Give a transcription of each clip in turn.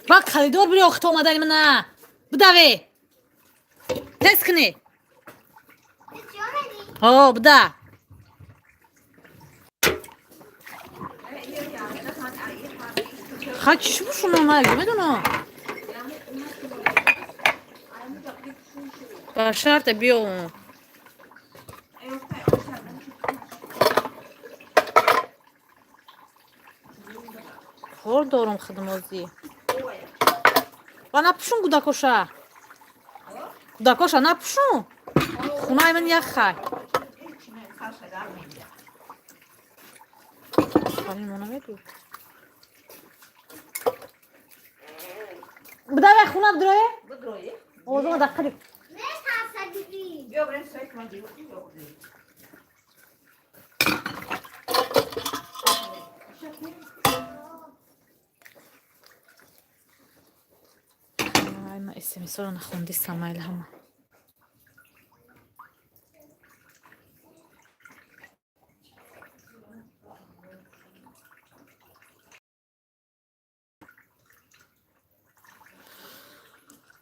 Ба коридор бири, охита омадани мана. Бидаве. Тез кунӣ. Ҳо, буда. Ха, чӣ шумо ман медонам. Ба шарте биё. Кор дорум хидмозӣ. Ба напӯшун кӯдакоша. Кӯдакоша напӯшун. Хунаи ман яхай. Бидаве хуна бидроe? Овозама даққади. Ай, ма смсоро нахонди самайл ҳама.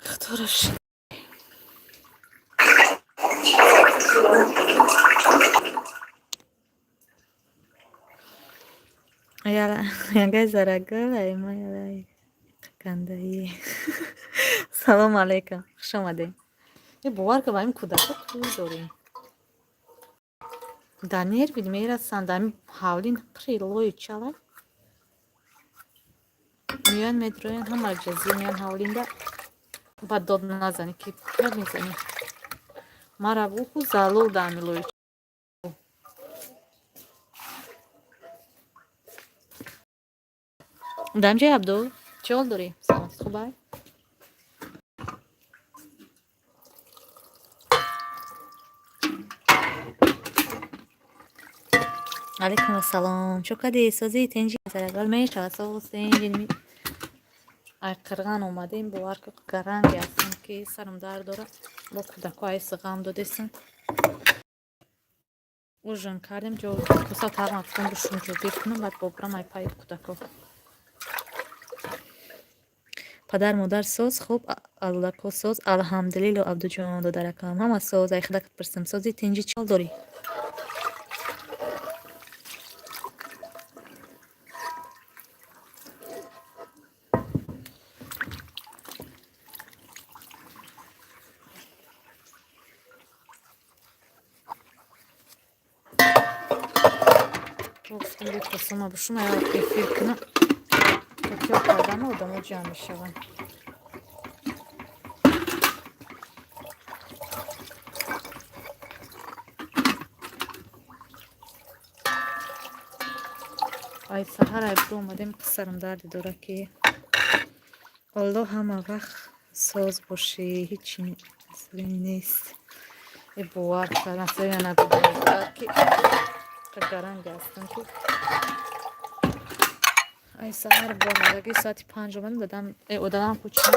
Худоро шукр. Ягай зарагул ай кандаи. Салом алейкум. Хуш омадем. Е, бовар ка, ба ин кӯдака тӯй дорем. Дар нерви мерасанд, дар ҳавлин қири лои чалай. Меоянд, медроянд, ҳама ҷазир меоянд ҳавлинда. Ба дод назанӣ ки пир мезанӣ. Мара буху залол дар ҳами лои. Дамҷаи Абдул, чӣ ҳол дорӣ? Саломатит хубай? Алейкум ассалом. Чо кади, созӣ, тинҷи? Зарагал мешавад, соз, тинҷи. Ай қирған омадем, бовар ки, гаранге ҳастем, ки сарам дард дорад. Бо кӯдако айси ғам додесем. Ужин кардем, ҷо коса тағма гуфтам, бушум ҷо кунам, баъд бобурам ай пайи кӯдако. Падар модар соз, хуб, аллако соз, алҳамдулилло, Абдуҷон додаракам. Ҳама соз, ай худакат пурсам, созӣ, тинҷи, чӣ ҳол дорӣ? Гуфтам, бикосама бушум, ая эфир кунам. То киё кардану одамо ҷамъ мешаванд. Ай саҳар ай омадем, сарам дарде дорад, ки Аллоҳ ҳама вақт соз бошӣ, ҳечи нест. Е, бовар кардам, саря нагуфт, ки гаранге ҳастам, ки ай саҳар бо омадаги соати 5 омадем, дадам одамам кучам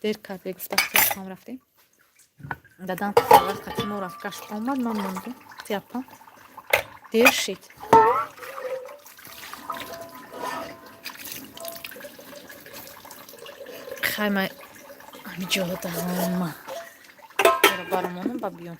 дер кард, гуфта ҳам рафтем. Дадам вақт мо рафт, гашт омад, ман мондем, тиапам дер шид. Хай, ма ҳамиҷо даҳама баромонам, ба биём.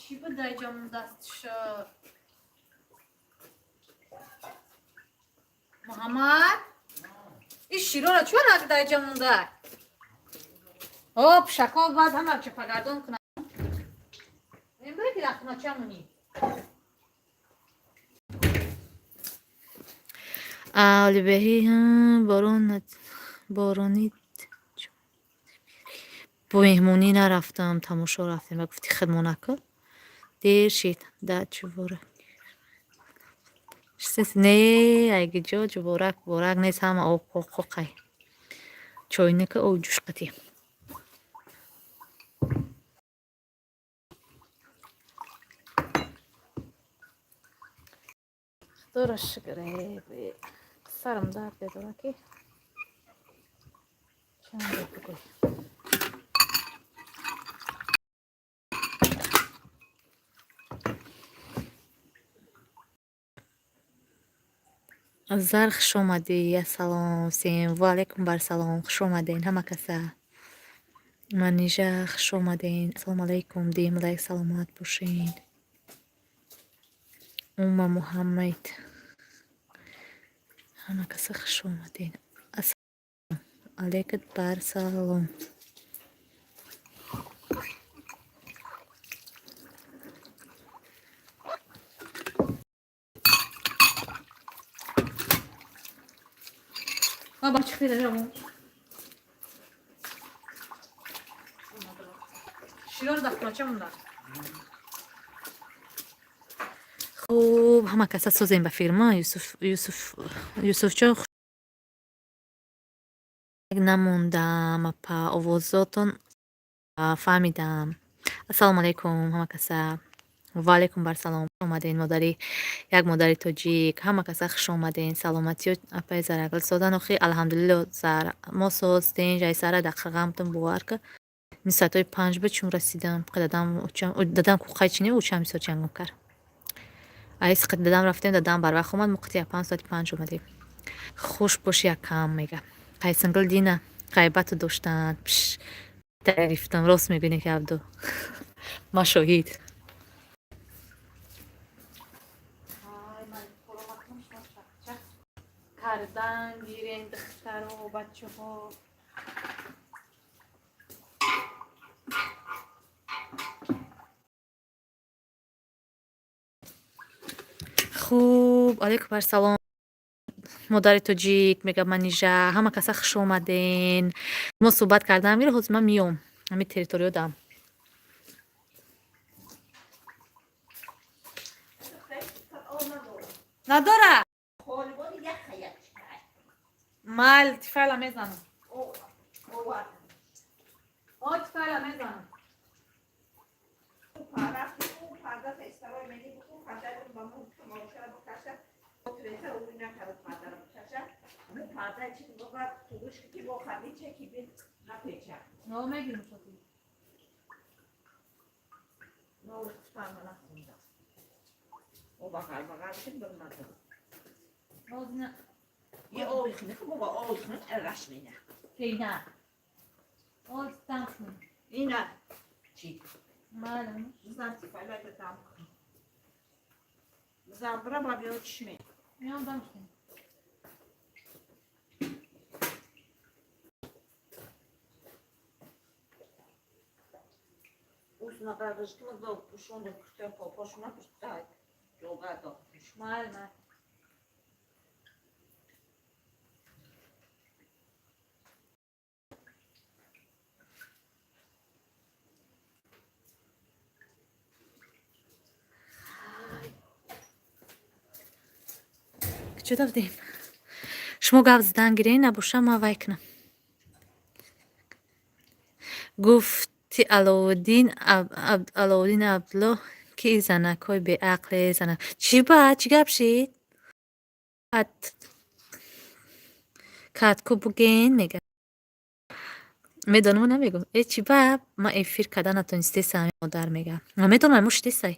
Чӣ буд дар ҷом дастшо? Муҳаммад, ин широра чӯ нагда иҷа монда? О, пишако баъд ҳама чапагардон кунад. Мебарӣ ки дар хонача монӣ. Олибеҳӣ борон боронид, бо меҳмонӣ нарафтам, тамошо рафтем ва гуфти хидмонако дер шид да ҷувора. Не, айгиҷо ҷуворак ворак нест, ҳама об қоқай. Чойника об ҷӯшқатӣ. Худоро шукр, сарам дард дорад, ки чанд бигӯй. Зар, хуш омадӣ. Ассалом всем. Ва алайкум барсалом. Хуш омаден ҳама каса. Манижа, хуш омаден. Ассалому алайкум. Дим лайк, саломат бошен. Умма Муҳаммад. Ҳама каса хуш омаден. Ассалому алайкум барсалом. Баба, чӣ широр дар хонача монда. Хуб, ҳама каса созем ба фирма. Юсуф, Юсуф, Юсуфҷон, намондам, апа, овозотон фаҳмидам. Ассалому алайкум ҳама каса. Ва алайкум барсалом. Омаден, модари як модари тоҷик. Ҳама каса хуш омаден. Саломатиё, апаи Зарагул содан охи, алҳамдулилло, зар мо созтен жайсара дақиқамтон бовар ка. Ми соатҳои 5 буд, чун расидам. Дадам дадам куқай чи не, учам бисёр ҷангом кард. Айс дадам рафтем, дадам барвақт омад, мо қити 5 соати 5 омадем. Хуш боши, якам, мега. Қайсангул Дина ғайбату доштанд. Пш гирифтам, рост мебинӣ ки Абду. Ма шоҳид. Кардан гирен, духтаро, бачаҳо. Хуб, алайкум барсалом. Модари тоҷик, мега Манижа, ҳама каса хуш омаден. Мо суҳбат кардан мира, ҳозир ман миём. Ҳамин территориё дам. Надора? Мал тифайла мезанам. О, тифайла мезанам. Но мегирим шоти. O bakar bakar şimdi durmadı. Озна Ye o yıkını baba o yıkını erraşmina. Кейна. Оз тамхни. Ина. Чи. Малам. Знам ти файла да там. Забра баби очми. Миём дамхни. Usuna kardeşimiz da kuşunu kuştan popoşuna kuşta. Yoga da. Мал мал. Куҷо дафтем? Шумо гап задан гирен, набоша ман вай кунам. Гуфти Аловуддин Аловуддин Абдуллоҳ, ки занакҳои беақле занак. Чӣ ба? Чӣ гап шид? Катку буген, мега. Медонам, намегум. Э, чӣ ба? Ман эфир карда натонистесам, модар, мега. Ман медонам, мо шидесай.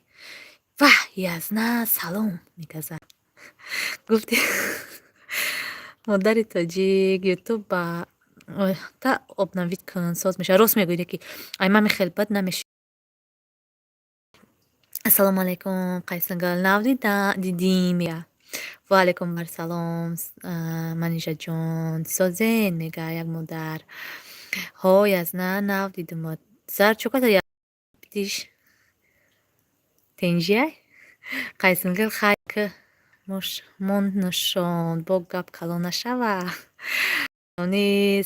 Ваҳ, язна, салом, мега зан. Гуфти модари тоҷик, ютуб ба та обновить кун, соз мешавад. Рост мегӯед, ки ай ман хеле бад намеши. Ассалому алайкум, Қайсангал. Нав дидим я. Ва алайкум ассалом, Манижаҷон. Созен, мега як модар. Ҳой, аз на нав дидумад. Зар чо када диш? Тенҷияй? Қайсингил хай к мон нушон, бо гап калон нашава.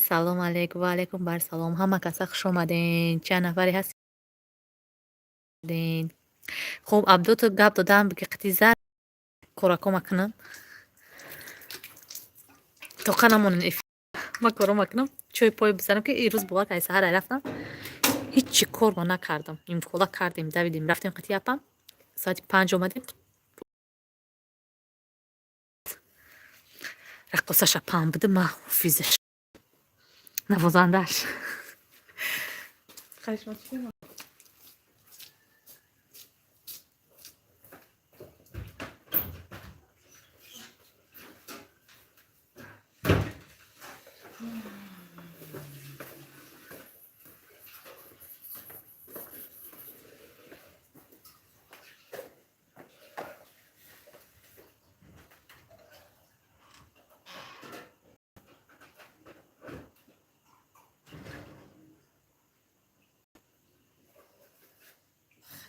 Салом алейк, ва алайкум барсалом. Ҳама каса хуш омаден. Чанд нафаре ҳастен. Хуб, Абду, ту гап додам, биги қити зар корако макунам. Тоқа намонен эфир. Ма коро макунам. Чой пой бизанам, ки ирӯз бовар кай саҳар рафтам. Ҳичи кор ма накардам. Имкола кардем, давидем, рафтем қити апам. Соати 5 омадем. Раққосаша пам буда, ма ҳофизаш. Навозандааш.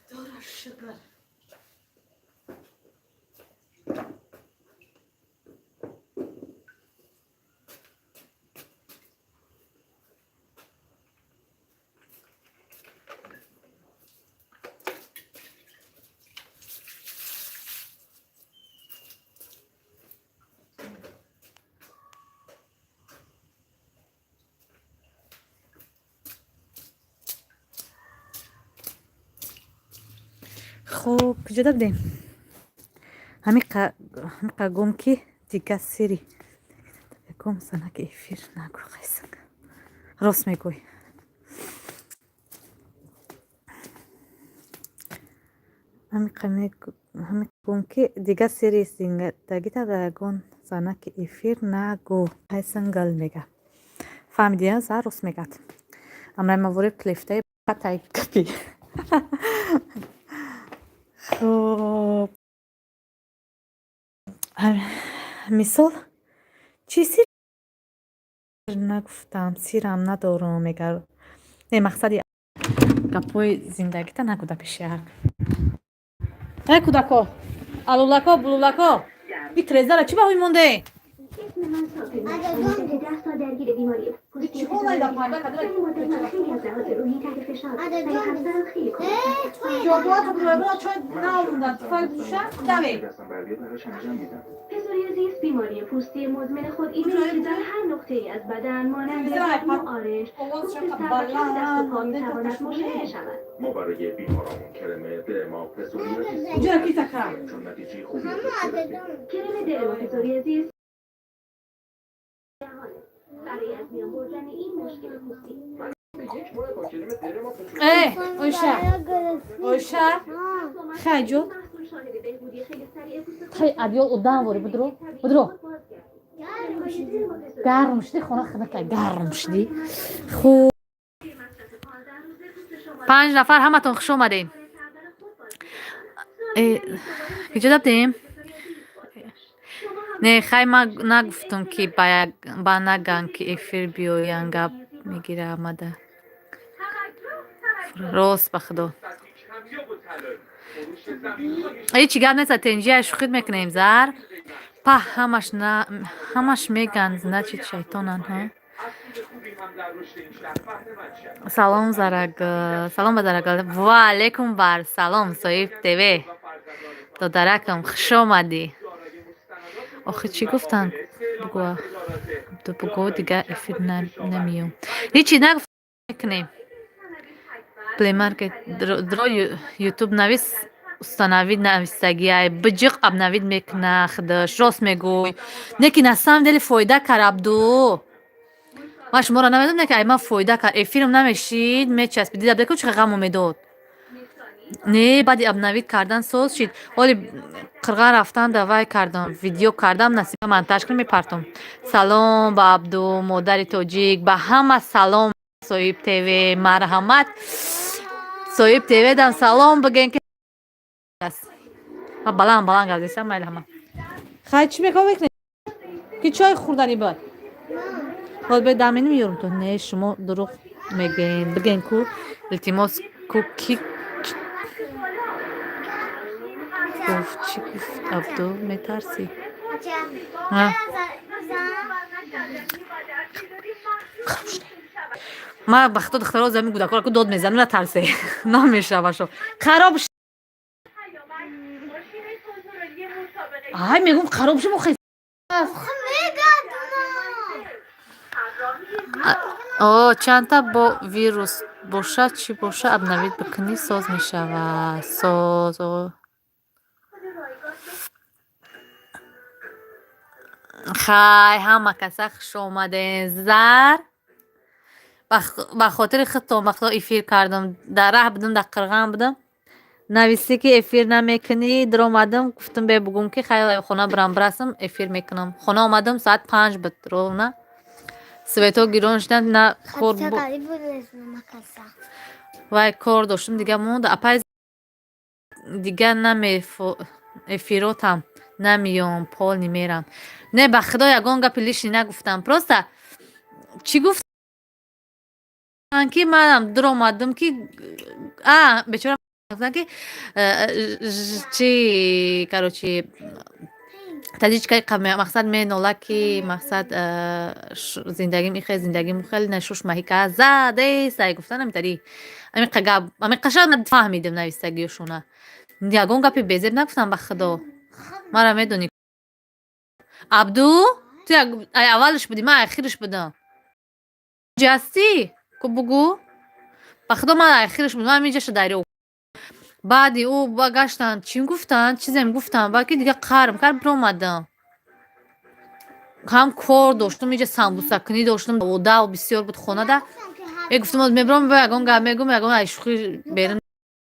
Худоро шукр. Хуб, куҷода будем? Ҳамиқа гум, ки дига сири ягон занаки эфир нагӯ, қайсак. Рост мегӯй. Ҳамиқа гум, ки дига сири зиндагита ба ягон занаки эфир нагӯ. Қайсангал мега. Фаҳмидия, зар рост мегӯяд. Амрай мавори плефтаи патай гапи. Хуб. Мисол, чӣ сир нагуфтам, сирам надорам, мега. Не, мақсади гапҳои зиндагита нагӯ да пеши як. Эй кӯдако, алулако, булулако, ин трезара чӣ баҳои монде? 10 سال درگیر بیماری پوستی در این مدت من خیلی از لحاظ روحی تحت فشار ولی همسرم خیلی کمک دستم بر بیاد براش انجام میدم. پسوریازیس بیماری پوستی مزمن خود ایمنی که در هر نقطه ای از بدن مانند مو، آرنج، پوست سر و کف دست و پا میتواند مشاهده شود. ما برای بیمارامون کرم درما پسوریازیس چون نتیجه خوبی ازش گرفتیم. کرم درما پسوریازیس برای از میان بردن این مشکل پوستی. یک ماه با کرم درما Э, Ойша, Ойша, хайҷо. محصول شاهد بهبودی خیلی سریع پوست خود Хай адёл одам вори будро. Будро. Гарм шуди, хона хинака гарм шуди. Хуб. Панҷ нафар, ҳаматон хуш омадем. Э, куҷо будем? Не, хай, ман нагуфтам, ки ба наган, ки эфир биёян, гап мегира омада. Рост, ба худо. Ҳечи гап нест, тенҷия шӯхит мекунем, зар. Па ҳамаш на ҳамаш меган, значит шайтонан, ҳа? Салом, Зарагул. Салом ба Зарагул. Ва алайкум бар салом, Соиб ТВ. Додаракам, хуш омадӣ. Охи чӣ гуфтанд? Бугӯ. Бугӯ, дигар эфир намеём. Ҳечи нагуфт мекунем. Play Market дро YouTube навис, установить нависагиай, биҷиқ обновить мекуна худаш. Рост мегӯй. Не ки на самом деле фоида кар, Абду. Ман шуморо намедонам, не ки ай ман фоида кар. Эфирам намешид, мечаспид. Дида беку чӣ ғаму медод. Не, баъди обновить кардан соз шид. Ҳоли қирған рафтан давай кардам, видео кардам, насиба монтаж кунам, мепартом. Салом ба Абду, модари тоҷик, ба ҳама салом, Соиб ТВ, марҳамат. Соиб ТВ дам салом бигӯен, ки аст. Ма баланд баланд гап зесам, майли ҳама. Хай, чӣ мекор мекунед, ки чой хӯрданӣ буд? Ҳол бе дамини меёрам то. Не, шумо дурӯғ мегӯен. Бигӯен ку, илтимос ку, ки гуфт? Чӣ гуфт? Абду, метарсӣ? Ҳа? Ма ба худо, духтаро, замин кӯдакоро ку дод мезанам, натарсе, намешавашо хароб. Ай, мегум, хароб шумо. О, чандта бо вирус бошад, чӣ боша, обновить бикунӣ, соз мешавад, соз. Хай, ҳама каса хуш омаден. Зар, ба хотири худтон, ба худо, эфир кардам. Дар раҳ будам, дар Қирған будам. Нависӣ, ки эфир намекунӣ, даромадам, гуфтам, бе бугум, ки хай, хона бирам, бирасам, эфир мекунам. Хона омадам, соат 5 буд ровно. Светҳо гирон шуданд, на кор, вай, кор доштам, дига монда. Апай, дига эфиротам намеём, полный мерам. Не, ба худо, ягон гапи лишний нагуфтам. Просто чӣ гуфтам, ки манам дуромадам, ки а бечора гуфтам, ки чи, короче, таҷичка мақсад менола, ки мақсад зиндагим ихел, зиндагим хел нашуш маҳика задесай гуфтан. Амитари амиқа гап, амиқа шояд фаҳмидем навистагиёшона. Ягон гапи безеб нагуфтам, ба худо, мара медонӣ. Абду, ту аввалш будӣ, ман ахирш будам. Ҷастӣ ку, бугӯ, ба худо, ман ахирш будам. Ман инҷаша дарё. Баъди ӯ ба гаштан, чӣ гуфтанд, чизем гуфтанд, баъд ки дига қарм кард, биромадам. Ҳам кор доштам, инҷа самбусакунӣ доштам, дав бисёр буд хонада. Е, гуфтам, мебиром, ягон гап мегӯм, ягон шӯхӣ берун,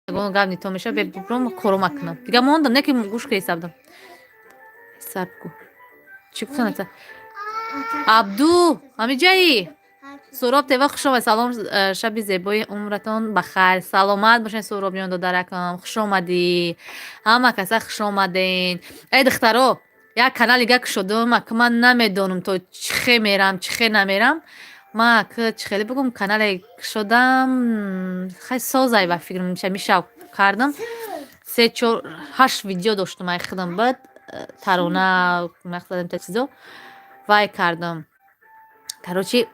ягон гап нито мешавад, бибиром, коро макунам. Дига мондам, не ки гӯш ка, ҳисабдам. Ҳисаб ку, чӣ гуфтан? Абду, ҳамиҷаи? Суҳроб Тева, хуш омад. Салом, шаби зебои умратон ба хайр, саломат бошед. Суҳробҷон, додаракам, хуш омадӣ. Ҳама каса хуш омаден. Эй, духтаро, як канали га кушодум, ака, ман намедонам, то чӣ хе мерам, чӣ хе намерам. Ман, ака, чӣ хеле бигӯм, канале кушодам, хай, созай, ба фикрам, мишав кардам. Се, чор, ҳашт видео доштум, ай худам буд, тарона, мақсадам, та чизо вай кардам. Короче,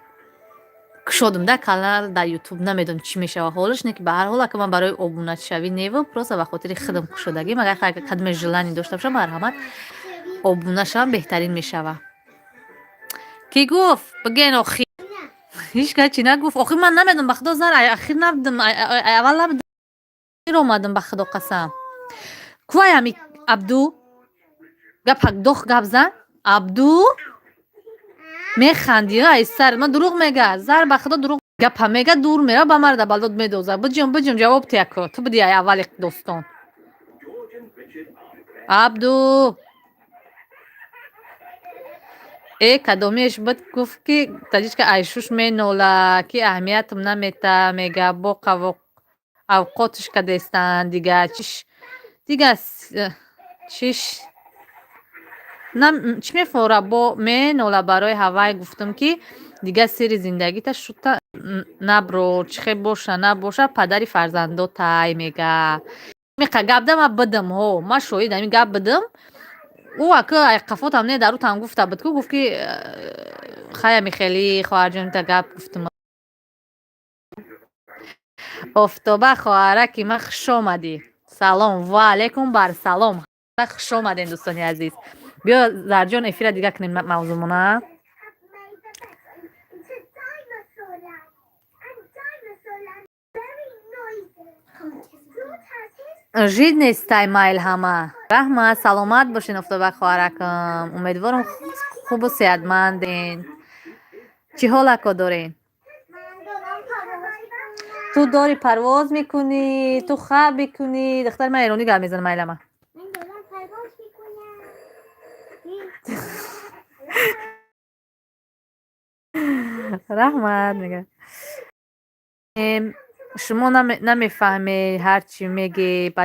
кушодум да канал дар Ютуб. Намедонам, чӣ мешава ҳолаш, не ки ба ҳар ҳол, ака, ман барои обуначавӣ неву, просто ба хотири худам кушодагим. Агар кадоме желание дошта бошам, марҳамат, обуна шавам, беҳтарин мешава. Кӣ гуфт? Биген охир. Ҳеҷ кас чӣ нагуфт. Охир ман намедонам, ба худо, зар, ахир набудам, аввал набудам, омадам, ба худо қасам. Кувай ами Абду, гап дох, гап зан, Абду. Механди ай сар ман, дурӯғ мега, зар, ба худо, дурӯғ гапа мега, дур мера, ба марда балдод медоза. Биҷум, биҷум, ҷавоб тияко. Ту буди ай аввали достон. Абду, э, кадомиеш буд, гуфт, ки таҷичка айшуш менола, ки аҳамиятам намета, мега, бо авқотш кадестанд. Дига чиш, дига чиш, чӣ мефора, бо менола барои ҳавай. Гуфтам, ки дига сирри зиндагита шута наброр, чӣ хел боша набоша, падари фарзандо тай, мега. Миқа гап да ма бидам, ҳо, ма шоҳид ҳамин гап бидам. Ӯ ака қафотам не, дар ӯтам гуфта буд ку, гуфт, ки хая, михели хоҳарҷонита гап гуфтум. Офтоба, хоҳараки ман, хуш омадӣ. Салом, ва алайкум бар салом, хуш омадем, дӯстони азиз. Биё, Зарҷон, эфира дига кунем мавзумона. Жид нестай майл, ҳама раҳмат, саломат бошен. Офтоба хоҳаракам, умедворам, хубу сеҳатманден. Чӣ ҳолако дорен? Ту дори парвоз мекунӣ, ту хаб мекунӣ. Духтари ман эронӣ гап мезанам, майлама. Раҳмат, мега. Шумо намефаҳмед, ҳар чӣ меге, ба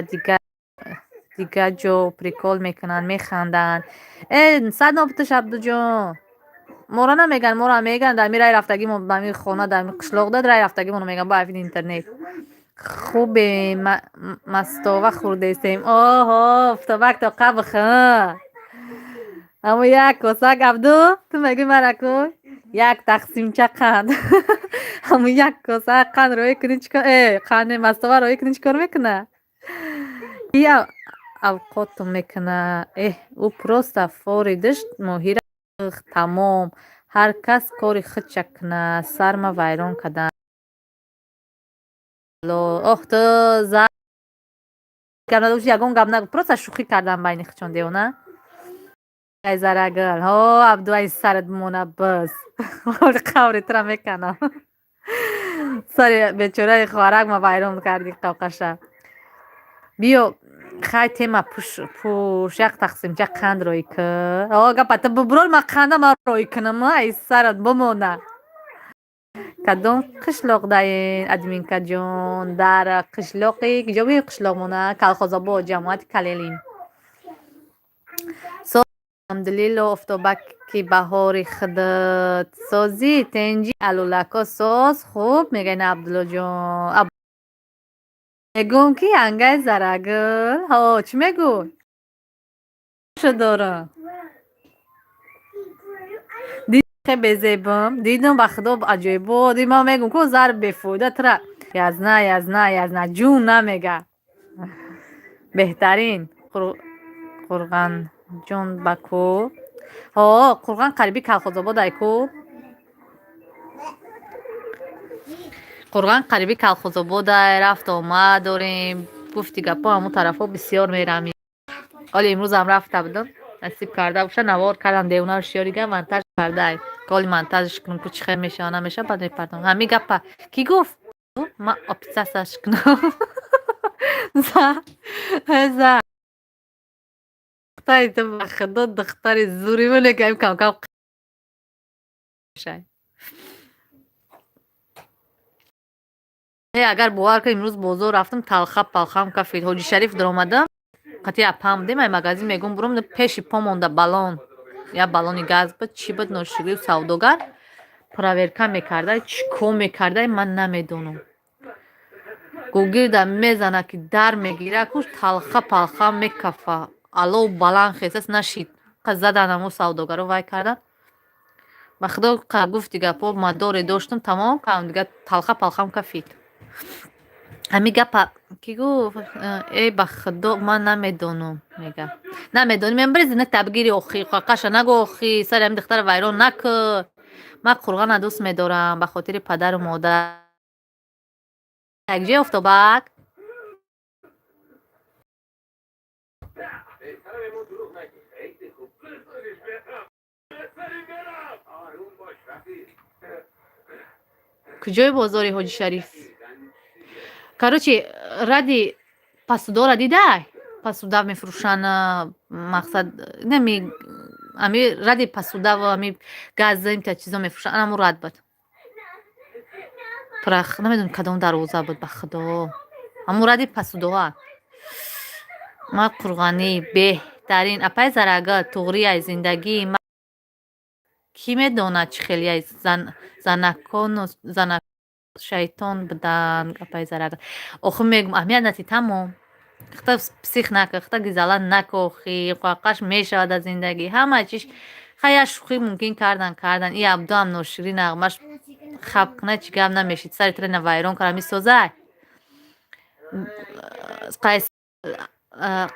Дигар ҷо прикол мекунанд, механданд. Э, сад нобуташ, Абдуҷон, моро намеган, моро меган. Дар ми рай рафтагимо, ба ми хона, дар ми қишлоқ дад рай рафтагимоно меган. Ба интернет хубе, мастова хӯрдестем. Оҳо, Офтобак, тоқа бихӯ. Амо як косак, Абду, ту мегӯй мараку як тақсимча қанд, ҳамун як коса қанд роӣ кунӣ, чикор? Э, қанди мастова роӣ кунӣ, чӣ кор мекуна? Ки авқоту мекуна? Эҳ, ӯ просто форидиш моҳира, тамом. Ҳар кас кори худша куна, сарма вайрон кардан. Оҳ, ту гап надошти, ягон гап нагу, просто шӯхӣ кардан байни худшон, девона. Ай, Зарагул, ҳо, Абду, ай сарат бимона, бас қаври тура меканам. Сари бечораи хоҳарак ма вайрон кардӣ қавқаша. Биё, хай, тема пуш, як тақсимча қанд роӣ кӣ. О, гапа ту буброр, ма қанда ма роӣ кунам, ай сарат бимона. Кадом қишлоқ даен, админкаҷон? Дар қишлоқи киҷо буи қишлоқмона? Калхозобод, ҷамоати Калелин. Алҳамдулилло, Офтобаки баҳори худат созӣ, тенҷи, алулако соз, хуб мегӯян, Абдуллоҷон. Мегӯм, ки ангаи Зарагул, ҳо, чӣ мегӯй? Дорам хе безебам дидам, ба худо, аҷоибот. Ман мегӯм, ку зар бефоида тура язна, язна, язна ҷун намега. Беҳтарин Қурғанҷон ба ку? Ҳо, Қурған қариби Калхозобод ай ку. Қурған қариби Калхозободай, рафту омад дорем. Гуфти гапҳо, ҳамун тарафҳо бисёр мерам. Ҳоли имрӯзам рафта будам, насиб карда боша, навор кардам. Девонаро шиёрига монтаж кардай. Ҳоли монтажш кунам, ку чӣ хел мешава, намешава, баъд мепардом. Ҳамин гапа кӣ гуфт? Ман описатьсяш кунам. За за духтари ту, ба худо, духтари зури мелекам, камкам шай. Э, агар бовар кунед, имрӯз бозор рафтам, талха палхам кафид. Ҳоҷи Шариф даромадам, қатъи апам будем, ай магазин мегӯм, буром, пеши по монда баллон, як баллони газ буд, чӣ буд, ноширию савдогар проверка мекарда, чӣ кор мекарда, ман намедонам. Гугирда мезана, ки дар мегира, куш талха палха мекафа, алов баланд хесас нашид. Задан ҳамун савдогаро, вай кардан. Ба худо, гуфти гапҳо, мадоре доштам, тамом кардам, дига талха палхам кафид. Ҳамин гапа кӣ гуфт? Э, ба худо, ман намедонам, мега. Намедонӣ, мем бирези на бигири, охи қаша нагӯ, охи сари ҳамин духтара вайрон накӯ. Ман Қурғана дӯст медорам ба хотири падару модар. Якҷоя, Офтобак? Куҷои бозори Ҳоҷи Шариф? Короче, ради пасудора дидай? Пасуда мефурӯшанд, мақсад нами ами ради пасудаву ами газа, имта чизо мефурӯшанд, ана ҳамун рад буд. Прах намедонам кадом дарвоза буд, ба худо. Ҳамун ради пасудоа. Ман қурғанӣ беҳтарин. Апай Зарага, туғри ай зиндагии ма кӣ медонад, чӣ хел яй занакону занак шайтон буданд, апай Зарага. Охир мегӯм, аҳамият надиҳ, тамом. Хта псих накун, хта гизала наку, охи қақаш мешавад аз зиндагӣ. Ҳама чиш хай, як шӯхӣ мумкин кардан, кардан. И Абдуам ноширӣ нағмаш хап кунад, чӣ гап намешид. Сари трена вайрон кард, мисозай.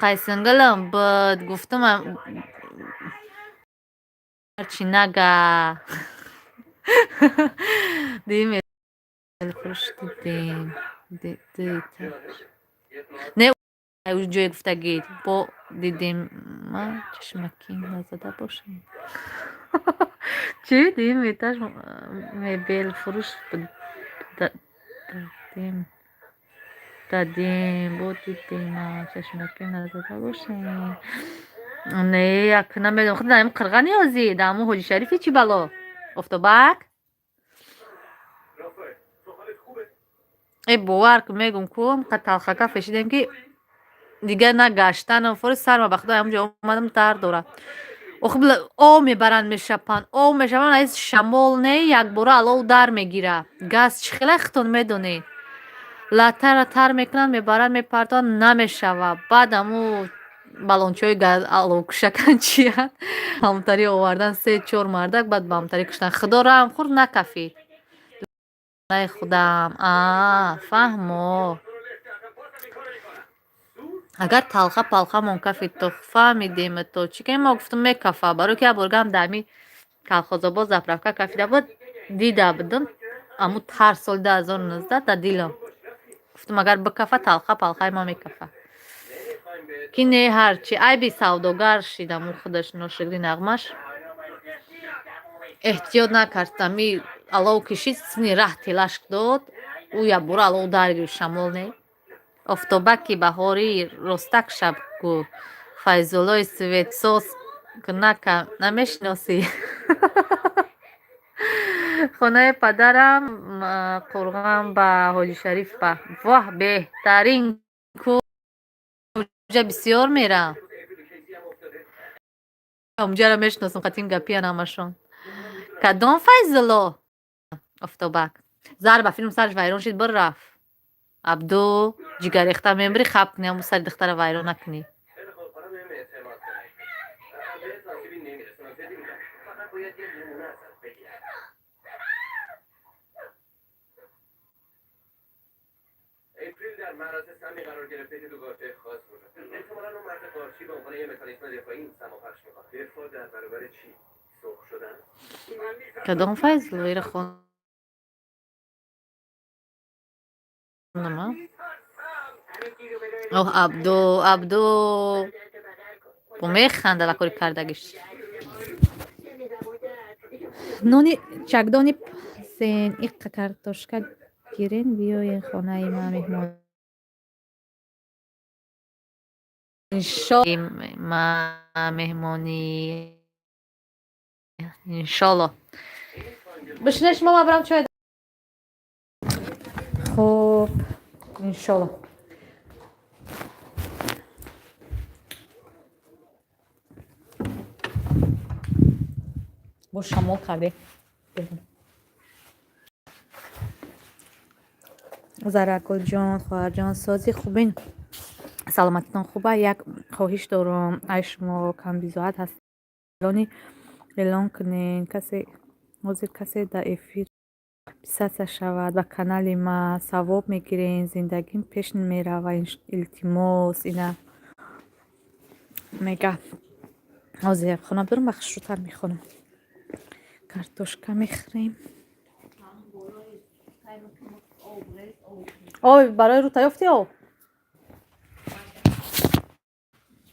Қайсингалам буд, гуфтам, ҳарчи нага. Дидем дидем. Не, ҷое гуфтагид, бо дидем ма чашмакӣ назада бошем. Чӣ дидем, этаж мебелфурӯш дадем, дадем, бо дидем чашмакӣ назада бошем. Не, як намедонам, худ дар қирға ниёзӣ, дар ҳамун Ҳоҷи Шарифи чӣ бало? Офтобак? Э, бовар кун, мегӯм, ку қа талхака фешидем, ки Дигар на гаштанам фори сарма, ба худо, ҳамҷо омадам, дард дорад. Охи об мебаранд, мешапанд, об мешаванд, аз шамол не, якбора алов дар мегира. Газ чӣ хела, хитон медонед, латтара тар мекунанд, мебаранд, мепартоанд, намешава. Баъд аму балончаҳои аловкушакан чиянд, ҳамтарӣ овардан, се чор мардак, баъд ба ҳамтарӣ куштанд. Худо раҳм хӯрд, накафид. Най, худам а фаҳмо, агар талха палхамон кафид, то фаҳмидем, то чӣ ки мо гуфтум, мекафа, барои ки як боргам дар ҳами колхозобод заправка кафида буд, дида будум аму тар, соли 2019 дар дилам гуфтум, агар бикафа, талха палхаи ма мекафа, ки не, ҳарчи айби савдогар шид, аму худаш ношукри нағмаш эҳтиёт накард, ами алов кишид, сини раҳ телашк дод, ӯ якбора алов дар гирифт, шамол не. Офтобаки баҳорӣ, ростак шаб гӯ, Файзуллои светсоз кунака намешиносӣ? Хонаи падарам Қурған ба Ҳоҷишариф ба. Воҳ, беҳтарин куҷа, бисёр мерам. Онҷаро мешиносам, қатин гапиян ҳамашон. Кадом Файзулло? Офтобак. Зар ба филм сараш вайрон шид, бир рафт. Абду, ҷигаррехта мемирӣ, хаб кунӣ, ҳамун сари духтара вайрон накунӣ. Кадом Файзулло? Ира хондама? Оҳ, Абду, Абду механда ба кори кардагиш. Нони чакдони пазен, иққа картошка гирен, биёен хонаи ма меҳмон. Ма меҳмонӣ, иншолло. Бишинед шумо, ман барам чой. Хуб, иншолло. Бо шамол карде. Заракулҷон, хоҳарҷон, сози хубин, саломатитон хуба? Як хоҳиш дорам ай шумо, камбизоат ҳаст, эълон кунен, касе ҳозир касе дар эфир подписаться шавад ба канали ма, савоб мегирен, зиндагим пеш мерава, илтимос. Ина мега, ҳозир хона дорам, ба хушрӯтар мехонам. Картошка мехӯрем. Об барои рӯта ёфти, об?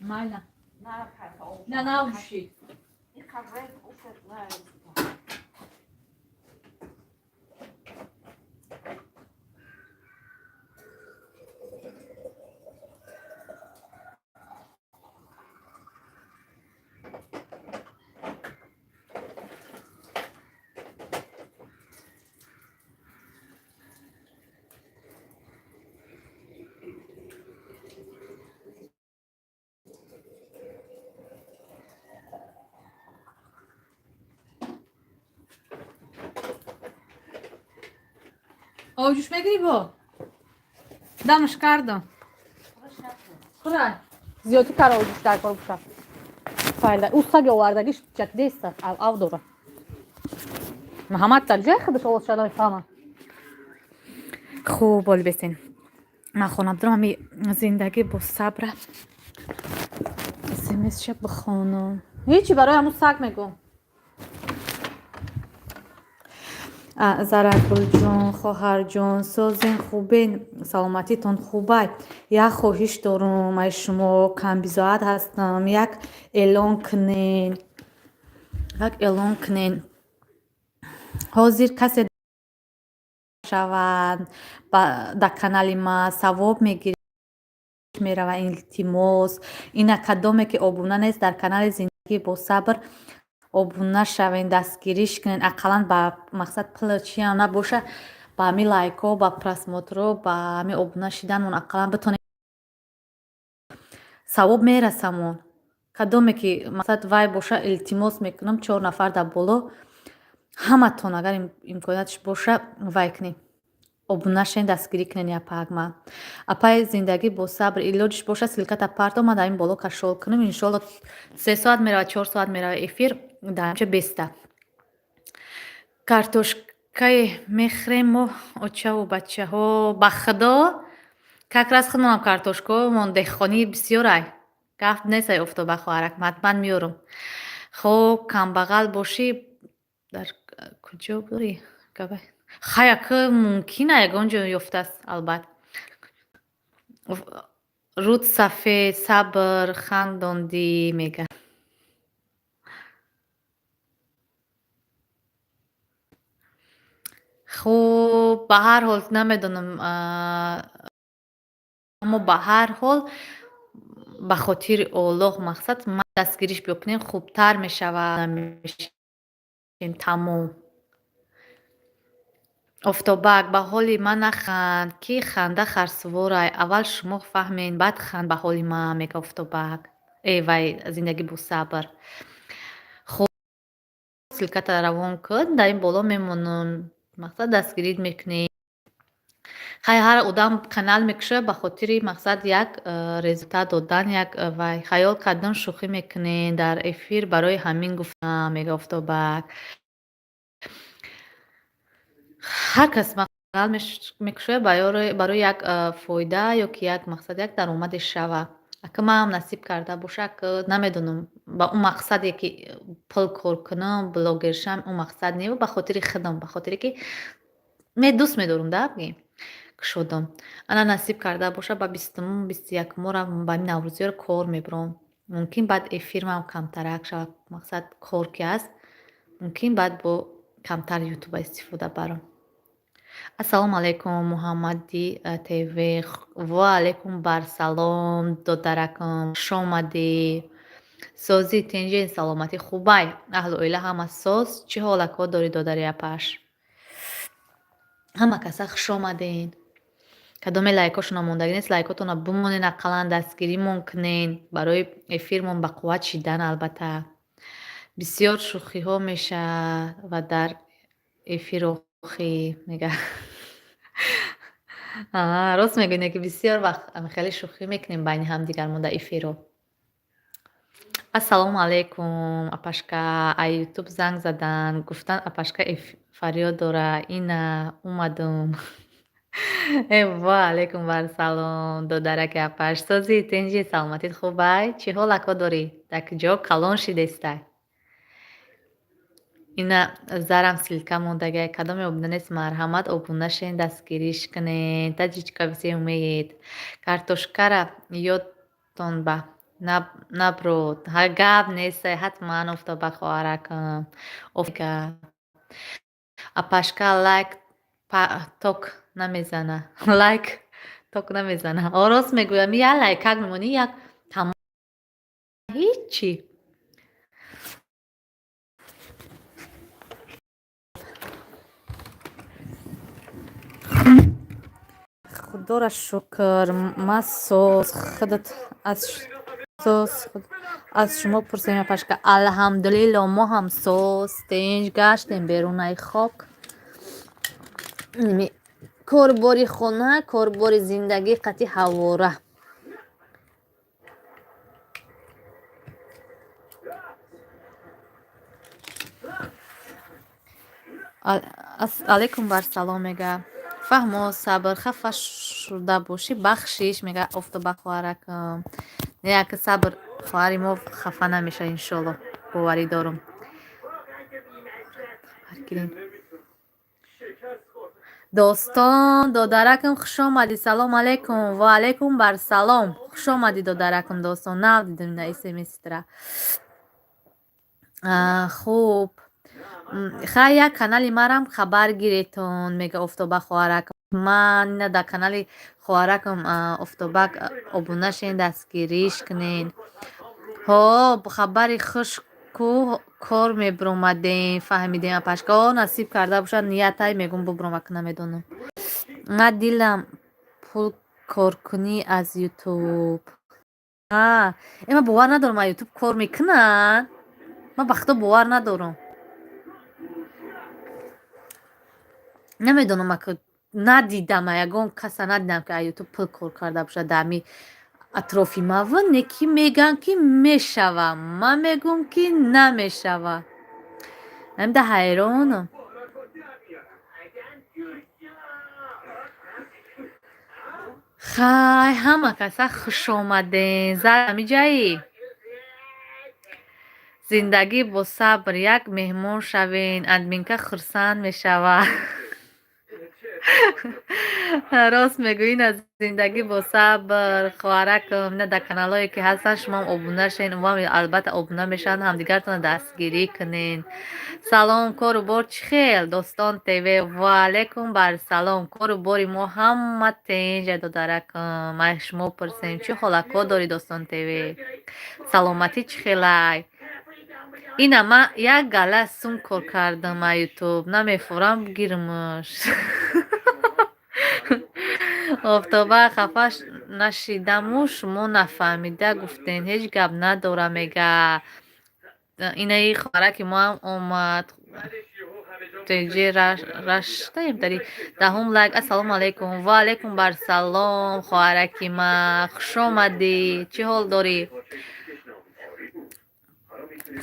Майла. На, науши. Обҷӯш мегирӣ, бо дамаш кардам. Хурай. Зиёдӣ кара, обҷӯш дар кор буша. Файда. Ӯ саги овардагиш ҷакдеста, ав дора. Муҳаммад дар ҷои худаш овоз шуда мефаҳмам. Хуб, боли бесен. Ман хонам дорам, ҳами зиндагӣ бо сабра. СМС-ша бихонам. Ҳечи, барои ҳамун саг мегӯм. Заракулҷон, хоҳарҷон, созен, хубен, саломатитон хубай? Як хоҳиш дорум ай шумо, камбизоат ҳастам, як эълон кунен, як эълон кунен, ҳозир касе шавад дар канали ма, савоб мегирӣ мерава, илтимос. Ина кадоме ки обуна нест дар канали Зиндагӣ бо сабр, обуна шавен, дастгириш кунен, ақаллан ба мақсад пул чиам набоша, ба ҳами лайкҳо, ба просмотрҳо, ба ҳами обуна шиданмон ақаллан битонем. Савоб мерасамон. Кадоме ки мақсад вай боша, илтимос мекунам, чор нафар дар боло, ҳаматон агар имкониятш боша, вай кунед, обуна шен, дастгирӣ кунед япагма. Апаи Зиндагӣ бо сабр, илоҷиш боша, ссылката парто, ман дар ин боло кашол кунам. Иншолло, 3 соат мерава, 4 соат мерава эфир, дар инҷа беста. Картошкае мехӯрем мо, очаву бачаҳо. Ба худо, как раз худмонам картошкаомон деҳқонӣ бисёрай. Гап нестай, Офтоба хоҳарак, ҳатман меёрам. Хоб, камбағал бошӣ, дар куҷо дорӣ? Хай, ака, мумкин ягон ҷо ёфтааст, албат. Руд сафед, сабр, хандондӣ, мега. Хуб, ба ҳар ҳол, намедонам, аммо ба ҳар ҳол, ба хотири Оллоҳ, мақсад ман дастгириш бикунем, хубтар мешавад. Тамом. Офтобак, ба ҳоли ман наханд, ки ханда харсуворай. Аввал шумо фаҳмен, баъд ханд ба ҳоли ман, мега Офтобак. Э вай, Зиндагӣ бо сабр. Хуб, ссылката равон кун, дар ин боло мемонам. Мақсад, дастгирит мекунем. Хай, ҳар одам канал мекушояд ба хотири мақсад як результат додан, як вай. Хаёл кардам, шӯхӣ мекунем дар эфир, барои ҳамин гуфтам, мега Офтобак. Ҳар кас канал мекушояд барои як фоида ё ки як мақсад, як даромаде шава. Ака, манам насиб карда боша, намедонам, ба он мақсаде ки пул кор кунам, блогер шам, он мақсад не, ба хотири худам, ба хотире ки ме дӯст медорам да, бигем, кушодам. Ана, насиб карда боша, ба 20-уму 21-умора, ба ин наврӯзиёро кор мебурам. Мумкин, баъд эфирмам камтарак шавад, мақсад, кор ки аст, мумкин, баъд бо камтар ютуба истифода барам. Ассалому алайкум, Муҳаммади ТВ. Ва алайкум барсалом, додаракам, хуш омадӣ. Созӣ, тинҷи, саломатӣ, хубай? Аҳлу оила ҳама соз? Чӣ ҳолатҳо дорӣ, додари апаш? Ҳама каса хуш омаден. Кадоме лайкошона мондагӣ нест, лайкотонро бимонен, ақаллан дастгиримон кунен барои эфирмон ба қувват шидан. Албатта, бисёр шӯхиҳо мешавад ва дар эфир охи, мега. Рост мегӯед, ки бисёр вақт хеле шӯхӣ мекунем байни ҳамдигармон дар эфиро. Ассалому алайкум, апашка. Ай Ютуб занг задан, гуфтанд, апашка фарёд дора. Ина омадум. Э, ва алайкум вассалом, додараки апаш. Созӣ, тинҷи, саломатит хубай? Чӣ ҳолатҳо дорӣ? Дар куҷо калон шидестай? Ина зарам ссылка мондагиай. Кадоме обуна нест, марҳамат, обуна шен, дастгириш кунед. Таҷичка все умеет. Картошкара ёдтон ба наброд. Гап нестай, ҳатман, Офтоба хоҳаракам. Апашка лайк ток намезана. Лайк ток намезана. О, рост мегӯям, як лайкак мемонӣ, як тамом, ҳичи. Худоро шукр, ман соз, худат аз соз, аз шумо пурсем, апашка. Алҳамдулилло, мо ҳам соз, тинҷ гаштем берунаи хок. Корбори хона, корбори зиндагӣ қатъи ҳавора. Алайкум барсалом, мега. Фаҳмо, сабр, хафа шуда бошӣ, бахшиш, мега Офтоба хоҳаракам. Не, ака, Сабр хоҳари мо хафа намешавад, иншолло, боварӣ дорам. Гирем. Достон, додаракам, хуш омадӣ. Салом алайкум. Ва алайкум барсалом. Хуш омадӣ, додаракам Достон. Нав дидам ина смстра. Хуб. Хай, як канали марам хабар гиретон, мега Офтоба хоҳаракам. Ман ина дар канали хоҳаракам Офтобак обуна шен, дастгириш кунен. Ҳо, хабари хуш ку, кор мебиромадем, фаҳмидем, апашка. О, насиб карда бошад, ниятай мегум, бубуром, ака, намедонам. Ма дилам пул коркунӣ аз Ютуб. Э, ман бовар надорам, а Ютуб кор мекунанд. Ман ба худо бовар надорам. Намедонам, ака, надидам, ягон каса надидам, ки а Ютуб пул кор карда бошад дар ҳами атрофи мава. Не ки мегӯянд, ки мешава, ман мегӯм, ки намешава. Ҳамда ҳайронам. Хай, ҳама каса хушомаден. Зар ҳамиҷаи? Зиндагӣ бо сабр, як меҳмон шавен, админка хурсанд мешавад. Рост мегӯӣ, ина зиндагӣ бо сабр, хоҳаракам. Ина дар каналҳое ки ҳастанд, шумоам обуна шавен, умам албатта обуна мешаванд, ҳамдигаратонро дастгирӣ кунен. Салом, кору бор чӣ хел? Достон ТВ, ваалайкум барсалом. Кору бори мо ҳама тенҷа, додаракам. Ай шумо пурсем, чӣ ҳолако дорӣ, Достон ТВ? Саломатӣ чӣ хелай? Ина ман як гала сум кор кардам а Ютуб, намефурам гирмш. Офтоба, хафа нашидаму, шумо нафаҳмида гуфтен, ҳеҷ гап надора, мега. Инаи хоҳараки моам омад. Теҷи раштаем тари даҳум лайк. Ассалому алайкум. Ва алайкум барсалом, хоҳараки ма. Хушомадӣ. Чӣ ҳол дорӣ?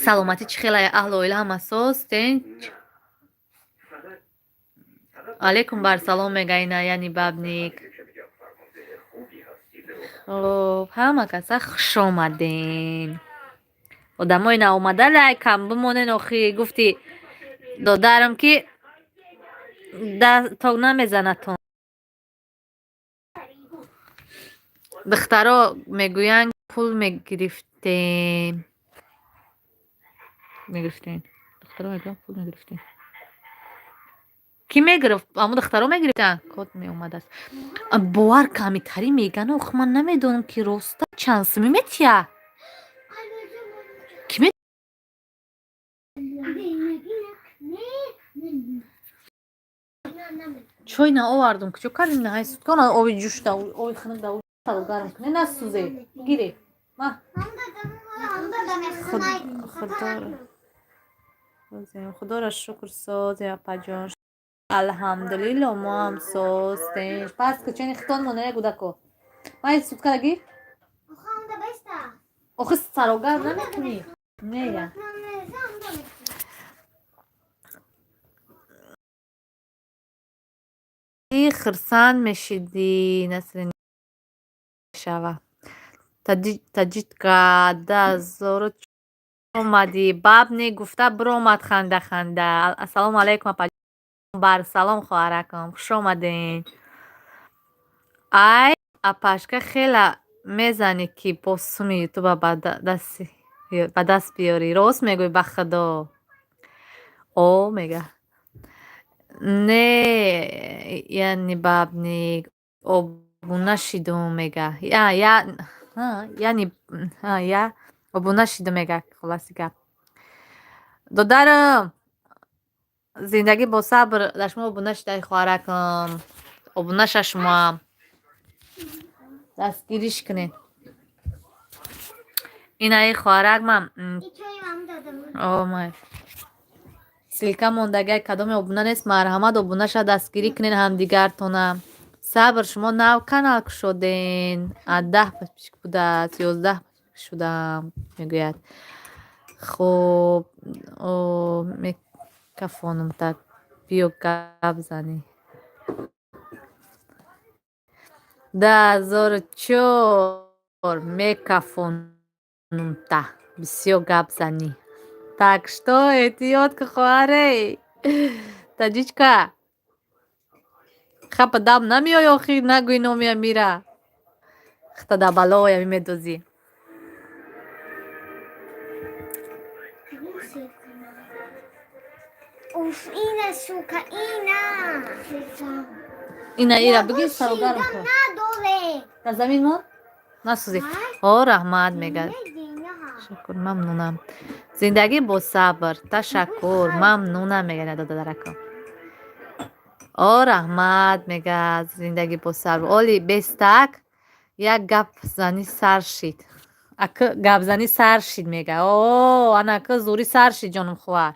Саломатӣ чӣ хелай? Аҳлу оила ҳама соз? Тенҷ? Алайкум барсалом, мега ина яъни бабник. Хоб, ҳама каса хушомаден. Одамои наомада лайкам бимонен охи, гуфти додарам, ки тог намезанатон. Духтаро мегӯянд, пул мегирифтем. Мегирифтем. Духтаро мегӯянд, пул мегирифтем. Кӣ мегирифт? Ҳамон духтаро мегирифтанд? Код меомадааст. Бовар камитарӣ меган, ох, ман намедонам, ки роста чанд сумӣ метия. Кӣ ме чой наовардум, куҷо кардем? Наҳай суткона оби ҷӯшда, оби хунук да гарм кунӣ, насӯзе. Гире. Ма. Худоро шукр, созем, апаҷон. Алҳамдулилло, мо ҳам созтем. Пас кучени хитон монае, гудако. Ман суткара гир. Охи сарогарм намекунӣ? Не я. Хурсанд мешидӣ, Насрин шава. Таҷитка даҳазору омадӣ. Баб не гуфта биромад ханда ханда. Ассалому алайкум, апа. Барсалом, хоҳаракам. Хуш омаден. Ай апашка, хела мезанӣ, ки бо суми ютуба ба даст биёрӣ. Рост мегӯӣ, ба худо. О, мега. Не, яъни бабник обуна шидум, мега. Я я яъни я обуна шидум, мега, хулоси гап. Додарам, зиндагӣ бо сабр, дар шумо обуна шидаи, хоҳаракам. Обуна ша шумоам. Дастгириш кунед. Инаи хоҳарак ман омай. Ссылка мондагай, кадоме обуна нест, марҳамат, обуна ша, дастгирӣ кунед ҳамдигартона. Сабр, шумо нав канал кушоден. А 10 подписчик будааст, 11 шудам, мегӯяд. Хоб, мекафонам так. Биё гап занӣ. 2004 мекафонумта. Бисёр гап занӣ. Так что эҳтиёт ки, хоҳаре. Таҷичка. Хапа дам намеои охи, нагӯи номи амира. Хта да балоя медозӣ. Уф, ина, сука, ина. Ина ира бигир, сарогарм кун. Надоре. Дар замин мон? Насӯзӣ. О, раҳмат, мега. Ташаккур, мамнунам. Зиндагӣ бо сабр. Ташаккур, мамнунам, мега додарако. О, раҳмат, мега зиндагӣ бо сабр. Оли бестак як гап занӣ сар шид. Ака, гапзанӣ сар шид, мега. О, ана ака, зурӣ сар шид, ҷонум хувар.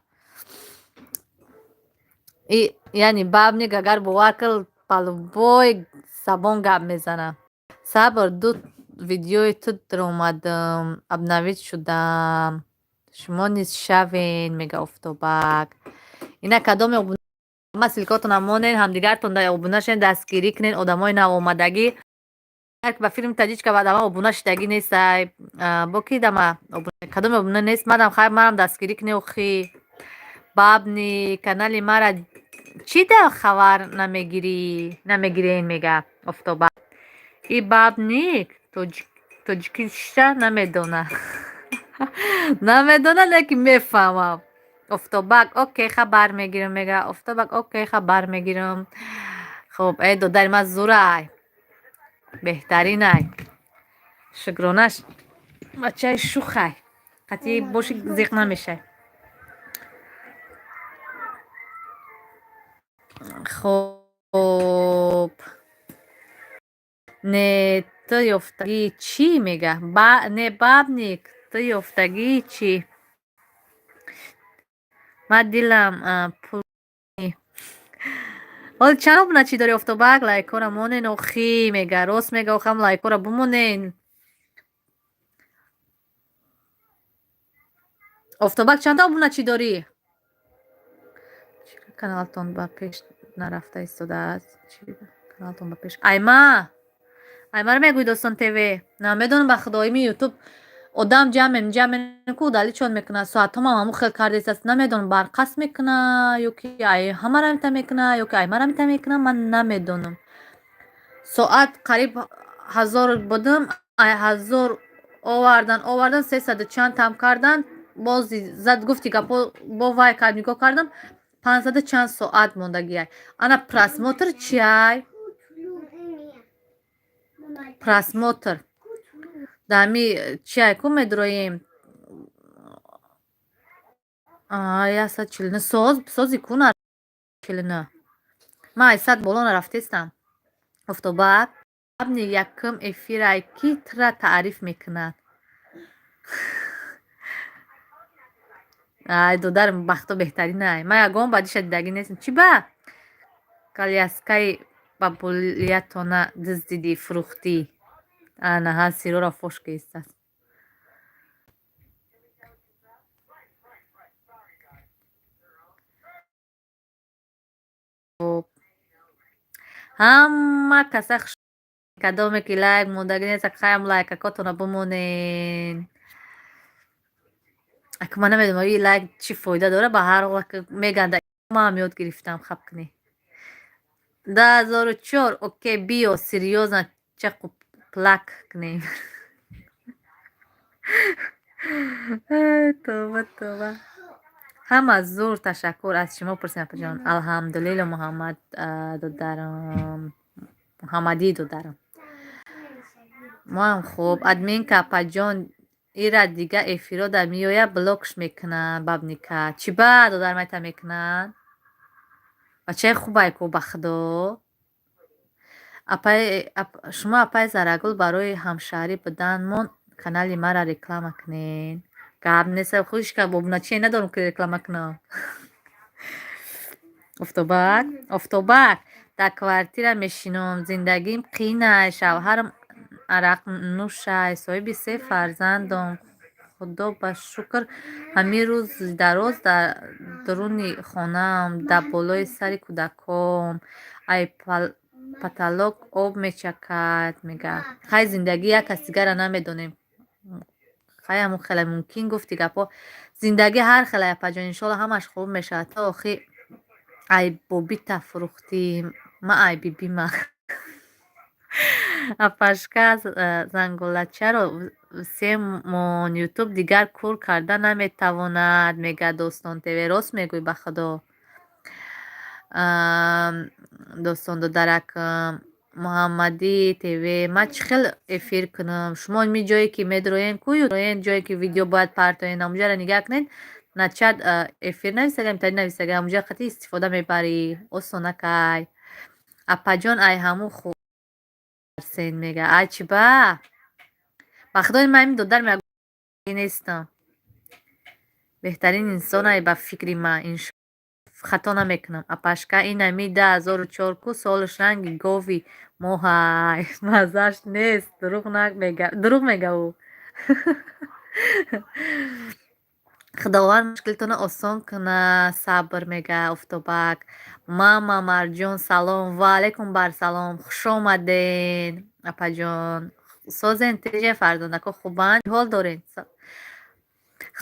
И яъне бабник, агар бовар кар, ба любой забон гап мезана. Сабр, ду видеои ту даромадам, обновить шудам. Шумо низ шавен, мега Офтобак. Ина кадоме ма ссылка отона монен, ҳамдигартон обуна шавен, дастгирӣ кунен одамои навомадагӣ. Ба филми таҷичка баъд ама обуна шидагӣ нестай. Бо ки дама кадоме обуна нест, манам хайр, манам дастгирӣ кунед охи. Бабни канали мара чӣ да хабар намегирӣ, намегирен, мега Офтобак. И бабник тоҷикиша намедона. Намедона, лекин мефаҳмам. Офтобак, окей, хабар мегирам, мега Офтобак, окей, хабар мегирам. Хуб, э додари ман зурай. Беҳтаринай. Шукронаш бачаи шухай. Қатъи боши зиқ намешай. Хуб. Не, ту ёфтагӣ чӣ, мега? Не, бабник, ту ёфтагӣ чӣ? Ман дилам пул. Ҳол чанд обуначӣ дорӣ, Офтобак? Лайкҳоро монен охи, мега. Рост мега, охам лайкҳоро бимонен. Офтобак, чанда обуначӣ дорӣ? Каналтон ба пеш нарафта истодааст? Каналтон ба пеш? Айма? Аймаро мегӯӣ, Достон ТВ? Намедонам, ба худоими Ютуб одам ҷамъем ҷамъем ку удалить чон мекунад. Соатҳомам ҳамун хел кардааст. Намедонам, барқас мекуна ё ки ай ҳамаро мита мекуна, ё ки аймаро мита мекуна, ман намедонам. Соат қариб 1000 будам, ай 1000 овардан, овардан, сесаду чанд там кардан, боз зад, гуфти гапо, бо вай кард, нигоҳ кардам, 500 чанд соат мондагиай. Ана просмотр чиай? Просмотр дар ҳами чиай ку медроем? 149 соз сози ку 49. Ман ай 100 боло нарафтестам. Офтобак, абни якум эфирай ки тура таъриф мекунад. Ай додарам, бахто беҳтаринай. Ман ягон бадиша дидагӣ нестам. Чӣ ба? Коляскаи бабулиятона дуздидӣ, фурӯхтӣ. Ана ҳа сирора фош кистааст. Ҳама каса кадоме ки лайк мондагӣ нест, хаям лайкакотона бимонен. Ака, ман намедонам, и лайк чӣ фоида дора, ба ҳар ҳол меганда, маам ёд гирифтам, хаб кунӣ. 2004, окей, биё, серьёзно, чақу плак кунем. Тоба, тоба. Ҳама зур, ташаккур, аз шумо пурсем, апаҷон. Алҳамдулилло, Муҳаммад додарам. Муҳаммадӣ додарам. Моам хуб. Админка, апаҷон, ира дига эфиро дар меояд, блокш мекунанд бабника. Чӣ ба додар майта мекунанд? Бачаи хубай ку, ба худо. Апай, шумо апай Зарагул, барои ҳамшаҳрӣ буданмон канали маро реклама кунед. Гап нест, хушка обуначие надорам ки реклама кунам. Офтобак, Офтобак, дар квартира мешинам, зиндагим қиинай, шавҳарам арақнӯшай, соҳиби се фарзандам. Худо ба шукр, ҳамин рӯз дароз дар дуруни хонаам, дар болои сари кӯдаком, ай потолок об мечакад, мега. Хай, зиндагӣ як кас дигара намедонем. Хай, ҳамун хеле мумкин, гуфти гапҳо. Зиндагӣ ҳар хеле, апаҷон, иншолло ҳамаш хуб мешавад. То охи ай бобита фурӯхтӣ, ма ай бибима. Апашка зангулачаро всемон Ютуб дигар кур карда наметавонад, мега Достон ТВ. Рост мегӯй, ба худо. Достон додарак Муҳаммадӣ ТВ, ман чӣ хел эфир кунам? Шумо ми ҷое ки медроен ку, ҷое ки видео бояд партоен, ҳамуҷаро нигаҳ кунед. Начать эфир нависагам, тари нависагам, ҳамуҷа қатъи истифода мебарӣ. Осонакай. Апаҷон, ай ҳамун хуб мега. Ай чӣ ба? Ба худои ман, ин додарам нестам. Беҳтарин инсонай ба фикри ман. Иншо хато намекунам. Апашка, инами 2004 ку солаш ранги гови моҳай. Маззаш нест. Дурӯғ дурӯғ мега ӯ. Худованд мушкилтонро осон кунад, сабр, мега Офтобак. Мама Марҷон, салом. Ва алайкум барсалом. Хуш омаден, апаҷон. Созен, теже, фарзандако хубанд? Ҳол дорен?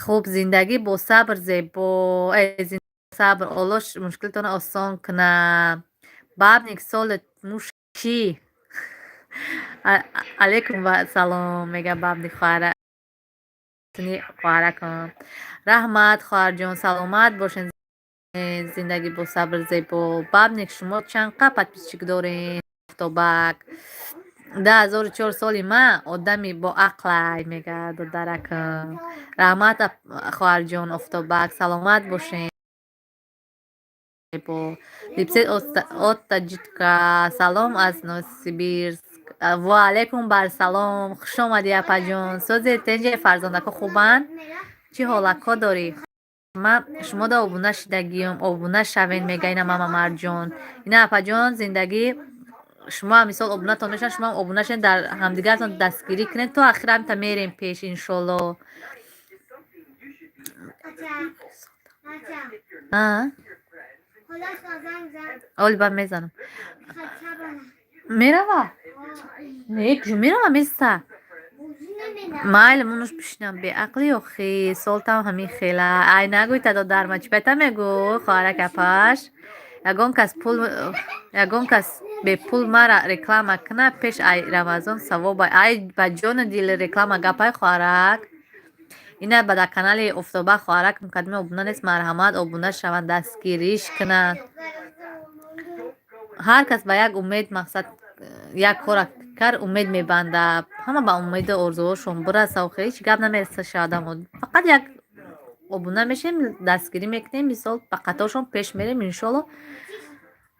Хуб, зиндагӣ бо сабр зебо. Сабр, Оллоҳ мушкилтонро осон кунад. Бабник, солет муш чӣ? Алайкум вассалом, мега Бабник хоҳара хоҳаракам. Раҳмат, хоҳарҷон, саломат бошен. Зиндагӣ бо сабр зебо. Бабник, шумо чанд қа подписчик дорен? Офтобак. 2004 соли ма одами боақлай, мега додаракам. Раҳмат, хоҳарҷон Офтобак, саломат бошен. Липсет от таджичка. Салом аз Новосибирск. Ва алайкум барсалом. Хуш омадӣ, апаҷон. Созе, тенҷе, фарзандако хубанд? Чӣ ҳолатҳо дорӣ? Ман шумода обуна шидагиём, обуна шавен, мега ина мама Марҷон. Ина, апаҷон, зиндагӣ, шумо ҳам мисол обунатон мешавад, шумо ҳам обуна шавед, дар ҳамдигаратон дастгирӣ кунед, то ахир ҳамита мерем пеш, иншолло. Ача. Ача. А? Худаш занг зад. Оли ба мезанам. Хачабана. Мерава? Не, куҷо мерава, места? Бузӣ намедам. Майли, мунуш бишинам, беақлӣ охи, солтам ҳамин хела. Ай, нагӯй, додарма, чӣ пайта мегӯ, хоҳарак апаш? Ягон кас пул, ягон кас бепул мара реклама куна пеш ай Рамазон, савоба. Ай, ба ҷону дил реклама гапай, хоҳарак. Ина ба дар канали Офтоба хоҳарак мукаддима обуна нест, марҳамат, обуна шаванд, дастгириш кунанд. Ҳар кас ба як умед, мақсад, як кора кар, умед мебандад. Ҳама ба умеду орзуҳошон бираса, охир ҳеҷ гап намереса шавадамо. Фақат як обуна мешем, дастгирӣ мекунем, мисол, ба қаторшон пеш мерем, иншолло,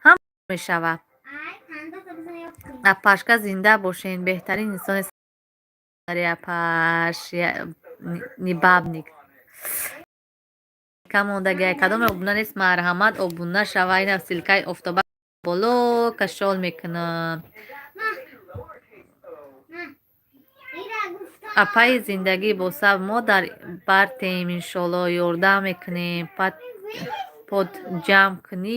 ҳама мешавад. Ай, қанда бизан ёқ. Апашка, зинда бошен, беҳтарин инсони апаш нибабник. Камондагиай, кадоме обуна нест, марҳамат, обуна шава. Ина ссылка и Офтоба боло кашол мекунам. Ира гуфтам. Апаи зиндагӣ бо сабр, мо дар бартем, иншолло, ёрдам мекунем. Под ҷамъ кунӣ,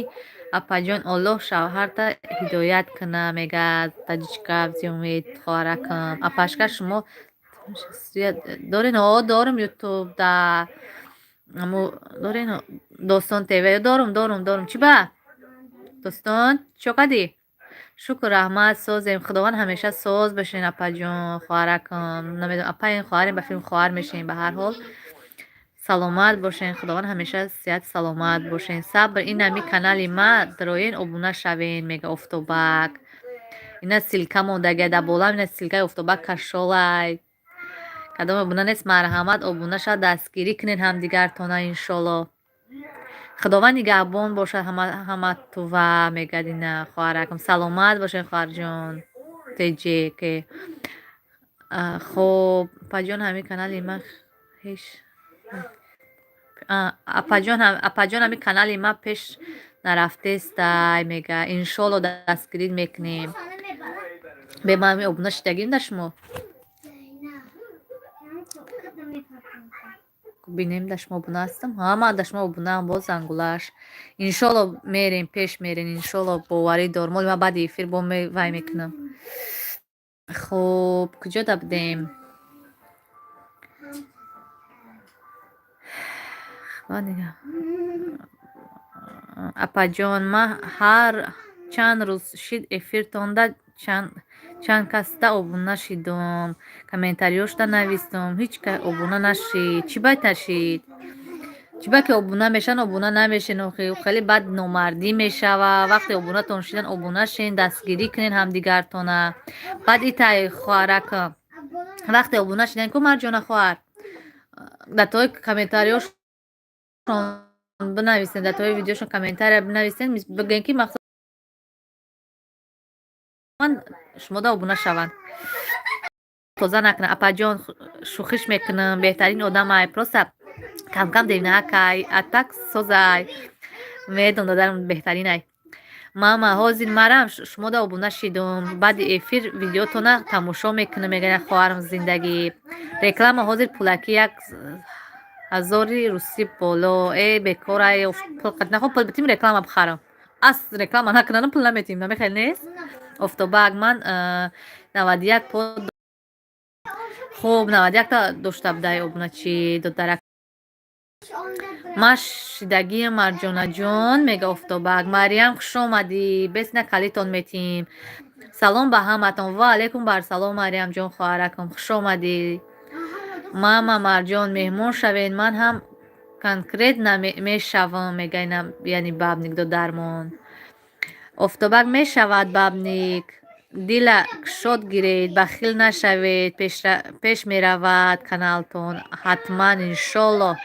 апаҷон, Оллоҳ шавҳарта ҳидоят куна, мега таҷичка зиёмед хоҳаракам. Апашка, шумо дорен? О, дорум, Ютуб да аму дорен, Достон ТВ дорум, дорум, дорум. Чӣ ба? Достон, чо кардӣ? Шукр, раҳмат, созем. Худованд ҳамеша соз бошен, апаҷон, хоҳаракам. Намедонам, апаин, хоҳарем, ба филм хоҳар мешем, ба ҳар ҳол. Саломат бошен, худованд ҳамеша сиҳат саломат бошен. Сабр, инами канали ма дароен, обуна шавен, мега Офтобак. Ина ссылка мондагия дар болам, ина ссылка и Офтобак кашолай. Кадом обуна нест, марҳамат, обуна шав, дастгирӣ кунед ҳамдигартона, иншолло. Худованд нигаҳбон бошад ҳаматува, мегӯяд ина хоҳаракам. Саломат бошед, хоҳарҷон. Теҷе ке. Хоб, апаҷон, ҳамин канали ман ҳеч, апаҷон, ҳамин канали ман пеш нарафтестай, мега. Иншолло, дастгирӣ мекунем. Бе ман ҳамин обуна шидагим да шумо? На. Мепартам. Бинем, да шумо обуна ҳастам? Ҳа, ман да шумо обунаам, боз зангулаш. Иншолло, мерем, пеш мерем, иншолло, боварӣ дорам. Оли ман баъди эфир бо вай мекунам. Хуб, куҷо да будем? Апаҷон, ман ҳар чанд рӯз шид эфиртонда чанд касда обуна шидум, комментариёшда навистум, ҳеҷ ка обуна нашид. Чӣ байт нашид? Чӣ ба ки обуна мешан, обуна намешен? Охи, хеле бад номардӣ мешава. Вақте обунатон шидан, обуна шен, дастгирӣ кунен ҳамдигартона. Баъд итай, хоҳарак, вақте обуна шидан ку, марҷона хоҳар, дар тои комментариёшон бинависен, дар тои видеошон комментария бинависен, бигӯен ки мақсад шумода обуна шаванд. Тоза накунад. Апаҷон, шӯхиш мекунам, беҳтарин одамай, просто камкам девнакай, а так созай. Медон, додарам беҳтаринай. Мама, ҳозир марам шумода обуна шидум, баъди эфир видеотона тамошо мекунам, мегӯяд хоҳарам. Зиндагӣ реклама ҳозир пулакӣ, 1000 русӣ боло. Э, бекорай, нахо пул битим, реклама бихарам. Ас реклама накунанам, пул наметим, намехел нест. Офтобак, ман 91 по хуб, 91-та дошта будай обуначи, додарак. Ман шидагиам, Марҷонаҷон, мега Офтобак. Марьям, хуш омадӣ, бесна калитон метим. Салом ба ҳаматон. Ва алайкум барсалом, Марьямҷон, хоҳаракам, хуш омадӣ. Мама, Марҷон, меҳмон шавед, ман ҳам конкретно мешавам, мега яъни бабник додармон. Офтобак, мешавад, бабник. Дила кушод гиред, бахил нашавед, пеш меравад каналтон ҳатман, иншоллоҳ.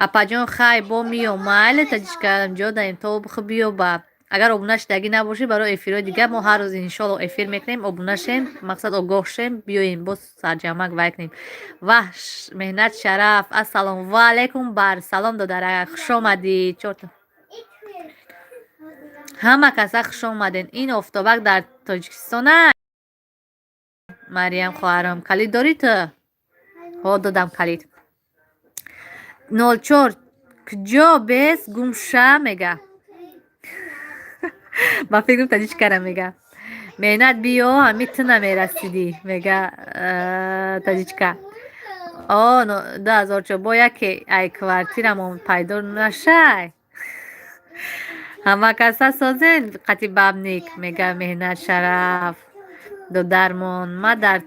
Апаҷон, хай, бо миём, майли, таҷикам ҷодаем, то биёба. Агар обуна шидагӣ набошӣ, барои эфирҳои дигар мо ҳар рӯз, иншоллоҳ, эфир мекунем. Обуна шем, мақсад огоҳ шем, биёем, боз сарҷамак вай кунем. Ваҳ, Меҳнат Шараф, ассалом. Ва алайкум барсалом, додарак, хуш омадӣ. Чорта ҳама каса хуш омаден. Ин Офтобак дар Тоҷикистона. Марьям хоҳарам, калид дорӣ ту? Ҳо, додам калид. 04 куҷо бес гумша, мега. Ба фикрам, таҷичкара мега. Меҳнат, биё, ҳами ту намерасидӣ, мега таҷичка. О, 2004 бо яке ай квартирамон пайдо нашай. Ҳама каса созен қати бабник, мега Меҳнат Шараф додармон. Ма дар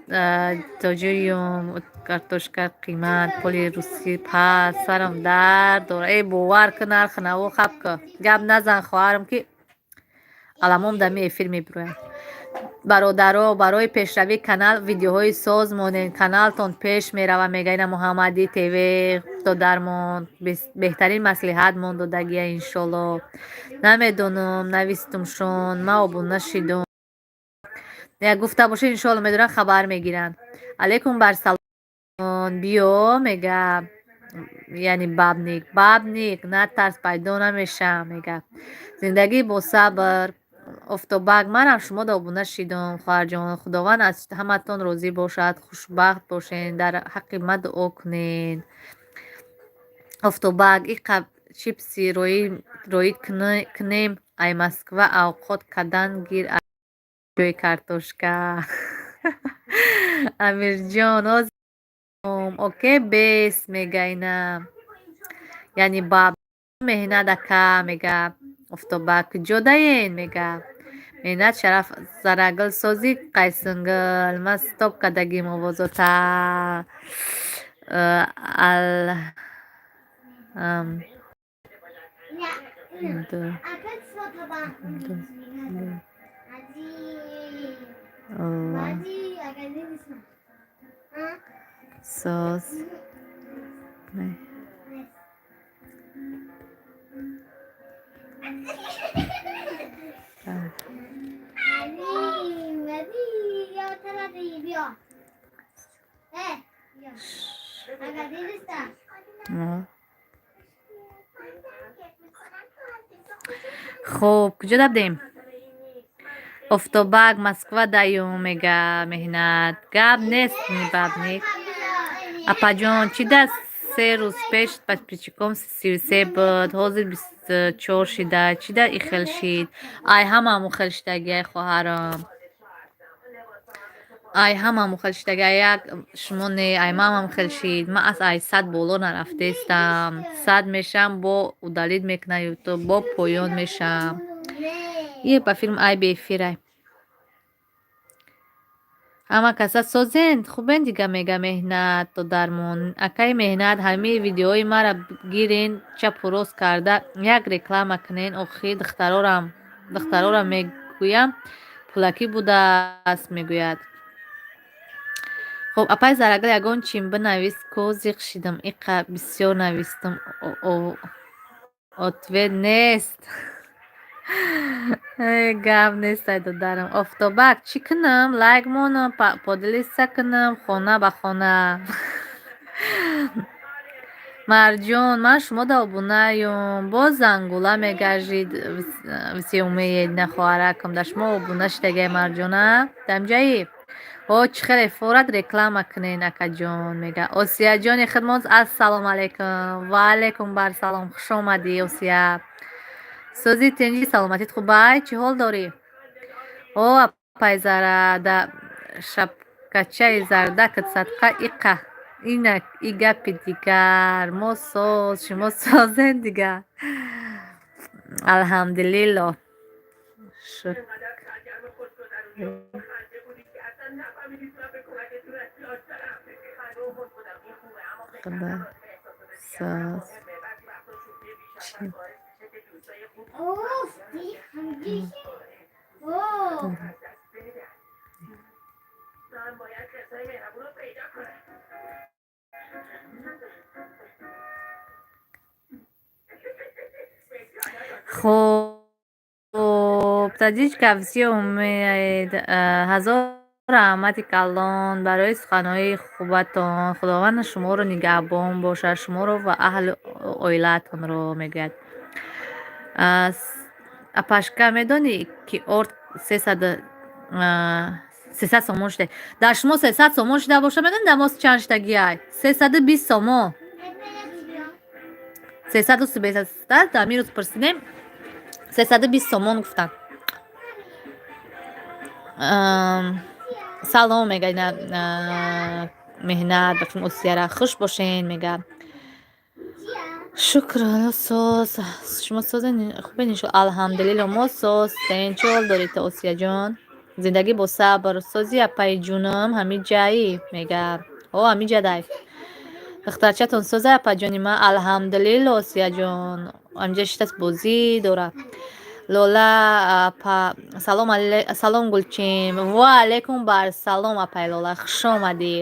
тоҷиюм, картошка қимат, пули русӣ паст, сарам дард дора. Э, бовар кун, нархи наво хаб ку, гап назан, хоҳарам, ки аламом дами эфир мебирояд. Бародаро, барои пешравии канал видеоҳои соз монед, каналтон пеш мерава, мега ина Муҳаммадӣ ТВ додармон. Беҳтарин маслиҳат мон додагия, иншолло. Намедонам, навистумшон, ма обуна шидум. Як гуфта бошед, иншолло, медонанд, хабар мегиранд. Алайкум барсалом, биё, мега яъне бабник. Бабник, натарс, пайдо намешам, мега. Зиндагӣ бо сабр. Офтобак, манам шумода обуна шидум, хоҳарҷон. Худованд аз ҳаматон розӣ бошад, хушбахт бошед, дар ҳаққи ма дуо кунед. Офтобак, иқа чипси роӣ кунем, ай Москва авқот кадан гир ҷои картошка. Амирҷон, окей, бес, мега ина яъне баб. Меҳнат ака, мега Офтобак, куҷо даен, мега Меҳнат Шараф. Зарагул созӣ, қайсингул, ман стоп кардагим овозота. Ал ду ду ла соз ме. Мо. Хуб, куҷо дабдем? Офтобак, Москва даюм, мега Меҳнат. Гап нест, бабник. Апаҷон, чӣ даст 3 рӯз пеш подписчиком 33 буд, ҳозир 24 шида, чӣ да ихел шид? Ай ҳамаму хел шидаги, ай хоҳарам. Ай ҳамаму хел шидаги, ай як шумо не, ай мамам хел шид. Ман аз ай 100 боло нарафтаистам. 100 мешам, бо удалить мекунад ютуб, бо поён мешам. Е, ба филм ай беэфирай. Ҳама каса созен, хубен дига, мега Меҳнат додармон. Акаи Меҳнат, ҳамаи видеои маро гирен, чапу рост карда як реклама кунен. Охи духтарорам мегӯям, пулакӣ будааст, мегӯяд. Хуб, апаи Зарагул, ягон чим бинавис ку, зиқ шидам, иқа бисёр навистам, ответ нест. Гап нестай, додарам. Офтобак, чӣ кунам? Лайк монам, поделиться кунам, хона ба хона. Марҷон, ман шумода обунаюм. Боз зангула мегажид, все умеет, на хоҳаракам. Да шумо обуна шидагай, Марҷона. Дамҷаи? О, чӣ хеле форат реклама кунен, акаҷон, мега. Осияҷони хидмон, ассалому алайкум. Ва алайкум барсалом. Хуш омадӣ, Осия. Сӯзи, тинҷи, саломатит хубай? Чӣ ҳол дорӣ? О, апай Зара, да шапкачаи зардакат садқа иқа. Инак и гапи дигар. Мо соз, шумо созен дигар. Алҳамдулилло. Шукр. Худо соз. Чӣ Оф, о. Хуб, таҷичка все умеет. Ҳазор раҳмати калон барои суханҳои хубатон. Худованд шуморо нигаҳбон бошад, шуморо ва аҳли оилаатонро, мегӯяд. Апашка, медонӣ, ки орд 300 сомон шуда? Дар шумо 300 сомон шуда боша, медонӣ дар мо чанд шудагиай? 320 сомон. Сесаду дар рӯз пурсидем, 320 сомон гуфтанд. Салом, мега меҳнат ба осияра, хуш бошен, мега. Шукр, соз, шумо созен, хубен, иншо, алҳамдулилло, мо созтен. Чӣ ҳол доред, Осияҷон? Зиндагӣ бо сабр. Сози, апаи ҷунам, ҳамин ҷаи, мега. О, ҳамин ҷадай. Духтарчатон соза, апаҷони ман? Алҳамдулилло, Осияҷон, ҳаминҷа шитаст, бозӣ дора. Лола апа, салом, салом, гулчин. Ва алайкум барсалом, апай Лола, хуш омадӣ.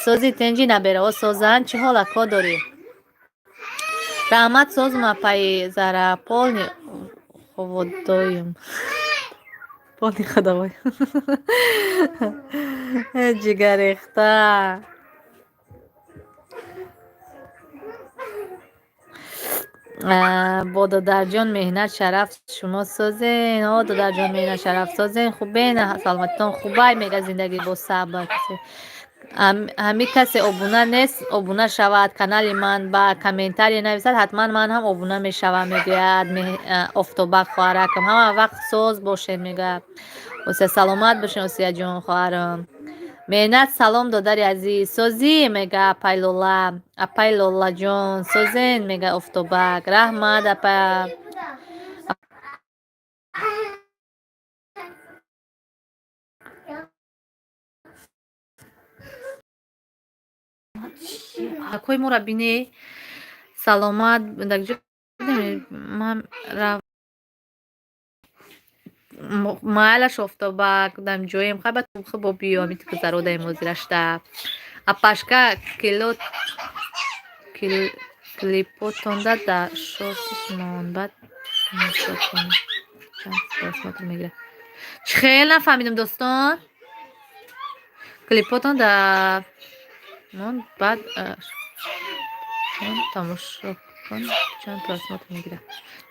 Сози, тинҷи, набераҳо созанд? Чӣ ҳолатҳо дорӣ? Раҳмат, созум, апаи Зара, полный ховодоем, полный ходовой. Ҷигаррехта. Бо додарҷон Меҳнат Шараф, шумо созен? О, додарҷон Меҳнат Шараф, созен, хубен, саломатитон хубай, мега. Зиндагӣ бо сабр. Ҳамин касе обуна нест, обуна шавад канали ман, ба комментария нависад, ҳатман ман ҳам обуна мешавам, мегӯяд Офтобак хоҳаракам. Ҳама вақт соз бошед, мегӯяд Осия. Саломат бошед, Осияҷон, хоҳарам. Меҳнат, салом, додари азиз, созӣ, мега апай Лола. Апай Лолаҷон, созен, мега Офтобак. Раҳмат, апа. Акои моро бинӣ, саломат. Ман майлаш, Офтобак, дам ҷоем хай, бо биё, ами гузародаем ҳозирашта. Апашка, кило клипотонда да шортиш мон, баъд тамошо кун, чанд просмотр мегирад. Чӣ хел, нафаҳмидам, дӯстон. Клипотон да мон, баъд тамошо кун, чанд просмотр мегирад.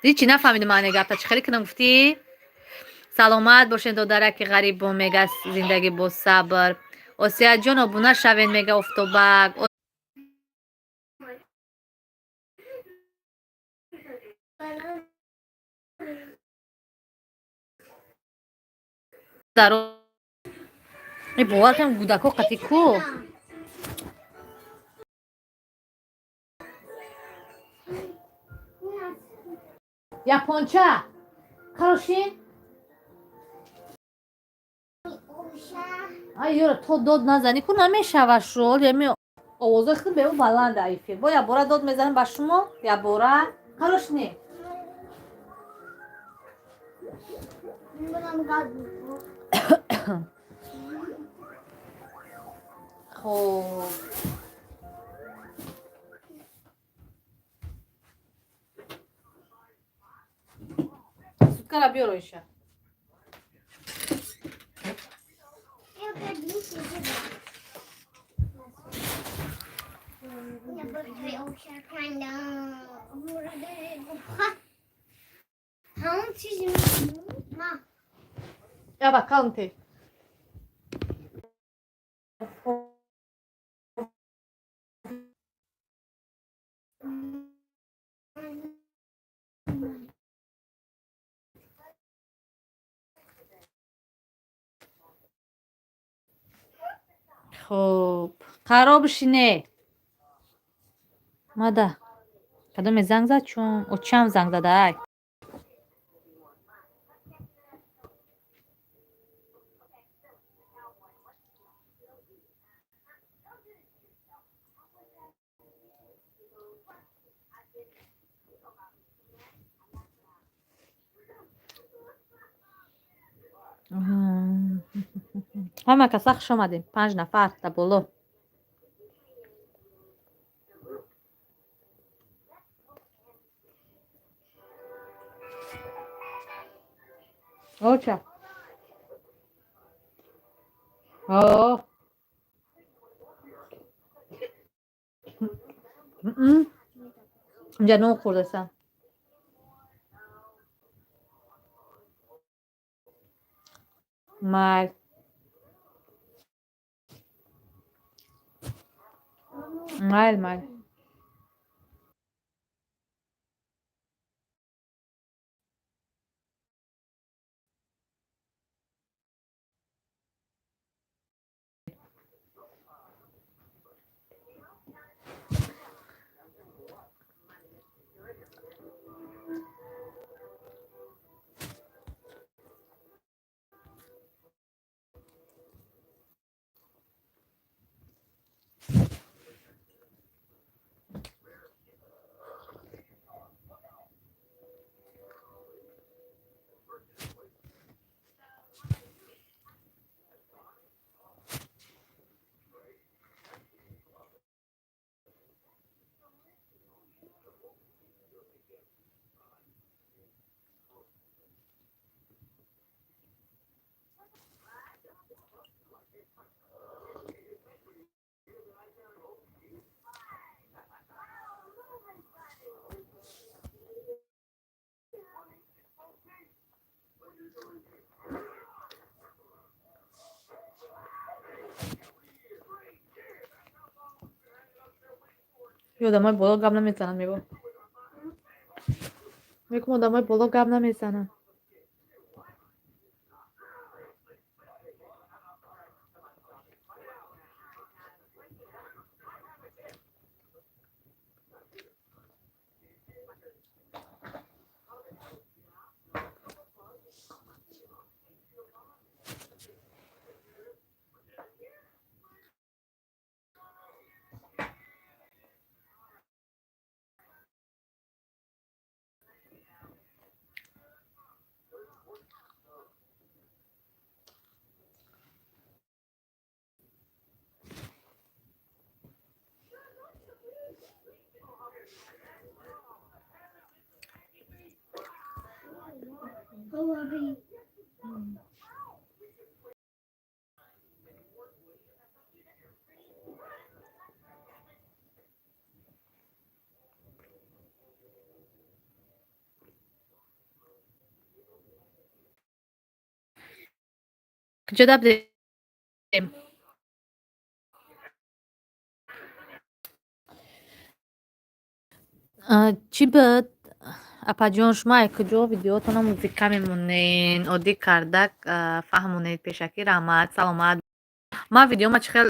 Ҳичи нафаҳмидам маъне гапта. Чӣ хеле кунам гуфтӣ? Саломат бошед, додараки ғарибон, мега. Зиндагӣ бо сабр. Осияҷон, обуна шавед, мега Офтобак. Бовар кунам, кӯдако қати ку. Японча карошин. Ай, ёра, то дод назанӣ ку, намешава шуд. Ями овозои худ беу баланда эфир. Бо якбора дод мезанам ба шумо, якбора карошни. Хоб. Курткара биёр, Оиша. Яба, калнте. Хуб, қарор бишине. Мада кадоме занг зад, чун очам занг зада, ай. Ҳама каса хуш омадем, панҷ нафар дар боло. Оча, о, инҷа нон хӯрдасам. Майл, майл, майл. Одамои боло гап намезананд, мебо. Мегум, одамои боло гап намезананд. Куҷода будем? Чӣ буд, апаҷон? Шумо ай куҷо видеотона музика мемонен? Оддӣ карда фаҳмонед пешакӣ, раҳмат, саломат. Ман видеома чӣ хел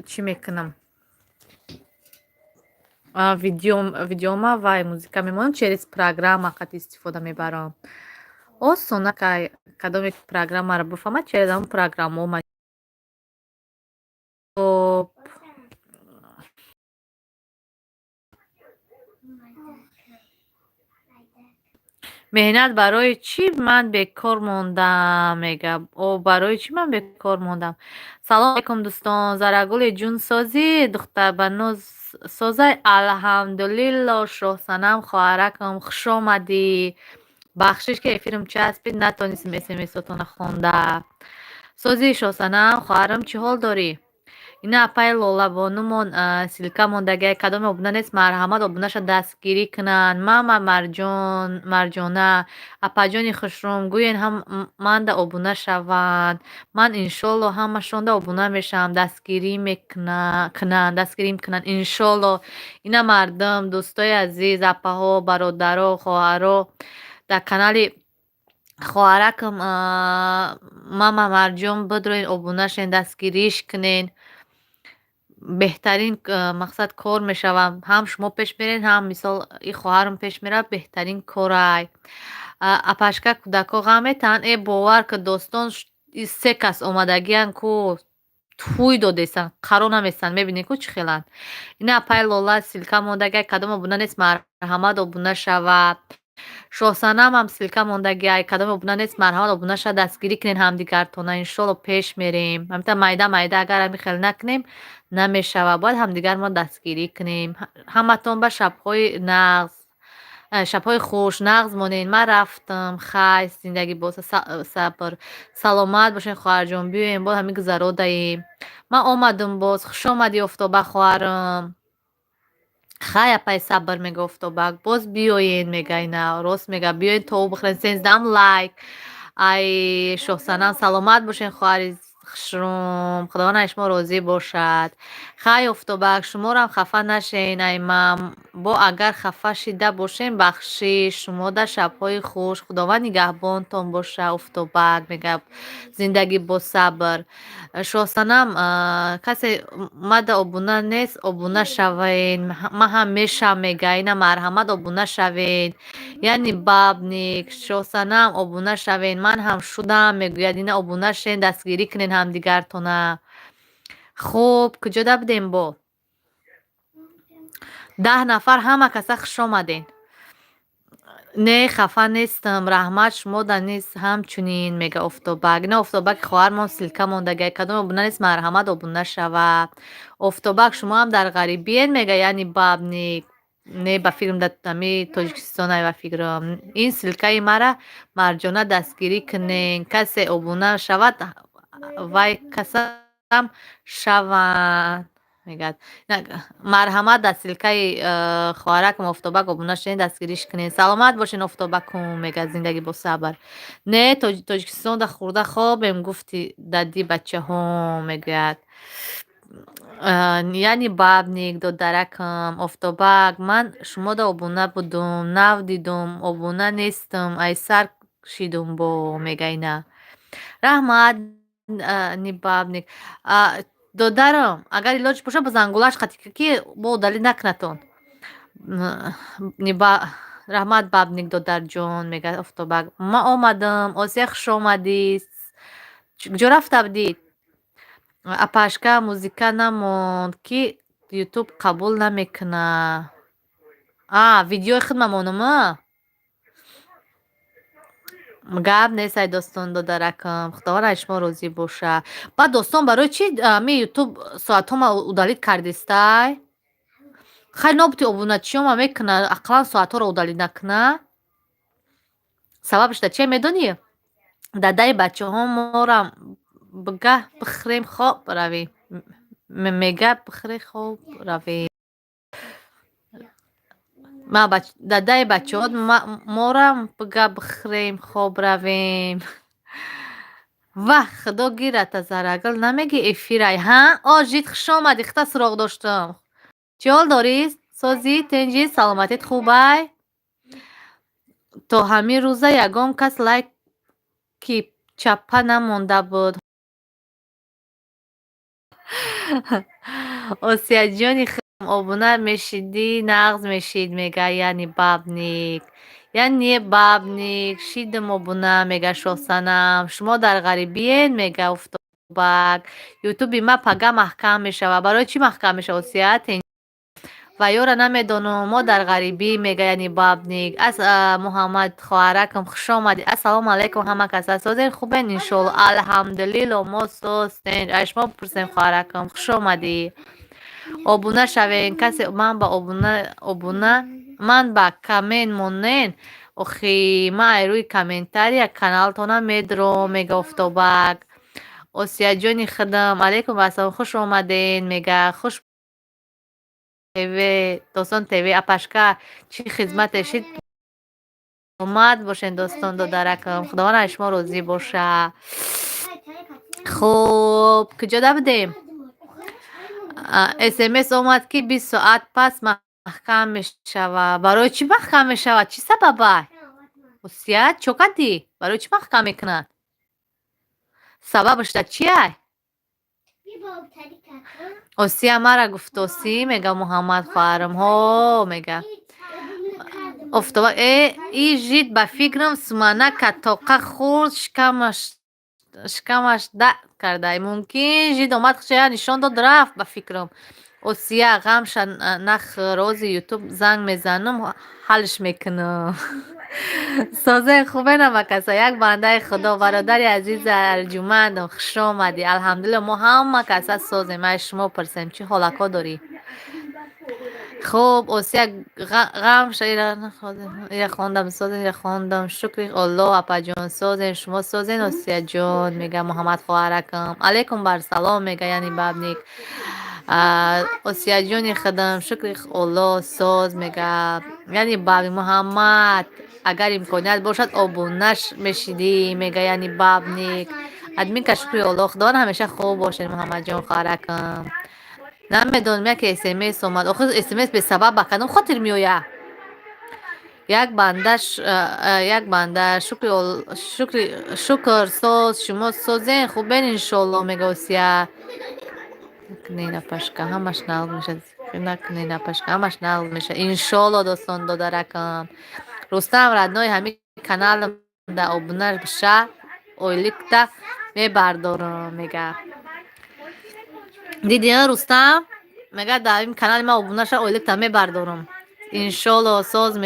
чӣ мекунам? Видеома вай музика мемонам, через программа қат истифода мебарам. Осона, кадоме программаро бифаҳмад, через ҳамон программао. Хоб, меҳнат барои чӣ ман бекор мондам, мега. О, барои чӣ ман бекор мондам? Салом алейкум, дӯстон. Зарагули ҷунсозӣ, духтарбану созай? Алҳамдулилло. Шоҳсанам, хоҳаракам, хушомадӣ. Бахшиш, ки эфирам часпид, натонистем смсотона хонда. Сози, Шосанам, хоҳарам, чӣ ҳол дорӣ? Ина апаи Лолабонумон ссылка мондагиай, кадоме обуна нест, марҳамат, обунаша дастгирӣ кунанд. Мама Марҷон, Марҷона, апаҷони хушрӯм, гӯен ҳам манда обуна шаванд. Ман иншолло ҳамашонда обуна мешавам, дастгирӣ кунанд, дастгирӣ кунанд иншолло. Ина мардум, дӯстои азиз, апаҳо, бародаро, хоҳаро, дар канали хоҳаракам мама Марҷон бидроен, обуна шен, дастгириш кунен. Беҳтарин мақсад кор мешавад. Ҳам шумо пеш мерен, ҳам мисол и хоҳарам пеш меравад, беҳтарин корай. Апашка, кӯдакҳо ғам метаҳанд? Э, бовар ки, достон, се кас омадагиян ку, тӯй додестанд, қарор наместанд, мебинед ку чӣ хеланд. Ина апаи Лола ссылка мондагиай, кадом обуна нест, марҳамат, обуна шавад. Шоҳсанамам ссылка мондагиай, кадом обуна нест, марҳамат, обуна шавад, дастгирӣ кунед ҳамдигартона, иншолло пеш мерем. Ҳамита майда майда агар ҳамин хел накунем, намешавад, бояд ҳамдигармо дастгирӣ кунем. Ҳаматон ба шабҳои нағз, шабҳои хуш, нағз монед. Ман рафтам, хай, зиндагӣ бо сабр. Саломат бошед, хоҳарҷон, биёем, боз ҳамин гузаро даем. Ман омадам боз, хуш омадӣ, Офтоба хоҳарам. Хай, апаи Сабр, мега Офтобак, боз биёен, мега. Ина рост мега, биёен, то бихӯрен. 13-ам лайк ай Шоҳсанам. Саломат бошен, хоҳари хушрӯм, Худованд аз шумо розӣ бошад. Хай, Офтобак, шуморам хафа нашен ай ман, бо агар хафа шида бошем, бахшиш. Шумода шабҳои хуш, Худованд нигаҳбонтон боша. Офтобак мега, зиндагӣ бо сабр. Шоҳсанам, касе мада обуна нест, обуна шавен, ман ҳам мешавам, мега. Ина марҳамат, обуна шавед. Яъне бабник, Шоҳсанам, обуна шавен, ман ҳам шудам, мегӯяд. Ина обуна шен, дастгирӣ кунед ҳамдигартона. Хуб, куҷода будем? Бо 10 нафар, ҳама каса хуш омаден. Не, хафа нестам, раҳмат, шумода низ ҳамчунин, мега Офтобак. Ина Офтобаки хоҳармон ссылка мондагиай, кадом обуна нест, марҳамат, обуна шавад. Офтобак, шумо ҳам дар ғарибиен, мега яъне бабник. Не, ба фикрам дар ҳами Тоҷикистонай, ба фикрам. Ин ссылкаи мара, Марҷона, дастгирӣ кунен, касе обуна шавад, вай касам шаванд, мегӯяд. Марҳамат, дар ссылкаи хоҳаракам Офтобак обуна шавед, дастгириш кунед. Саломат бошен, Офтобакум, мегӯяд зиндагӣ бо сабр. Не, Тоҷикистонда хӯрда хобем, гуфти дади бачаҳом, мегӯяд. Яъне бабник, додаракам Офтобак, ман шумода обуна будум, нав дидум, обуна нестам, ай сар шидум бо, мега ина. Раҳмат, нибабник. Додарам, агар илоҷ бошад, ба зангулаш қатӣ ки бо удалить накунатон. Раҳмат, бабник додарҷон, мегӯяд Офтобак. Ман омадам, Осия, хуш омадӣ. Куҷо рафта будӣ? Апашка, музыка намонд, ки Ютуб қабул намекунад. А, видеои худ мамонама? Гап нест, ай достон, додаракам. Худованд аз шумо розӣ боша. Баъд, достон, барои чӣ ами Ютуб соатҳома удалить кардистай? Хай, нобути обуначиёма мекунад, ақаллан соатҳоро удалить накунад. Сабабаш дар чия, медонӣ? Дадаи бачаҳо морам гаҳ бихӯрем, хоб равем. Мега бихӯре, хоб равем. Дадаи бачаҳо морам га бихӯрем, хоб равем. Ваҳ, худо гирата, Зарагул, намегӣ эфирай, ҳа? О, жит, хуш омадӣ, хита суроғ доштам. Чӣ ҳол дорӣ? Созӣ, тинҷӣ, саломатит хубай? То ҳамин рӯза ягон кас лайки чаппа намонда буд. Осияҷони худам, обуна мешидӣ, нағз мешид, мега яъне бабник. Яъне бабник, шидам обуна, мега Шоҳсанам. Шумо дар ғарибиен, мега Офтобак. Ютуби ма пага маҳкам мешавад. Барои чӣ маҳкам мешавад, Осия? Ва ёра намедонам, мо дар ғарибӣ, мега яъне бабник. Ас Муҳаммад хоҳаракам, хуш омадӣ. Ассалому алайкум, ҳама каса. Созен, хубен, иншоалло. Алҳамдулилло, мо созтен. Аз шумо бипурсем, хоҳаракам, хуш омадӣ. Обуна шавен, касе ман ба обуна, обуна ман ба коммент монен. Охи, ман ай рӯи комментария каналтона медром, мега Офтобак. Осияҷони худам, алайкум ассалом, хуш омаден, мега. Хуш ТВ, Достон ТВ, апашка, чӣ хизмате шид? Омад бошен, достон додаракам. Худованд аз шумо розӣ боша. Хуб, куҷода будем? СМС омад, ки 20 соат пас маҳкам мешавад. Барои чӣ маҳкам мешавад? Чӣ сабаба? Осия, чо кардӣ? Барои чӣ маҳкам мекунад? Сабабаш дар чиай? Осия мара гуфтосӣ, мега Муҳаммад хоҳарам. Ҳо, мега. Офтоба, э, и жид ба фикрам суманака тоқа хӯрд, шикамаш да кардай. Мумкин жид омад, худша нишон дод, рафт ба фикрам. Осия, ғамша нахӯр, ози Ютуб занг мезанам, ҳалш мекунам. Созаи хубе намакаса, як бандаи худо, бародари азизи арҷумандам, хуш омадӣ. Алҳамдулилло, мо ҳама каса созем. Ай шумо пурсем, чӣ ҳолатҳо дорӣ? Хуб, Осия, ғамша ира хондам, созем, ира хондам. Шукри Аллоҳ, апаҷон, созем, шумо созен, Осияҷон, мега Муҳаммад хоҳаракам. Алайкум барсалом, мега яъни бабник. Осияҷони худам, шукри Аллоҳ, соз, мега. Яъни бабник Муҳаммад, агар имконият бошад, обунаш мешидӣ, мега яъни бабник. Админка, шукри Аллоҳ, худованд ҳамеша хуб бошед, Муҳаммадҷон хоҳаракам. Намедонам, яке СМС омад. Охир СМС бесабаб ба кадом хотир меояд? Як банда, шукри шукр, соз, шумо созен, хубен, иншоалло, мега Осия. Накунед, апашка, ҳамаш нағз мешавад. Накунед, апашка, ҳамаш нағз мешавад. Иншоалло, достон додаракам. Рустам родной, ҳамин каналам да обуна биша, ойликта мебардорам, мега. Дидӣ, Рустам? Мега, дар ин канали ман обуна ша, ойликта мебардорам. Иншоалло, соз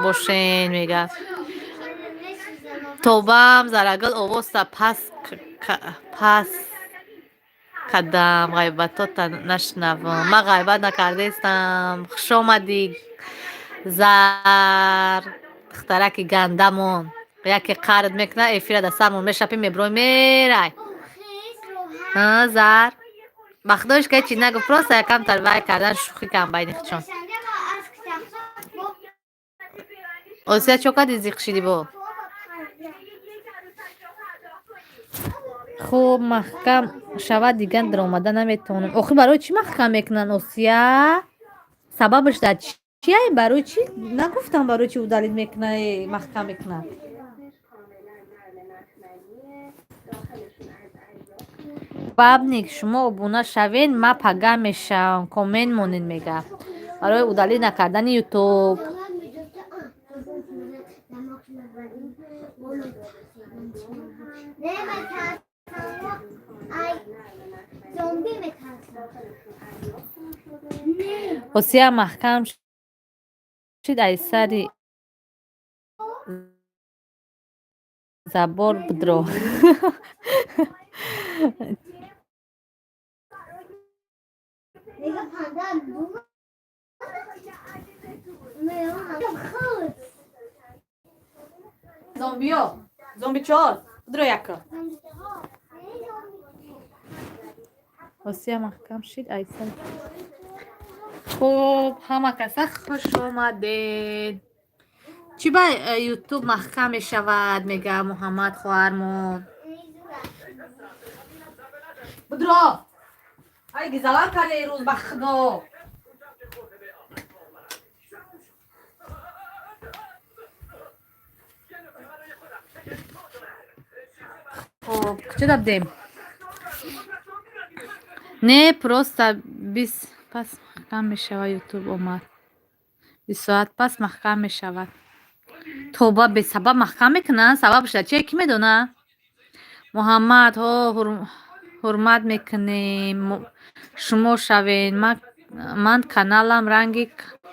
бошен, мега. Тобам зарагул овозта пас кардам, ғайбатота нашунавам. Ман ғайбат накардаистам. Хуш омадӣ, Зар, духтараки гандамон. Яке қард мекунад, эфира дар сармон мешапӣ, меброи, мерай. Зар. Ба худоиш ка ҳечи нагуфт, просто якамтар вай кардан, шӯхӣ кам байни худшон. Осия, чо кардӣ, зиқ шидӣ бо? Хуб, маҳкам шавад, дигар даромада наметавонам. Охир барои чӣ маҳкам мекунанд, Осия? Сабабаш дар чия? Барои чӣ? Нагуфтам, барои чӣ удалить мекунад, маҳкам мекунад. Бабник, шумо обуна шавед, ман пага мешавам, коммент монед, мега. Барои удалить накардани Ютуб. Осия маҳкам шид, ай сари забор бидро. Зомбиё, зомби чор, бидро яка. Осия маҳкам шид, ай сари. Хуб, ҳама каса хуш омадед. Чӣ ба Ютуб маҳкам мешавад, мега Муҳаммад хоҳармон. Бидро! Ай гизалан карда ирӯз, ба худо. Хуб, куҷо будем? Не, просто бис пас маҳкам мешавад, Ютуб омад. 20 соат пас маҳкам мешавад. Тоба, бесабаб маҳкам мекунанд? Сабабаш дар чие, кӣ медонад? Муҳаммад, ҳо, ҳурмат мекунем, шумо шавед. Ман каналам ранги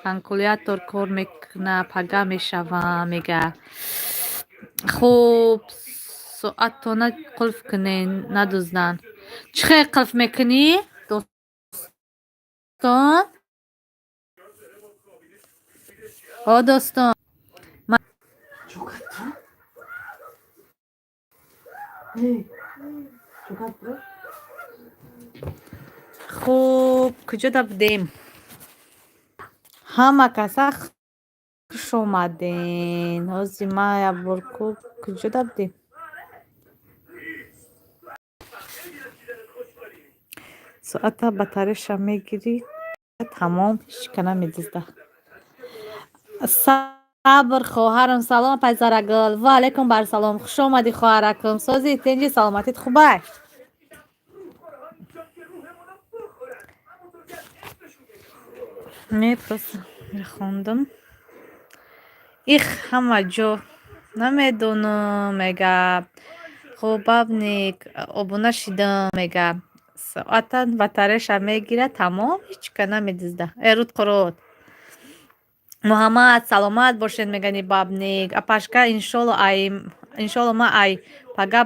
калкулятор кор мекунад, пага мешавам, мега. Хуб, соаттона қулф кунед, надузданд. Чӣ хел қулф мекунӣ, достон? О, достон. Чокат ту? Эй, чокат бро? Хуб, куҷода будем? Ҳама каса хуш омаден. Ҳозир ман якбор ку куҷода будем? Соата батареша мегирӣ, тамом, ҳеҷ ка намедизда. Сабр, хоҳарам, салом, пайзарагул. Ва алайкум барсалом. Хуш омадӣ, хоҳаракум. Сози, тинҷи, саломатит хубай? Не, просто хондам. Их ҳама ҷо намедонам, мега. Хуб, бабник, обуна шидам, мега. Соата батареша мегирад, тамом, ҳеҷ ка намедизда. Э, руд қурут. Муҳаммад, саломат бошед, мегани бабник. Апашка, иншолло, ай иншолло, ман ай пага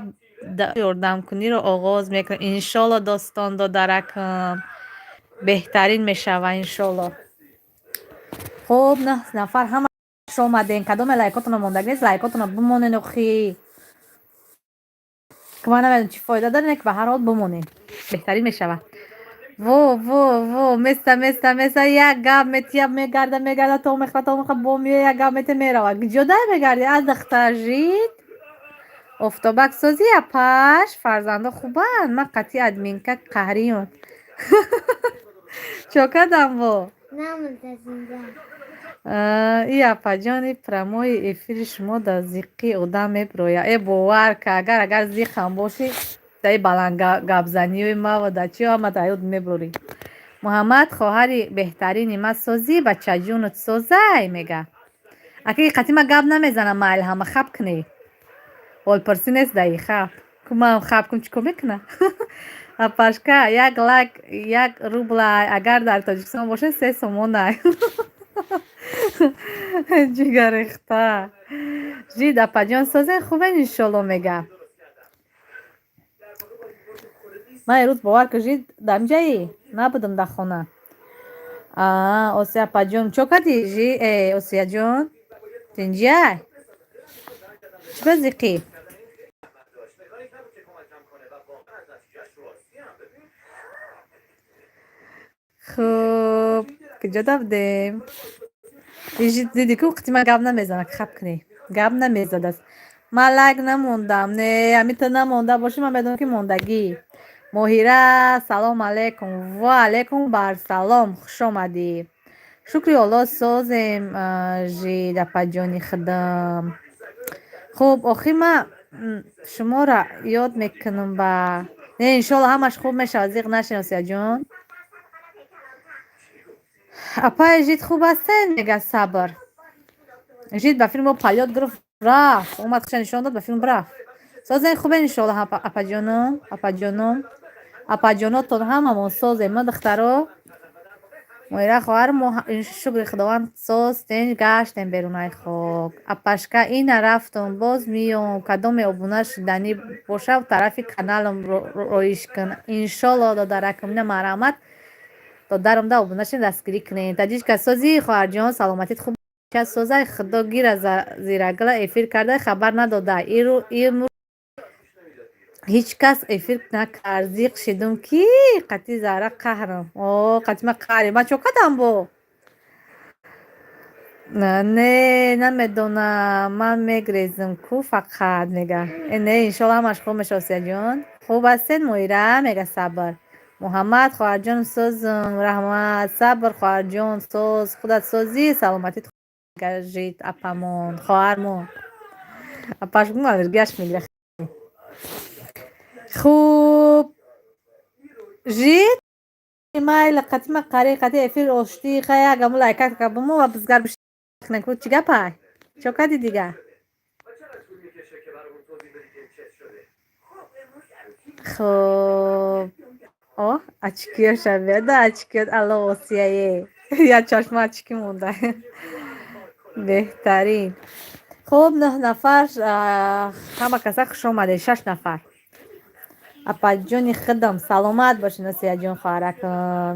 ёрдамкуниро оғоз мекунам. Иншолло, достон, додаракам. Беҳтарин мешава, иншолло. Хуб, наҳ нафар, ҳама хуш омаден. Кадоме лайкотонро мондаг нест, лайкотонро бимонен охи. Ки ман намедонам, чӣ фоида дорем, ки ба ҳар ҳол бимонем. Беҳтарин мешава. Во, во, во, места, места, места, як гап метия, мегарда, мегарда, то мехӯра, то мехӯра, бо меоя, як гап мете, мерава. Куҷо дай мегарди? Аз духтаржит. Офтобак, созӣ, апаш, фарзандо хубанд? Ман қатъи админка қаҳриён. Чо кардам бо? И апаҷон, и прямой эфири шумо дар зиққи одам мебирояд. Э, бовар ка, агар зиқам бошӣ, дар и баланд гапзаниҳои мава дар чиё ҳама дар ёд мебурӣ. Муҳаммад, хоҳари беҳтарини ма, созӣ, бачаҷунат созай, мега. Аки қатъи ма гап намезанам, майл ҳама хаб кунӣ. Ҳолпурсӣ нест даи хаб. Ку маам хаб кун, чӣ кор мекуна? Апашка, як лайк як рублай, агар дар Тоҷикистон бошед, 3 сомонай. Ҷигаррехта. Жид, апаҷон, созен, хубен, иншолло, мега. Ман ирӯз, бовар ки, жид, дар инҷаи набудам, дар хона. Осия апаҷон, чо кардӣ, жи, э, Осияҷон? Тинҷиай? Чӣ ба зиқӣ? Хуб, куҷода будем? Жид, диди ку, қити ман гап намезанад, хаб кунӣ. Гап намезадааст. Ман лайк намондам. Не, ҳамин ту намонда бошӣ, ман медонам, ки мондагӣ. Моҳира, салом алейкум. Ва алейкум барсалом, хуш омадӣ. Шукри Алло, созем, жид, апаҷони худам. Хуб, охир ман шуморо ёд мекунам ба. Не, иншолло, ҳамаш хуб мешавад, зиқ нашин, Осияҷон. Апаи жид, хуб ҳастен, мега Сабр. Жид ба филм полёт гирифт, рафт. Омад, худша нишон дод, ба филм рафт. Созен, хубен, иншолло, апаҷоном, апаҷоном, апаҷонотон, ҳамамон созем, ма духтаро. Моира хоҳар, мо шукри Худованд, соз тен, гаштем берунай хок. Апашка, ина рафтум, боз миём. Кадоме обуна шуданӣ боша, тарафи каналам роиш кун. Иншолло, додаракам, ина марҳамат, додарам да обуна шин, дастгирӣ кунед. Таҷичка, созӣ, хоҳарҷон, саломатит хуб созай? Худо гира, зирагила эфир карда, хабар надода. Имрӯз ҳеҷ кас эфир накард, зиқ шидум, ки қатъи зарра қаҳрам. О, қатъи ма қаҳре, ман чо кардам бо? Не, намедонам, ман мегрезам ку фақат, мега. Э, не, иншолло, ҳамаш хуб мешавад, Осияҷон. Хуб ҳастед, Моира, мега Сабр. Муҳаммад, хоҳарҷон, созум, раҳмат. Сабр, хоҳарҷон, соз, худат созӣ, саломатит, жид, апамон, хоҳармон. Апаш гум, аллергияш мегира. Хуб, жид, майли, қатъи ма қари, қатъи эфир оштӣ, хай, як гаму лайкак кабуму ва бизгар бишнем ку, чӣ гапай? Чо кардӣ дига? Хуб, о, очкиёша биёда, очкиёт, алло, Осияе. Як чашма очки монда. Беҳтарин. Хуб, нӯҳ нафар, ҳама каса хуш омадед, шаш нафар. Апаҷони худам, саломат бошед, Осияҷон, хоҳаракам.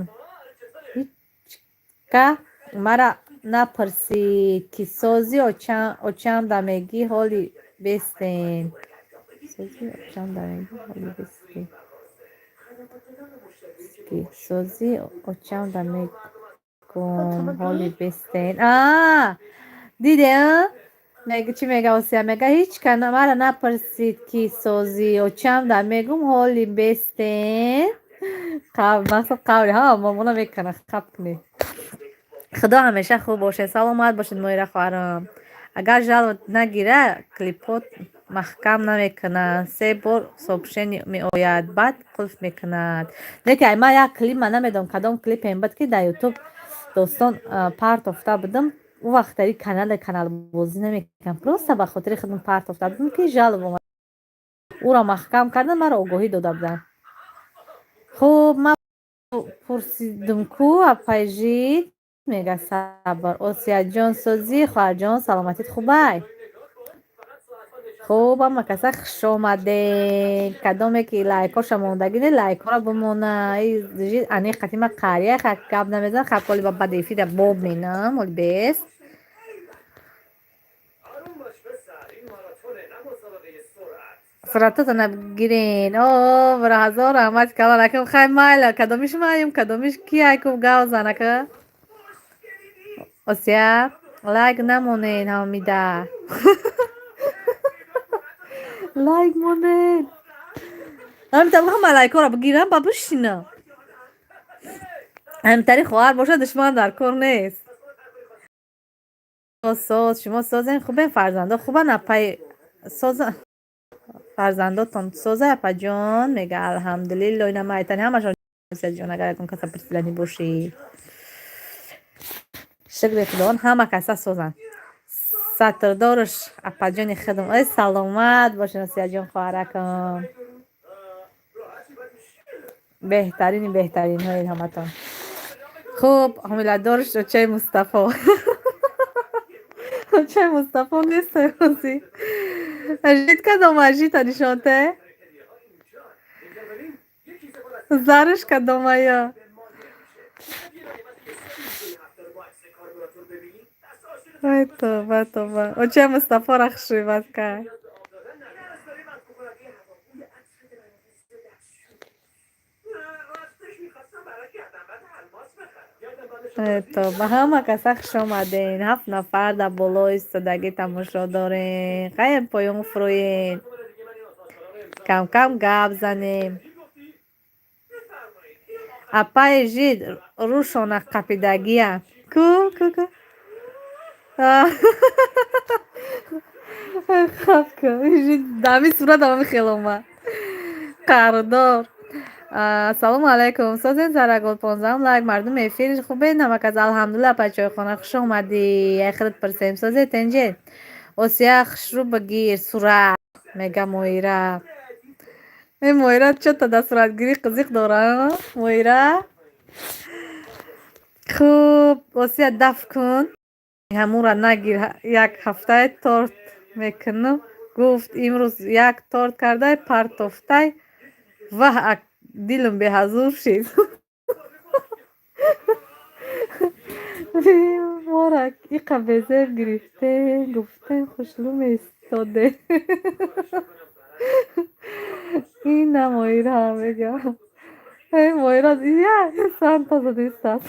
Ҳечка мара Напурсид, ки созӣ очамда мегӣ, ҳоли бестен. Созӣ очамда мегӣ, ҳоли бестен. Ки созӣ очамда мегум, ҳоли бестен. А диде, чӣ мега Осия? Мега, ҳеҷ ка мара напурсид, ки созӣ очамда мегум, ҳоли бестен. Мақсад қавли ҳа мамона мекана, хаб кунед. Худо ҳамеша хуб бошед, саломат бошед, Моира хоҳарам. Агар жалоба нагира, клипот маҳкам намекунад. Се бор сообщение меояд, баъд қулф мекунад. Не ки ай ман як клип, ман намедонам кадом клипем буд, ки дар Ютуб, достон, партофта будам. Ӯ вақт дар канале каналбозӣ намекунам, просто ба хотири худам партофта будам, ки жалоба омад, ӯро маҳкам кардан, маро огоҳӣ дода буданд. Хуб, ман пурсидум ку, апайжид мега. Сабр, Осияҷон, созӣ, хоҳарҷон, саломатит хубай? Хуб, ҳама каса хушомадед. Кадоме ки лайкоша мондагӣ не, лайкҳоро бимона. Аниқ қатима қария гап намезан. Хаб, коли ба баъди эфира боб менам, оли бест. Сурататона бигирен. О, бара, ҳазор раҳмат, калон акам. Хай, майла, кадомиш маем, кадомиш ки айкум гав занака. Осия, лайк намонен, ҳамида лайк монен. Ҳамита ҳама лайкҳоро бигирам, ба бишинам. Ҳамитари хоҳар бошад, душман дар кор нест. Соз, шумо созен, хубен, фарзандо хубан, апай, соза, фарзандотон соза, апаҷон, мега. Алҳамдулилло, ина майтани ҳамашон. Ҷон, агар ягон каса пурсиданӣ бошӣ, шукри худованд, ҳама каса созанд. Сатрдорш, апаҷони худам, ой, саломат бошед, Осияҷон, хоҳаракам, беҳтарини беҳтаринҳои ҳаматон. Хуб, ҳомиладорш очаи Мустафо, очаи Мустафо нест ҳозӣ. Ажид кадом ажита нишонте? Зарш кадомая? Ай, тоба, тоба, очаи Мустафора хушриват кард. Тоба, ҳама каса хуш омаден. Ҳафт нафар дар боло истодагӣ тамошо дорем. Хайр, поён фурӯед, камкам гап занем. Апаи жид рӯшона қапидагия ку, ку, ку, хаб ку. Ҳамин сурат ҳами хел омад, қаҳрдор. Ассалому алайкум, созен, Зарагул, 15-ум лайк. Мардуми эфир хубен, ҳамакас? Алҳамдулилла, апа чойхона, хуш омадӣ. Айхират пурсем, созе, тенҷе? Осия, хушрӯ бигир сурат, мега Моира. Э, Моира чота дар суратгирӣ қизиқ дора, Моира. Хуб, Осия, даф кун ҳамура, нагир. Як ҳафтае торт мекунам, гуфт, имрӯз як торт кардай партофтай. Ваҳ, дилам беҳазур шид. Мора иқа безеб гирифтем, гуфтем, хушрӯ меистодем. Ина Моира мега. Э, Моира я санта задистад.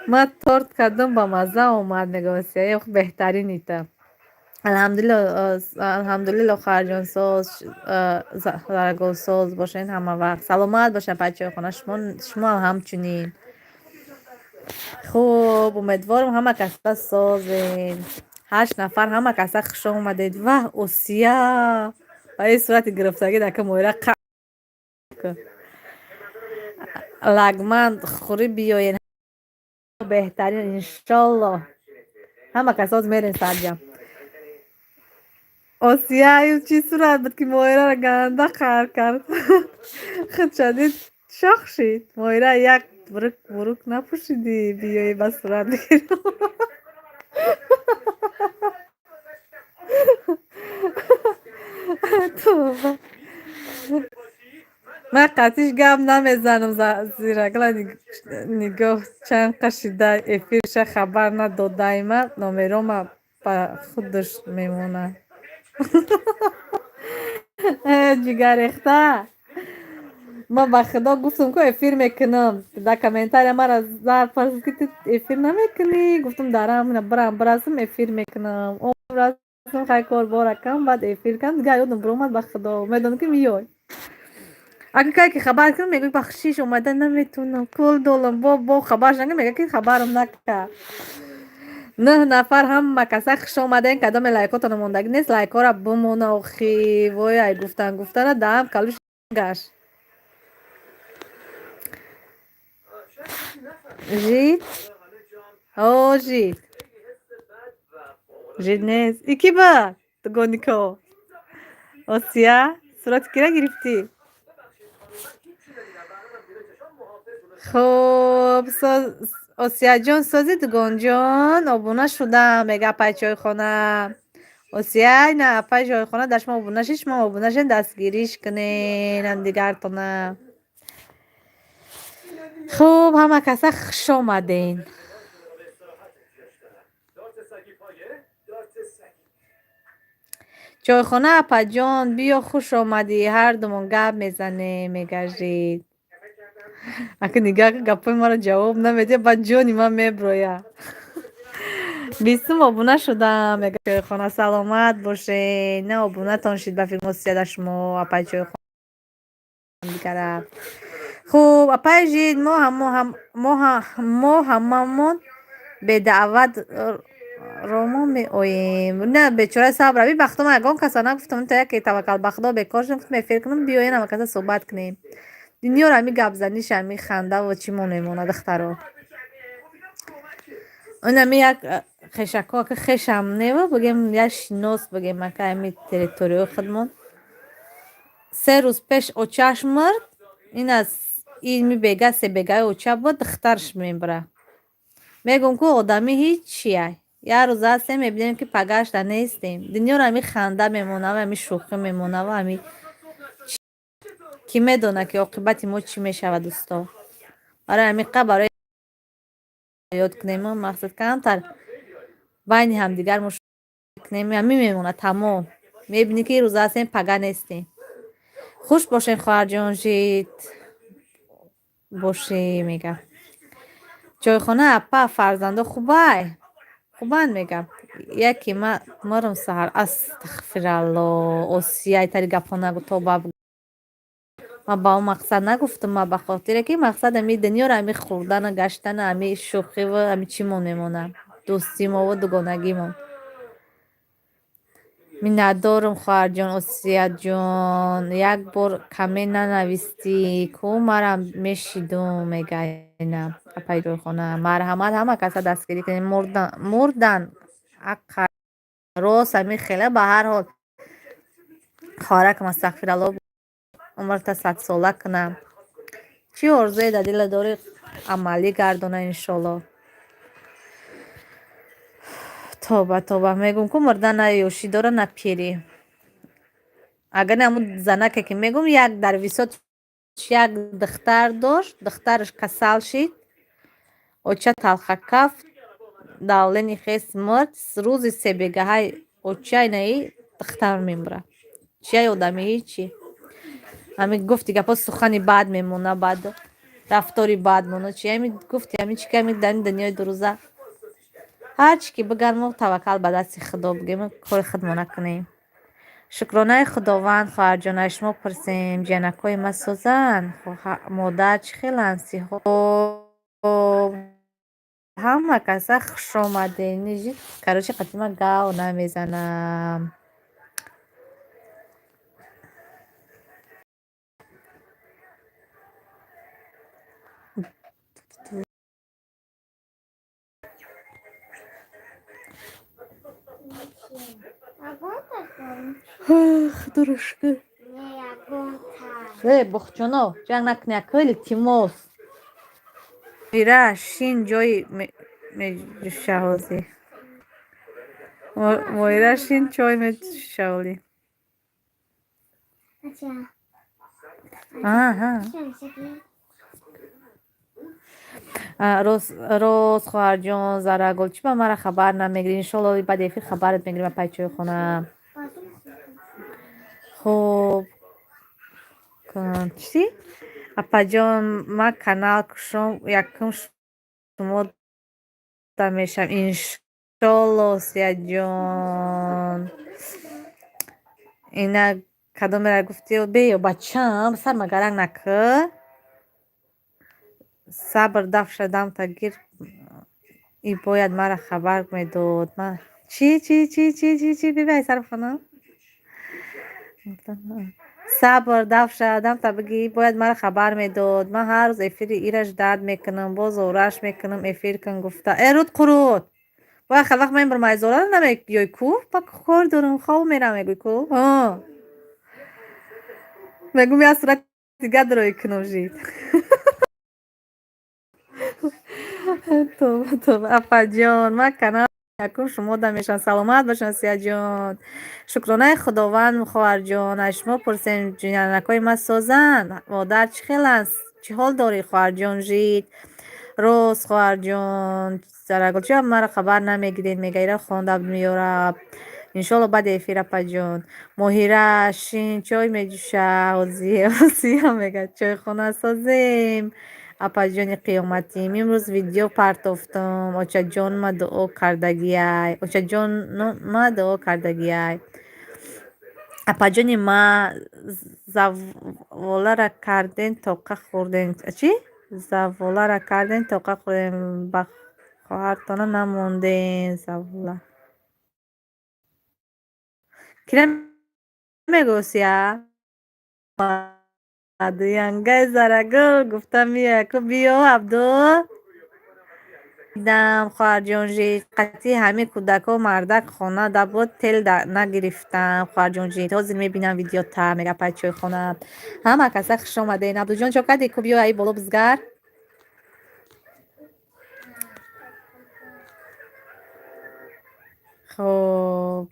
Ман торт кардам, ба мазза омад, мега Осия. Беҳтаринита. Алҳамдулилло, алҳамдулилло, хоҳарҷон, соз, Зарагул, соз бошед, ҳама вақт саломат бошед, бачаҳои шумо, шумо ҳамчунин. Хуб, умедворам ҳама каса созем. Ҳашт нафар, ҳама каса хуш омадед. Ваҳ, Осия ба ин сурати гирифтагӣ дака Моира. Лагман хӯрӣ, биёен, беҳтарин, иншолло. Ҳама касоз мерем сарҷам. Осия, чӣ сурат буд, ки Моираро ганда қаҳр кард? Худ шадид шох шид. Моира, як бурук бурук напӯшидӣ, биёи ба сурат бигирам. Тоба. Ман қатиш гап намезанам, зиракла нигоҳ чанд қашида эфирша хабар надодаима, номерома ба худаш мемонад. Ҷигаррехта, ман ба худо гуфтам, ку эфир мекунам. Дар комментария мара зар пурсид, ки ту эфир намекунӣ? Гуфтам, дарам бирам бирасам, эфир мекунам. Расм хай, кор бора кам, баъд эфир кам. Дигар ёдам биромад, ба худо медонам, ки меёй. Агар кай ки хабар кунам, мегӯй, бахшиш, омада наметавонам, кул долам. Бо хабарш накунам, мега, ки хабарам накард. Нӯҳ нафар, ҳама каса хуш омадем. Кадоме лайкотона мондагӣ нест, лайкҳоро бимона. Охи вой, ай гуфтан гуфтана даҳам калуш гашт. Жид, о, жид, жид нест. И ки ба дугонико? Осия, сурати кира гирифтӣ? Хуб, Осияҷон, сози дугонҷон, обуна шудам, мега апай чойхона. Осия, ина апай чойхона дар шумо обуна шид, шумо обуна шед, дастгириш кунен ҳамдигартона. Хуб, ҳама каса хуш омаден. Чойхона, апаҷон, биё, хуш омадӣ, ҳардумон гап мезанем, мегажид. Ака, нигаҳ, гапҳои маро ҷавоб намедиҳад, баъд ҷони ман меброяд. Бистум обуна шудам, мега чойхона, саломат бошед. На обунатон шид ба филм Осия дар шумо апай чойхона дигара. Хуб, апай жид, мо ҳамамон бедаъват ромо меоем. На, бечора, сабр аби, бахто ман ягон каса нагуфтам, то яке таваккал ба худо бекор шудам, гуфтам, эфир кунам, биёен, ҳама каса суҳбат кунем. Дунёро ҳами гапзаниш, ҳами хандаву чӣ мо мемонад, духтаро. Инами як хешако, ака, хешам нева, бигем, як шинос, бигем, ака, ҳами территорияи худмон. 3 рӯз пеш очааш мурд, ин аз ими бега себегаи оча буд, духтараш мебара. Мегӯм, ку одамӣ ҳичия. Як рӯз ҳастем, мебинем, ки пагашта нестем. Дунёро ҳами ханда мемонаву ҳами шӯхӣ мемонаву ҳами кӣ медонад, ки оқибати мо чӣ мешавад, дӯсто. Барои ҳамин қа барои ёд кунем, мақсад камтар байни ҳамдигар мо кунем, ҳамин мемонад, тамом. Мебинӣ, ки рӯз ҳастем, пага нестем. Хуш бошед, хоҳарҷон, жид бошӣ, мега. Чойхона, апа, фарзандо хубай? Хубанд, мега. Яке ма мурм саҳар. Астағфиралло, Осия, айтари гапҳо нагӯ, тоба. Ман ба он мақсад нагуфтам, ман ба хотире ки мақсад ҳами дунёро ҳами хӯрдану гаштану ҳами шӯхиву ҳами чӣ мон мемонад, дӯстимову дугонагимон. Миннатдорум, хоҳарҷон Осияҷон, як бор каме нанавистӣ ку, марам мешидум, мега ина апаи чойхона. Марҳамат, ҳама каса дастгирӣ кунед. Мурдан ҳаққа рост ҳами хела. Ба ҳар ҳол, хоҳаракам, астағфиралло, умрта садсола кунам. Чӣ орзуе дар дила дорӣ, амалӣ гардона, иншолло. Тоба, тоба, мегӯм, ку мурдан на ёшӣ дора, на пирӣ. Агар не, ҳамун занаке, ки мегӯм, як дар висот як духтар дошт, духтараш касал шид, оча талхакафт, давлени хес мурд, рӯзи себегаҳаи оча инаи духтар мемурад. Чияй одами ҳичи. Ҳамин гуфти гапҳо, сухани бад мемона, баъд рафтори бад мона. Чи ҳами гуфти, ҳами чи ки ҳами дар ин дунёи дурӯза ҳарчи ки бигар, мо таваккал ба дасти худо бигем, кори худмо накунем. Шукронаи Худованд, хоҳарҷон, аз шумо пурсем, ҷиянакҳои ма созанд? Модар чӣ хеланд? Сиҳоб, ҳама каса хушомадед. Короче, қатъи ман гав намезанам. Худоро шукр. Э, бохчоно, ҷанг накунӣ, акои, илтимос. Ира, шин ҷои меҷӯшаҳозӣ. Моира, шин чой меҷӯшаҳолӣ. Аҳа. Роз хоҳарҷон, Зарагул, чӣ ба мара хабар намегирӣ? Иншолло, баъди эфир хабарат мегирем, апай чойхона. Хуб, чӣ? Апаҷон, ман канал кушом, якум шумо да мешавам. Иншолло, Сияҷон. Ина кадомера гуфтӣ? Беё, бачам, сар магаранг накӣ. Сабр дафша дамта гир, и бояд мара хабар медод. Чӣ, чӣ, чӣ, чӣ, чӣ, чӣ? Бибай сархона. Сабр дафша дамта бигӣ, бояд мара хабар медод. Ман ҳар рӯз эфири ираш дард мекунам, боз ораш мекунам, эфир кун гуфта. Э, руд қурут. Бояд хел вақт ман бармайзора намеёй ку? Ба кор дорам, хоб мерам, мегӯй ку? Мегӯм, як сурат дига дарои кунам жид. Тоба, тоба, апаҷон, ман канал якум шумо да мешавам. Саломат бошанд, Сияҷон. Шукронаи Худованд, хоҳарҷон. Аз шумо пурсем, ҷинанакҳои ма созанд? Модар чӣ хеланд? Чӣ ҳол дорӣ, хоҳарҷон жид? Роз хоҳарҷон, Зарагул, чӣ маро хабар намегиред? Мега, ира хонда меёраб. Иншолло, баъди эфир, апаҷон. Моҳира, шин чой меҷӯша, ҳозия мега, чойхона созем. Апаҷони қиёматим, имрӯз видео партофтум. Очаҷон ма дуо кардагиай. Очаҷон ма дуо кардагиай. Апаҷони ма, заволара карден, тоқа хӯрдем. Чӣ? Заволара карден, тоқа хӯрдем. Ба хоҳартона намондем. Завола. Кира мегӯ, Осия? Янгаи Зарагул гуфта меояд ку, биё, Абду. Дидам, хоҳарҷон жид, қатъи ҳамин кӯдакҳо мардак хона да буд, тел нагирифтам, хоҳарҷон жид. Ҳозир мебинам видеота, мега пай чойхона. Ҳама каса хуш омаден. Абдуҷон, чо кардӣ ку, биё аи боло бизгар. Хоб.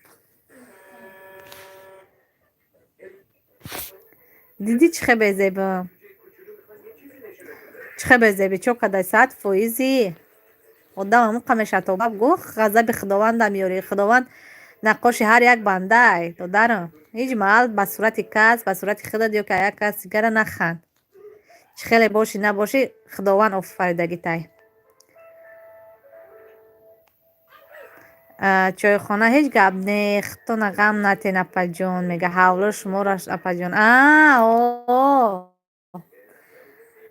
Дидӣ, чӣ хе безебам? Чӣ хе безебӣ? Чо кадай 100%? Одам ҳамон мешавад, тоба гӯ, ғазаби Худованда меёрӣ. Худованд наққоши ҳар як бандай, додарам. Ҳеҷ маҳал ба сурати кас, ба сурати худат ё ки як кас дигара наханд. Чӣ хеле бошӣ набошӣ, Худованд офаридагитай. Чойхона ҳеҷ гап не, худтона ғам натен, апаҷон, мега. Ҳавло шуморо, апаҷон. О,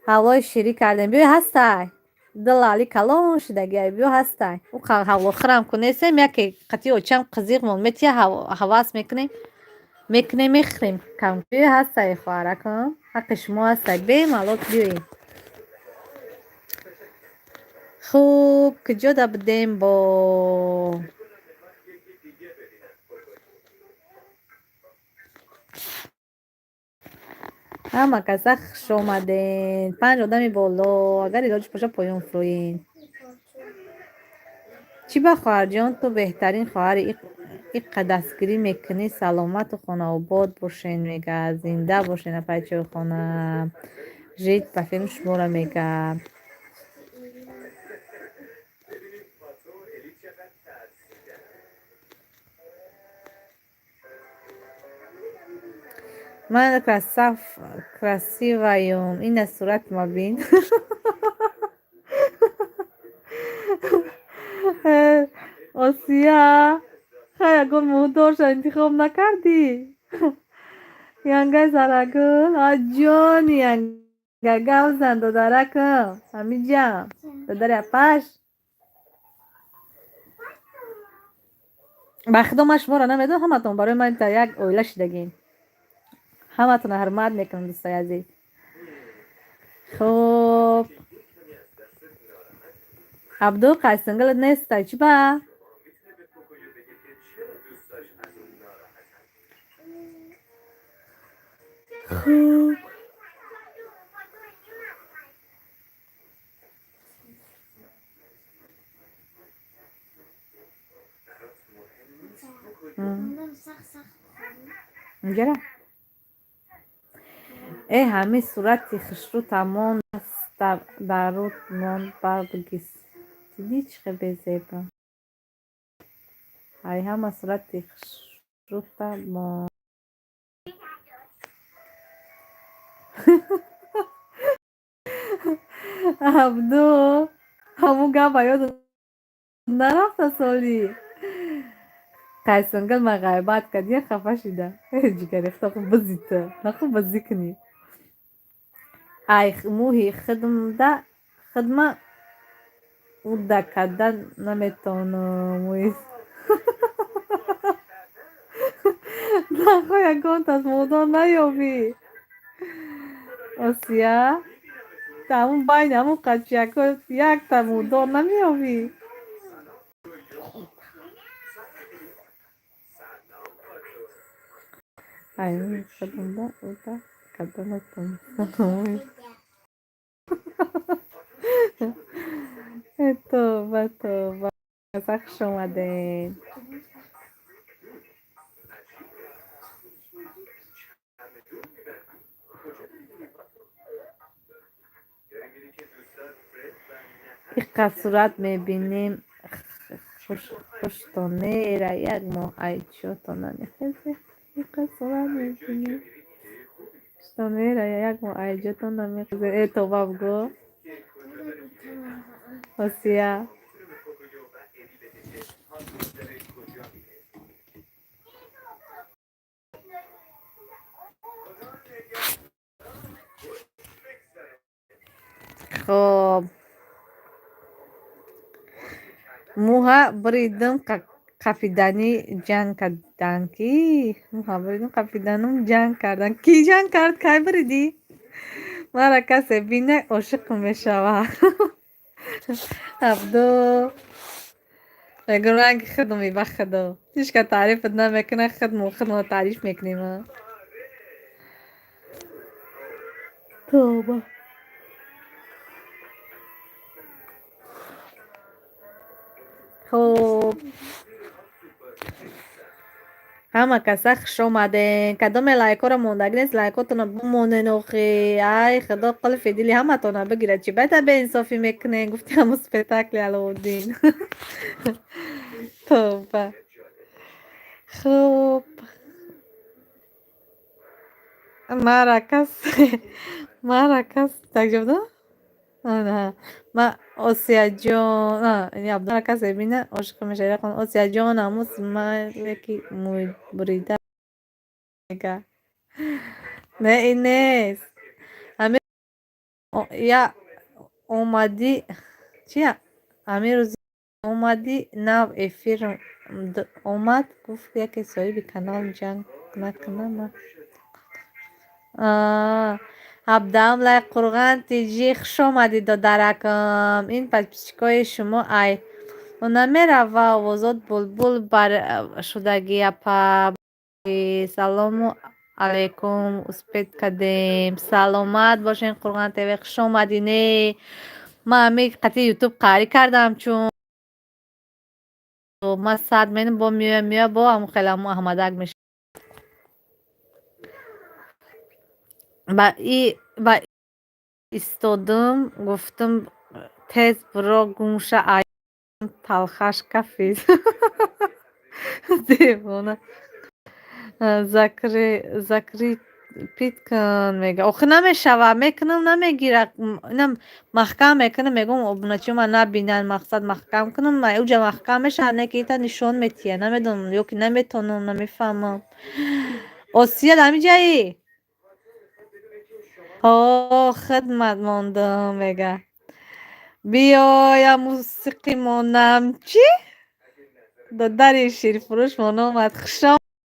ҳавлои ширӣ кардем. Биё, ҳастай. Ду лали калон шидагиай, биё, ҳастай. Ӯ ҳавлохӯрам ку нестем, яке қатъи очам қизиқмон метия, ҳавас мекунем, мекунем, мехӯрем кам. Биё, ҳастай, хоҳаракам, ҳаққи шумо ҳастай, бемалол биёед. Хуб, куҷо да будем бо? Ҳама каса хуш омаден. Панҷ одами боло, агар илоҷ боша, поён фурӯед. Чӣ ба, хоҳарҷон, ту беҳтарин хоҳари, иққа дастгирӣ мекунӣ, саломату хонаобод бошен, мега. Зинда бошен, апай чойхона. Жид ба филм шуморо мега. Ман красиваюм. Ина сурат ма бин. Осия, хай ягон муҳдорша интихоб накардӣ? Янгаи Зарагул, аҷони янга, гап зан, додаракам. Ҳамиҷам, додари апаш. Ба худо, ман шуморо намедонам, ҳаматон барои ман як оила шидагин. Ҳаматонро ҳурмат мекунам, дӯстои азиз. Хуб, Абду қайсингилат нестай, чӣ ба? Хуб. Инҷара. Э, ҳамин сурати хушрӯта монд, дар рӯт монд, бар бигис. Дидӣ, чӣ хел безеба? Ай ҳама сурати хушрӯта монд. Абду, ҳамун гап ба ёдат нарафта соли? Қайсонгал ман ғайбат кард, я хафа шида. Ҷигари худо, хуб бизӣ ту, нахуб бизӣ кунӣ. Ай мӯҳи хидма уда карда наметавонам. Нахо ягонта аз модон наёбӣ. Осия, ҳамун байни ҳамун қачиякҳо якта мудор намеёбӣ. Ай мӯҳи хидмада уда карда натавонистам. Э, тоба, тоба. Хуш омадед. Иққад сурат мебинем, хуштон мера, як моҳ айчиётон намехезед. Иққад сурат мебинем, хуштон мера, як моҳ айҷотон намехезед. Э, тоба бугӯ. Осия. Хоб. Мӯҳа буридум, қафиданӣ ҷанг карданд ки? Мӯҳа буридум, қафиданум ҷанг карданд. Кӣ ҷанг кард? Кай буридӣ? Мара касе бина, ошиқ мешавад. Абду. Мегӯм, ранги худми, ба худо. Ҳеҷ кас таърифат намекунад, худмо худмо таъриф мекунем. Тоба. Хуб. Ҳама каса хуш омаден. Кадоме лайкҳоро мондагӣ нест, лайкҳотонро бимонен охи. Ай худо қулфи дили ҳаматонро бигирад. Чӣ байта беинсофӣ мекунен? Гуфти ҳамун спектакли Алоуддин. Тоба. Хуб. Мара кас, мара кас так ҷавоб дод? Ма Осияҷон, Абдула касе бина, ошиқ мешавад. Осияҷон, ҳамун смайле ки мӯй бурида мега. Не, ин нест. Ҳамин я омадӣ чи, ҳамин рӯзи омадӣ нав эфир омад, гуфт, яке соҳиби канал ҷанг накунам. 17-ум лайк. Қурған тиҷӣ, хуш омадӣ, додаракам. Ин подписчикои шумо ай намерава, овозот булбул бар шудагӣ, апа. Салому алайкум, успеть кардем. Саломат бошен, Қурған ТВ, хуш омадӣ. Не, ман ҳамин қатъи Ютуб қарӣ кардам, чун ман сад менам, бо меоя, меоя, бо ҳамун хеле ҳамун аҳмадак мешавад. Ба истодум, гуфтум, тез биро гумша, ай талхаш кафид. Девона. Закрепить кун, мега. Охи намешава, мекунам, намегира. Инам маҳкам мекунам, мегӯм, обуначиҳо набинанд, мақсад маҳкам кунам, уҷа маҳкам мешавад, не ки ита нишон метиҳад. Намедонам, ё ки наметавонам, намефаҳмам. Осия, дар ҳамин ҷаӣ? Ҳо, хидмат мондам, мега. Биёя мусиқӣ монам. Чӣ? Додари ширфурӯшмон омад. Хуш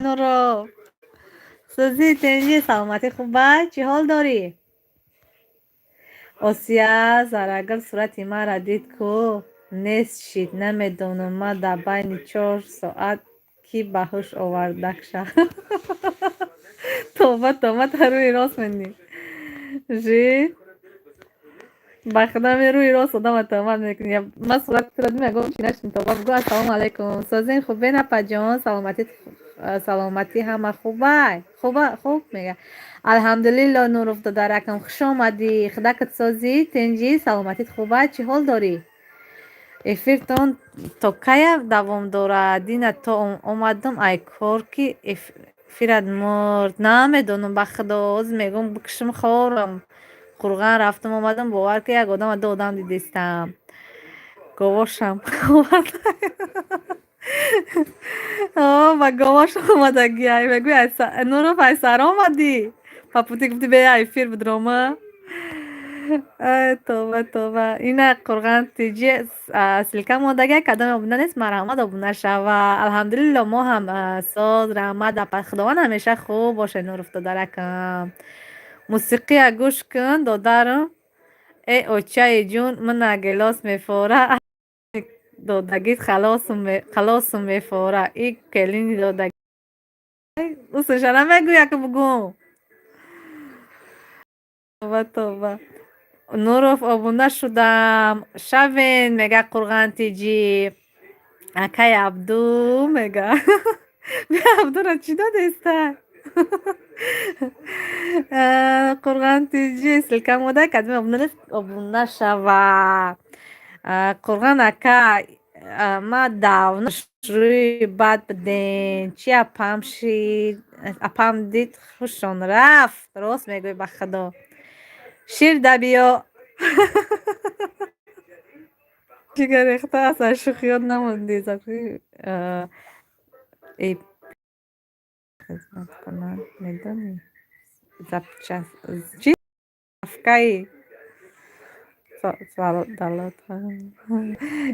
нуро. Сӯзи, тинҷӣ, саломатӣ хуба? Чӣ ҳол дорӣ? Осия, Зарагул сурати маро дид ку, нест шид. Намедонам, ман дар байни 4 соат кӣ ба ҳуш овардакша. Тоба, тоба, та рӯи рост менӣ. Жи? Ба худо, рӯи рост одама тӯҳмат мекунӣ. Ман сурати туро дидам, ягон чи нашидам. То бугӯ: ассалому алайкум, созин, хубен, апаҷон, саломатӣ ҳама хубай? Хуба, хуб мега. Алҳамдулилло, Нуров додаракам, хуш омадӣ. Худакат созӣ, тинҷӣ, саломатит хубай, чӣ ҳол дорӣ? Эфиртон то кая давом дорад? Дина то омадам ай кор, ки эфират мурд. Намедонам, ба худо, ҳозир мегӯм, бикушам хорам. Қурған рафтам, омадам, бовар ки, як одама, ду одам дидистам. Говошам ба говош омадагиай. Мегӯй, Нуров, ай сар омадӣ, папути гуфти, бе эфир бидрома. Тоба, тоба. Ина Қурған тиҷи ссылка мондагиай, кадоме обуна нест, марҳамат, обуна шава. Алҳамдулилло, мо ҳам соз, раҳмат, апа, худованд ҳамеша хуб боше. Нуров додаракам, мусиқия гӯш кун, додарам. Э, очаи ҷун, мана гелос мефора, додагит халосум мефора. И келини додаги усуша намегӯя, ки бугӯм. Тоба, тоба. Нуров, обуна шудам, шавен, мега Қурған тиҷи. Акай Абду мега. Абдура чӣ додеста? Қурған тиҷи ссылка мода, кадоме обуна нест, обуна шава. Қурған ака, ма давно рӯи бад будем, чи апам шид, апам дид, хушон рафт. Рост мегӯй, ба худо. Шир да биё, ҷигар рехта аст, аз шӯхиёт намонди. Хизмат кунанд, медонӣ, запчасть чи заправкаи.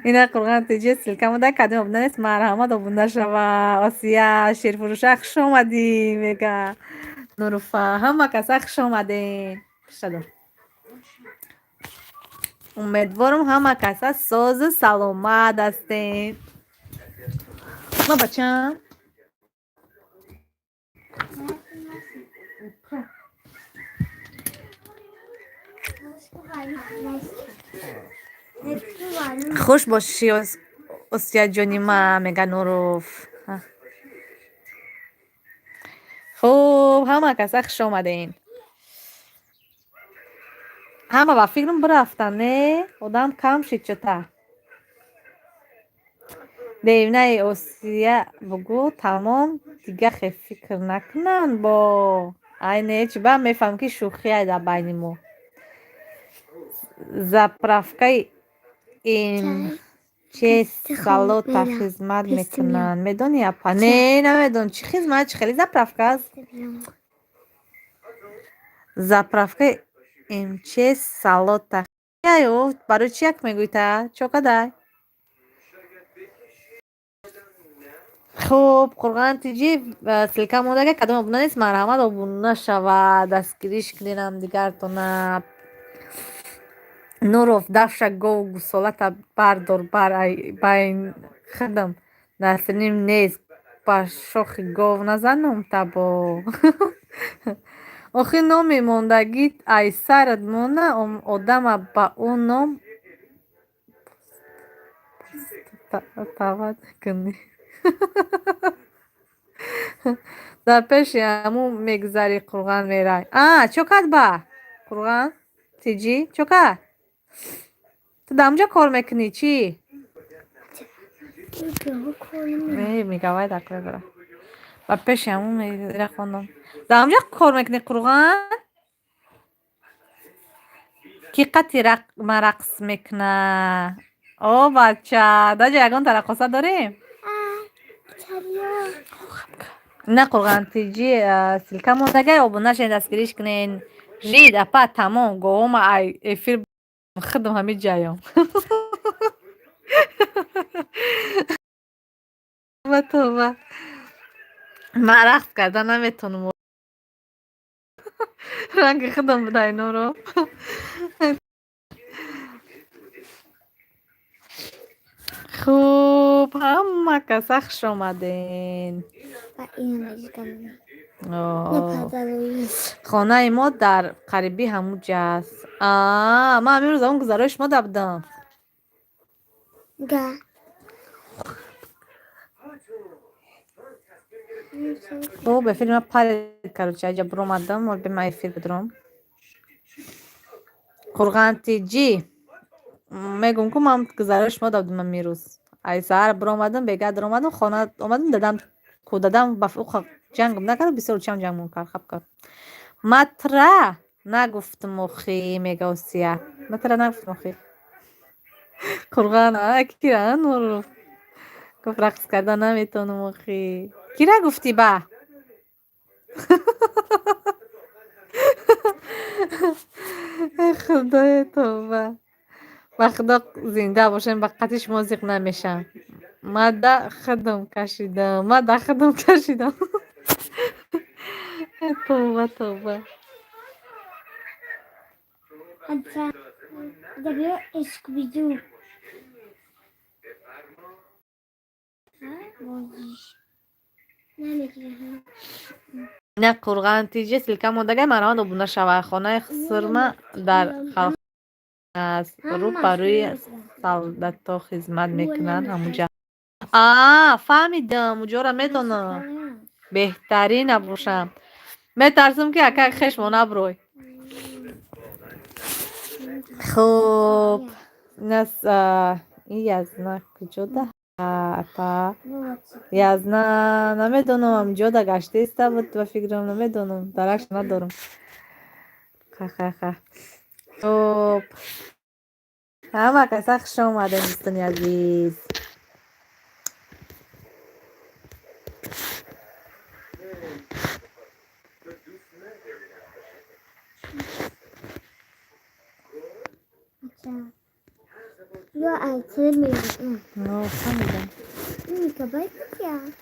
Ина Қурған тиҷи ссылка мода, кадоме обуна нест, марҳамат, обуна шава. Осия шерфурӯша, хуш омадӣ, мега Нуруфа. Ҳама каса хуш омадем. Умедворам, ҳама каса созу саломат ҳастем. Ма бачам. Хуш бошӣ, Осияҷони ма, мега Нуров. Хуб, ҳама каса хуш омадем. Ҳама ба фикрам бирафтанд, не? Одам кам шид чӯта. Девинаи Осия бугӯ, тамом, дига хе фикр накунанд бо. Ай не, чӣ ба мефаҳмам, ки шӯхиай дар байни мо. Заправкаи МЧС салота хизмат мекунанд, медонӣ, апа? Не, намедонам, чӣ хизмат, чӣ хеле заправка аст? Заправкаи МЧС салота. Барои чӣ як мегӯӣ, та чо кадай? Хуб, Қурған тиҷи ссылка мондага, кадом обуна нест, марҳамат, обуна шава, дастгириш кунед ҳамдигартона. Нуров, дафша гову гусолата бардор, бар ай худам насриним нест, ба шохи гов назанум табо. Охи номи мондагит ай сарат монда, одама ба ӯ ном тават мекунӣ. Дар пеши ҳамун мегузарӣ, Қурған мерай. А чо кард ба Қурған тиҷӣ, чо кард? Ту дар онҷо кор мекунӣ, чӣ? Мегавай дар кор дора. Ба пеши ҳамун мера хондам. Дар онҷо кор мекунӣ, Қурған? Ки қати ма рақс мекуна? О бача, даҷа ягонта раққоса дорем? На, Қурған тиҷи ссылка мондагай, обуна шавед, дастгириш кунед. Жид апа, тамом, говома ай эфир худам ҳами ҷаём. Тоба, ман рақс карда наметонам, ранги худам буда иноро. Хуб, ҳама каса хуш омаден. Хонаи мо дар қариби ҳамуҷа аст. Ман ҳамин рӯз он гузарои шумо да будам. Хуб, эфири ма парид, короче, аҷа биромадам, бе ма эфир бидурам. Қурғантиҷӣ мегӯм, ку ман гузарои шумо да будам ҳамин рӯз. Ай саҳар биромадам, бега даромадам, хона омадам, дадам ку дадам ба ҷангам накард, бисёр чам ҷангмон кард, хаб кард. Матра нагуфтам охи, мега Осия. Матра нагуфтам охи. Қурған, кира Нуров. Гуфт рақс карда наметавонам охи. Кира гуфтӣ ба? Худоё, тавба. Ба худо зинда бошем, ба қатъи шумо зиқ намешавам. Ма да худам кашидам, ма да худам кашидам. Тавба, тавба. На Қурған тиҷи ссылка мондагай, марҳамат обуна шавад. Хонаи хусурма дар халқ аст. Рӯ ба рӯи солдатҳо хизмат мекунанд ҳамуҷа. Фаҳмидам, уҷора медонам. Беҳтарин набошам. Метарсам, ки акак хешмо наброй. Хуб, нас ин язна куҷода? Апа язна намедонам, ҳамҷода гаштаиста буд, ба фикрам, намедонам, даракш надорам. Ха-ха-ха. Хуб, ҳама каса хуш омадем, дӯстони азиз. Фаҳмидам.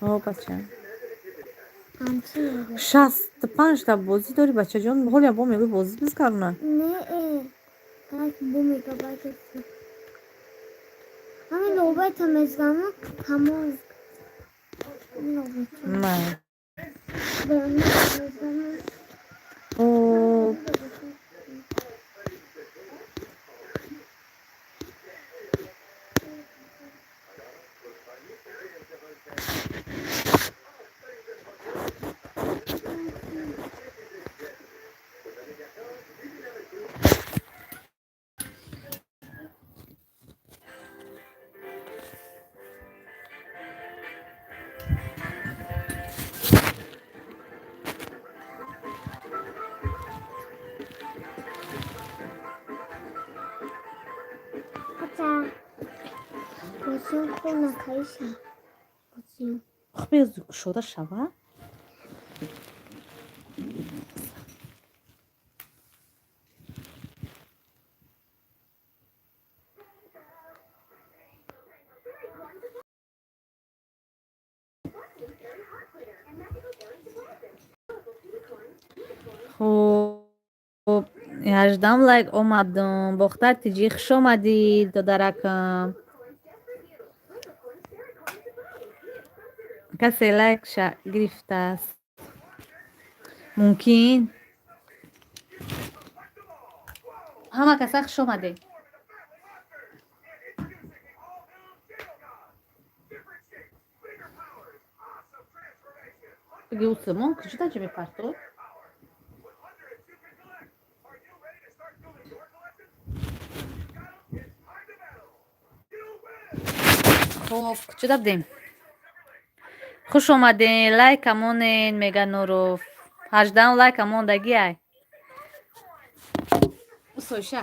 О, бача. 65-та бозӣ дорӣ, бачаҷон, ҳоле бо мегӯй бозӣ бизгарна. На. Хуб. Хуб, кушода шава. Хуб, 18 лайк омадам. Бохтар тиҷӣ, хуш омадӣ, додаракам. Касе лайкша гирифтааст? Мумкин. Ҳама каса хуш омадед. Биги усмон куҷо даҷа мепартод? Хуб, куҷо будем? Хуш омадем, лайка монен, мега Нуров. 18 лайка мондагӣ ай. Усойша.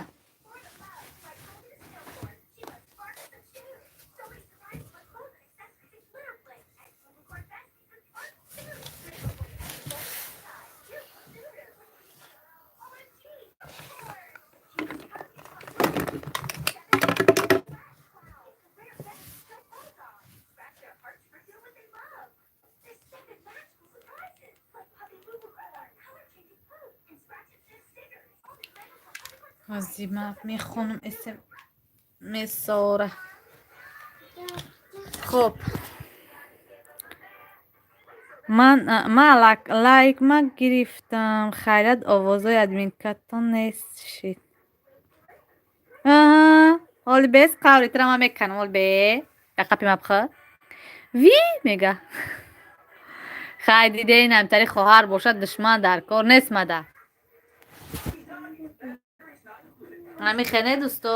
Ҳозир мехонамСМСора. Хуб. Ман лайк ма гирифтам. Хайрият, овозҳои админкатон нест шид. Ҳоли бес қаври тира ман меканам. Ҳоли бе. Қапи ма бихӯр. Ви мега. Хай, дидеин, ҳамтари хоҳар бошад, душман дар кор нест мада. Ҳами хене, дӯсто.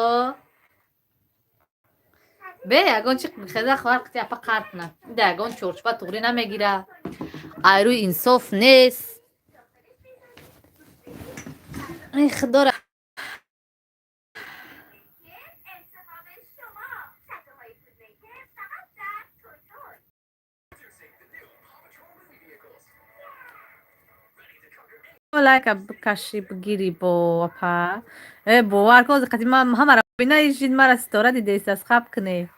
Бе ягон чи хеза хоҳар қити апа қар кунад. Ида ягон чорчӯба туғрӣ намегира. Айрӯи инсоф нест. Эй худора. Лайка бикашӣ, бигирӣ бо апа. Э, бовар кун, қати ман ҳамара бина, ишид мара ситора дидест, аз хаб кунӣ.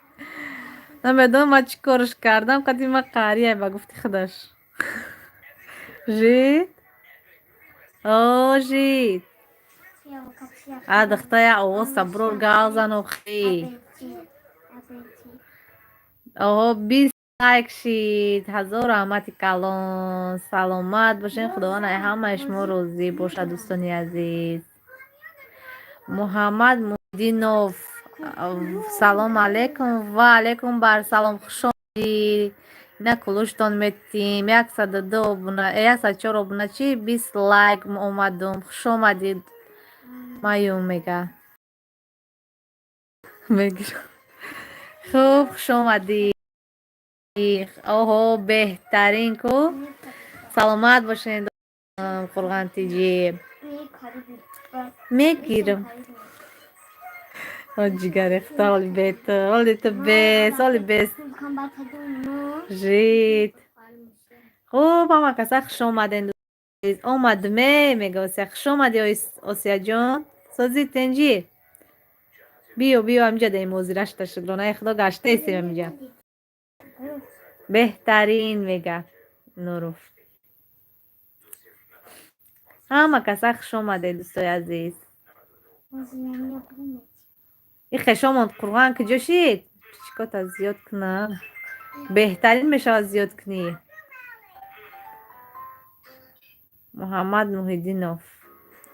Намедонам, ман чӣ корш кардам, қати ман қария, ба гуфти худаш. Жид? О, жид. А духта я овоз саброр гал зан охи. Оҳо, 20 лайк шид. Ҳазор раҳмати калон. Саломат бошед. Худованд ай ҳамаи шумо розӣ бошад, дӯстони азиз. Муҳаммад Муҳиддинов, салом алейкум. Ва алейкум бар салом, хуш омадӣ. Ина кулуштон метим. 102 обуна, 104 обуначи, 20 лайк омадум. Хуш омадид. Маюм мега. Мегирам. Хуб, хуш омадӣ. Оҳо, беҳтарин ку. Саломат бошед, Қурғон тиҷи. Мегирам. О, ҷигари худо, ҳоли бе ту, ҳоли ту бес, ҳоли бес. Жид. Хуб, ҳама каса хуш омаден. Омадме, мега Осия. Хуш омадӣ, Осияҷон. Созӣ, тенҷӣ? Биё, биё, ҳаминҷа даем ҳозирашта, шукронаи худо, гаштаестем ҳаминҷа. Беҳтарин, мега Нуров. Ҳама каса хуш омадед, дӯстои азиз. И хешомон Қурғон куҷо шид? Чикота зиёд кунам? Беҳтарин мешавад зиёд кунӣ. Муҳаммад Муҳиддинов.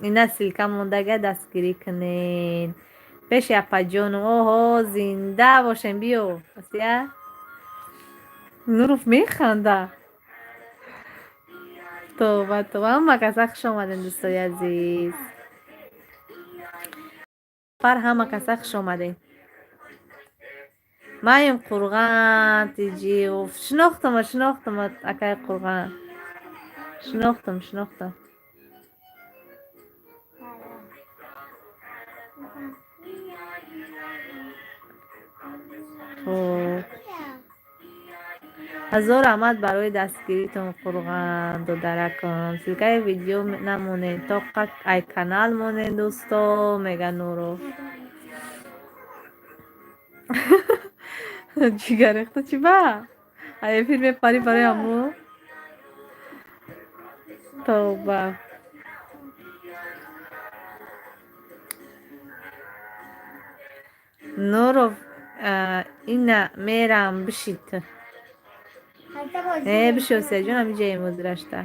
Ина ссылка мондага, дастгирӣ кунед. Пеши апаҷону. Оҳо, зинда бошем, биё. Осия? Нуров механда. Тоба, тоба. Ҳама каса хуш омадед, дӯстои азиз. Фар ҳама каса хуш омадед. Маем Қурғон тиҷиев. Шинохтама, шинохтама, акай Қурғон. Шинохтам, шинохтам. Хуб. Ҳазор раҳмат барои дастгиритон, Қурғон додаракам. Ссылкаи видео намонед, тоқа ай канал монед, дӯсто, мега Нуров. Ҷигарехта чӣ ба? Ай эфир мепарӣ барои ҳамо? Тоба. Нуров, ина мерам, бишид. Э, биши, Осияҷон, ҳаминҷаем ҳозирашта.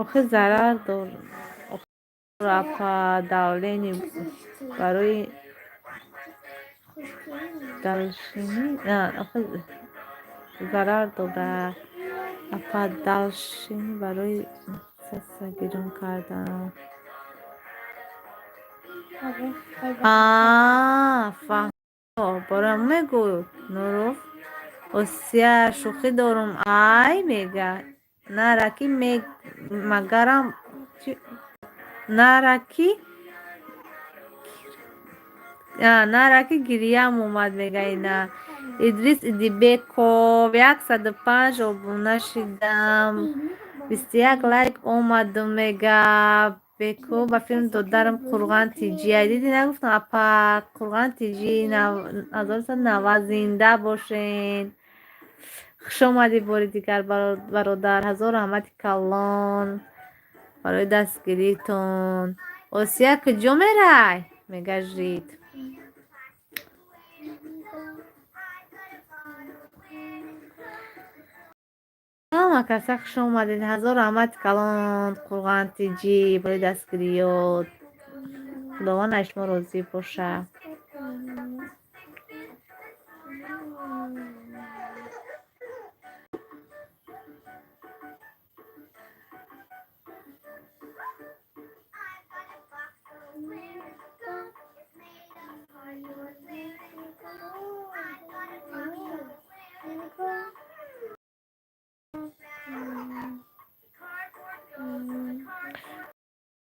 Охи зарар дор апа, давление барои далшинӣ, охи зарар дора апа, далшинӣ барои саса гирон кардан. Фаҳмо, бароям мегӯ, Нуров. Осия, шӯхӣ дорум, ай мега. Нараки магарам нараки нараки гирьяам омад, мега ина. Идрис Идибеков, 105 обуна шидам. 21 лайк омаду мега беку ба филм додарам Қурған Тиҷи. Ай, диди, нагуфтам, апа, Қурған Тиҷи 1990. Зинда бошен. Хуш омадӣ бори дигар, бародар. Ҳазор раҳмати калон барои дастгиритон. Осия куҷо мерай, мега жид. Ҳама каса хуш омадед. Ҳазор раҳмати калон, Қурған Тиҷӣ, барои дастгириёт. Худованд аз шумо розӣ бошад.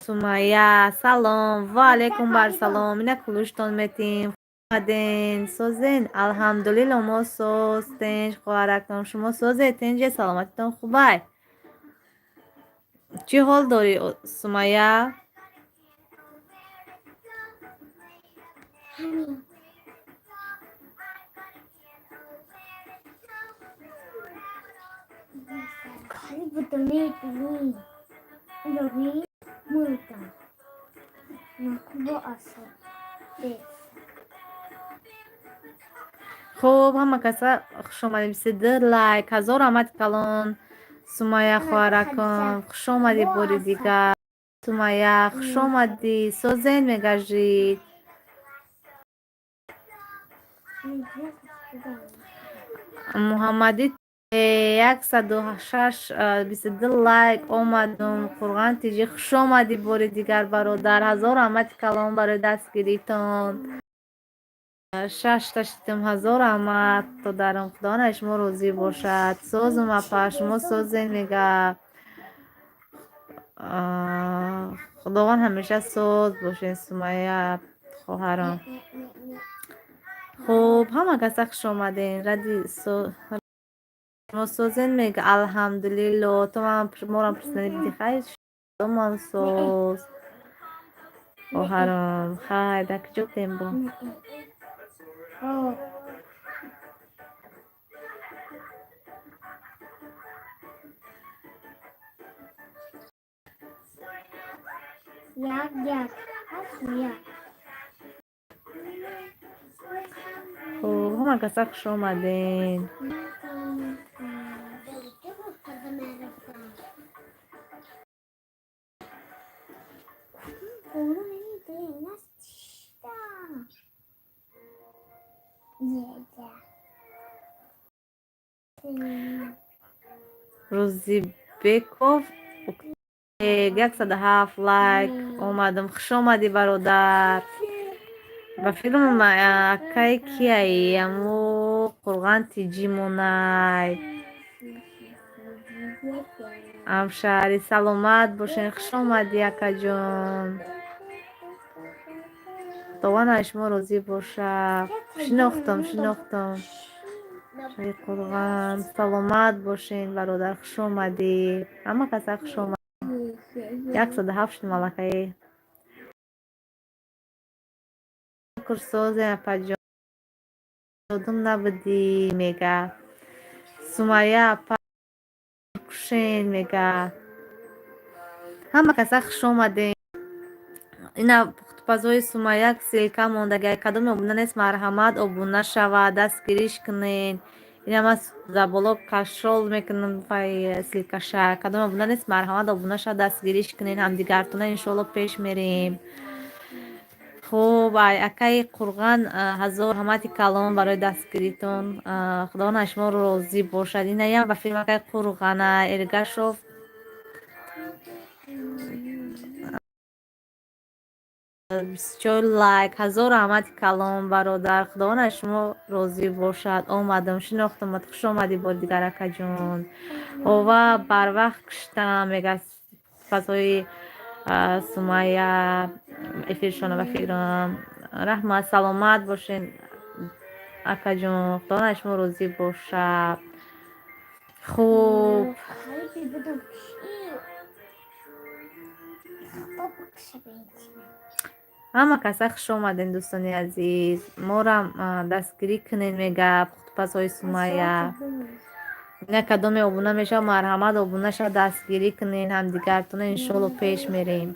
Сумайя, салом. Ва алайкум барсалом. Ина кулуштон метим. Омаден, созен? Алҳамдулилло, мо соз, тинҷ, хоҳаракам. Шумо созе, тинҷе, саломатитон хубай? Чӣ ҳол дорӣ, Сумайя? Ҳамин. Буду медонӣ. Мурдам. Бо асо. Хуб, ҳама каса хуш омадед. 22 лайк. Ҳазор раҳмати калон, Сумайя хоҳаракам. Хуш омадӣ бори дигар. Сумайя, хуш омадӣ. Созен, мегажид. Муҳаммадӣ 106, 22 лайк омадум. Қурған Тиҷӣ, хуш омадӣ бори дигар, бародар. Ҳазор раҳмати калон барои дастгиритон. Шашта шидам. Ҳазор раҳмат, додарам. Худованд аз шумо розӣ бошад. Созум, апа, шумо созен, мега. Худованд ҳамеша соз бошед, Сумайя хоҳарам. Хуб, ҳама каса хуш омаден. Ради шумо созен, мега. Алҳамдулилло. То морам пурсидани бидӣ, хайр, шумам соз, хоҳарам. Хайр, дар куҷо будем бо? О. Як, як. Ҳаст як. Хуб, ҳама каса хуш омаден. Рӯзибеков, 107 лайк омадам. Хуш омадӣ, бародар. Ба филм акай кияй, аму Қурған Тиҷӣ монай. Ҳамшаҳрӣ, саломат бошен. Хуш омадӣ, акаҷон. Худованд аз шумо розӣ бошад. Шинохтам, шинохтам. Шаҳри Қурған. Саломат бошен, бародар. Хуш омадӣ. Ҳама каса хуш омад. 107 шуд малакаи. Курсозе, апаҷон. Одум набудӣ, мега. Сумайя апа, кушен, мега. Ҳама каса хуш омадем. Ина пухтупазҳои Сумайя ссылка мондагай. Кадоме обуна нест, марҳамат, обуна шавад, дастгириш кунед. Ина ман дар боло кашол мекунам пай ссылкаша. Кадоме обуна нест, марҳамат, обуна шавад, дастгириш кунед ҳамдигартона, иншоалло пеш мерем. Хуб, ай акаи Қурған, ҳазор раҳмати калон барои дастгиритон. Худованд аз шумо розӣ бошад. Инаям ба филм акаи Қурғана Эргашов 24 лайк. Ҳазор раҳмати калон, бародар. Худованд аз шумо розӣ бошад. Омадам, шинохтамат. Хуш омадӣ бори дигар, акаҷон. Ова барвақт куштам, мега, пухтупазҳои Сумайя эфиршона ба фикрам. Раҳмат, саломат бошен, акаҷон. Худованд аз шумо розӣ бошад. Хуб. Ҳама каса хуш омадем, дӯстони азиз. Морам дастгирӣ кунед, мега пухтупазҳои Сумайя. Ина кадоме обуна мешава, марҳамат, обуна шава, дастгирӣ кунед ҳамдигартона, иншоалло пеш мерем.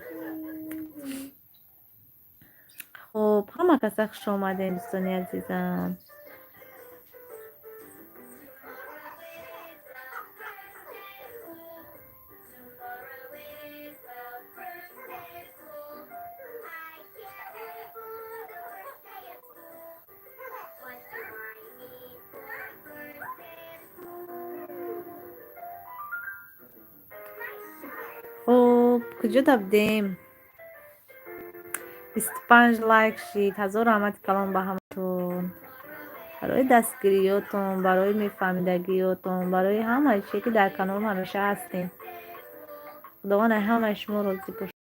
Хуб, ҳама каса хуш омадем, дӯстони азизам. Хуб, куҷо будем? 25 лайк шид. Ҳазор раҳмати калон ба ҳаматон барои дастгириётон, барои мефаҳмидагиётон, барои ҳамаи чизе, ки дар канорам ҳамеша ҳастем. Худованд ай ҳамаи шумо розӣ бошад.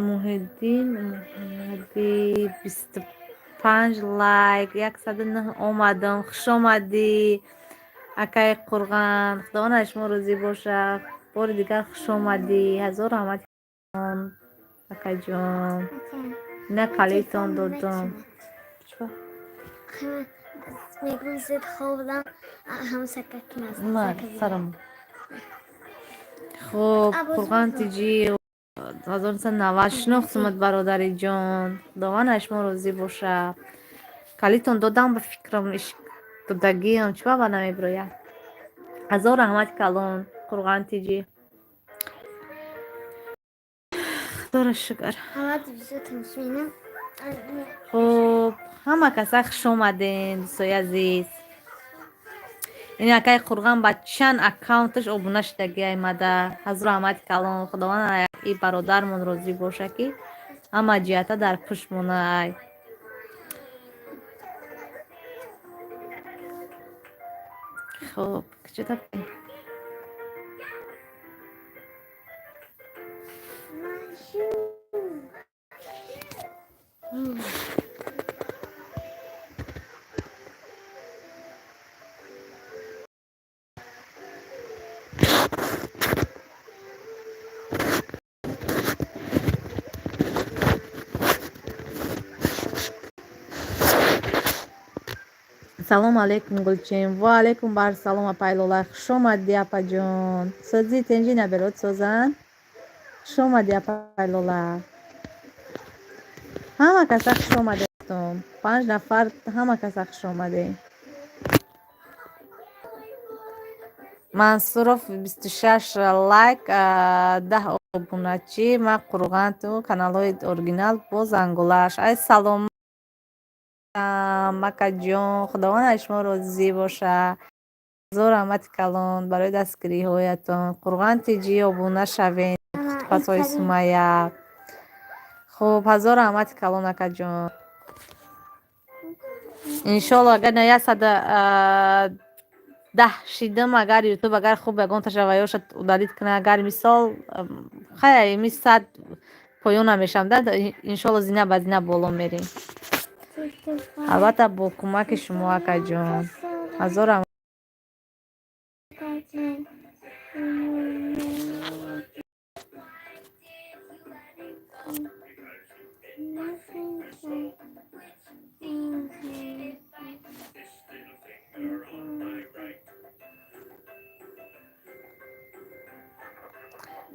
Муҳиддин Муҳаммадӣ, 25 лайк, 109 омадам. Хуш омадӣ, акаи Қурған. Худованд аз шумо розӣ бошад. Бори дигар хуш омадӣ. Ҳазор раҳмати акаҷон. Ина калитон додам. Мегӯм, зуд хобдам, ҳамсакакин. Сарам. Хуб, Қурған тиҷи 1990 шинохтумад, бародари ҷон. Худованд аз шумо розӣ бошад. Калитон додам, ба фикрам додагиам, чӣ ба намебирояд. Ҳазор раҳмати калон, Қурған тиҷи. Худоро шукр. Хуб, ҳама каса хуш омадем, дӯстои азиз. Ин акаи Қурған ба чанд аккаунташ обуна шудагӣ аймада. Ҳазор раҳмати калон. Худованд и бародармон розӣ боша, ки ҳама ҷиҳата дар пушт монай. Хуб, куҷо будем? Салом алейкум, Гулчин. Ва алейкум бар салом, апай Лола. Хуш омадӣ, апаҷон. Созӣ, тенҷи наберод, созан. Хуш омадӣ, апай Лола. Ҳама каса хуш омадем. Панҷ нафар, ҳама каса хуш омадем. Мансуров, 26 лайк, 10 обуначӣ. Ман Қурғанту каналҳои оригинал бо зангулаш. Ай салом, акаҷон. Худованд аз шумо розӣ бошад. Ҳазор раҳмати калон барои дастгириҳоятон. Қурған тиҷи, обуна шавем, пухтупазҳои Сумайя. Хуб, ҳазор раҳмати калон, акаҷон. Иншоалло, агар на 110 шидам, агар Ютуб агар хуб ягонташа ваёша удалить кунад, агар мисол хай ими 100 поён намешавам да, иншоалло зина ба зина боло мерем. Албатта, бо кӯмаки шумо, акаҷон. Ҳазор раҳмат.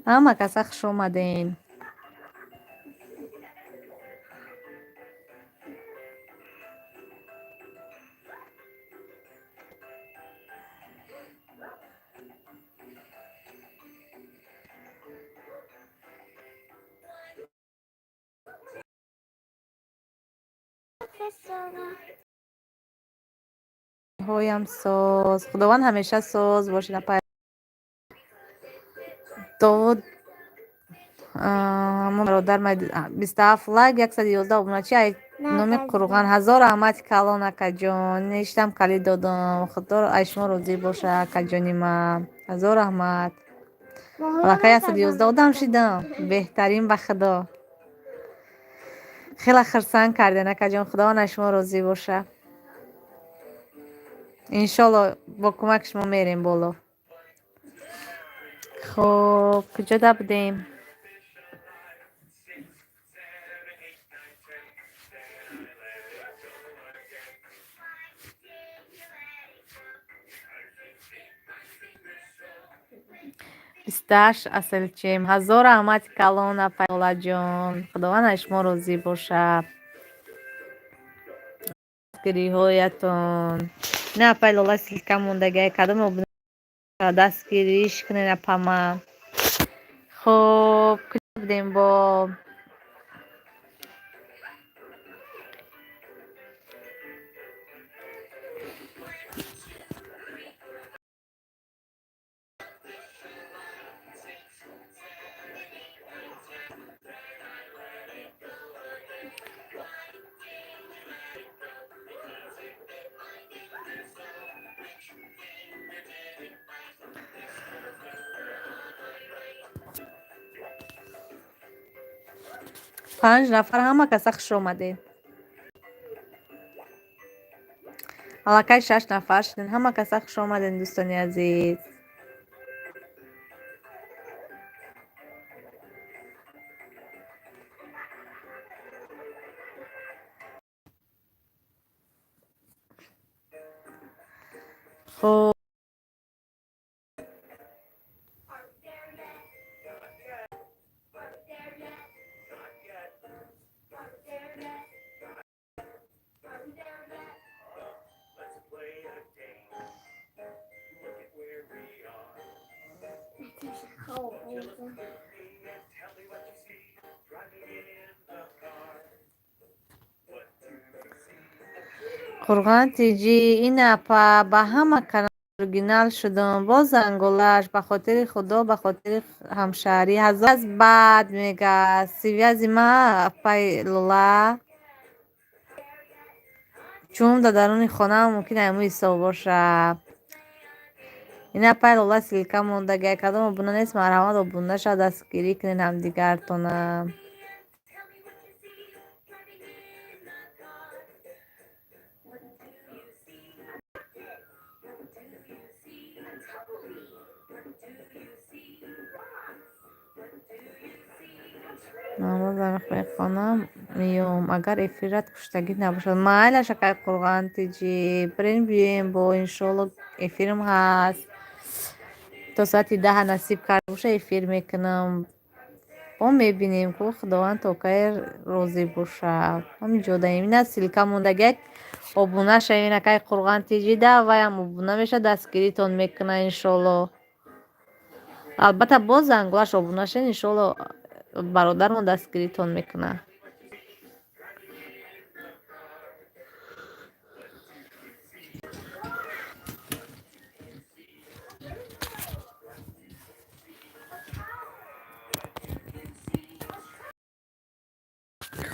Ҳама каса хуш омадем. Ҳоям соз. Худованд ҳамеша соз бошед, апай Довуд. Бародар, 27 лайк, 111 обуначи. Ай. Номи Қурғон. Ҳазор раҳмати калон, акаҷон. Нештам калид додам. Худо аз шумо розӣ боша, акаҷони ман. Ҳазор раҳмат. Аллакай 111 одам шидам. Беҳтарин, ба Худо. Хеле хурсанд карден, акаҷон. Худованд аз шумо розӣ боша. Иншолло, бо кӯмаки шумо мерем боло. Хуб, куҷода будем? 28 асалчем. Ҳазор раҳмати калон, апай Лолаҷон. Худованд аз шумо розӣ бошад. Дастгириҳоятон. На, апай Лола ссылка мондагиай. Кадом дастгириш кунед, апама. Хуб, куҷо будем бо? Панҷ нафар, ҳама каса хуш омадед. Аллакай шаш нафар шудем. Ҳама каса хуш омадед, дӯстони азиз. Хуб. Қурғон тиҷӣ, ин апа, ба ҳама канал оригинал шудам. Боз занголаш, ба хотири Худо, ба хотири ҳамшаҳрӣ. Ҳазор аз баъд мега. Связи ма, апай Лола. Чун дар даруни хонаам мумкин айму ҳисоб боша. Ин апай Лола ссылка мондагиай. Кадом обуна нест, марҳамат, обуна шавад, дастгирӣ кунед ҳамдигартона. Намозам мехонам, меём, агар эфират куштагӣ набошад. Майлаш, акай Қурғон тиҷӣ. Бирем, биёем бо, иншолло, эфирам ҳаст. То соати 10 насиб карда боша, эфир мекунам. Бо мебинем, ку Худованд то кай розӣ бошад. Ҳамин ҷодаем. Ина ссылка мондагиак, обуна шавед, акай Қурғон тиҷида, ваям обуна мешавад, дастгиритон мекунад, иншолло. Албатта, боз занголаш обуна шавед, иншолло, бародармон дастгиритон мекунад.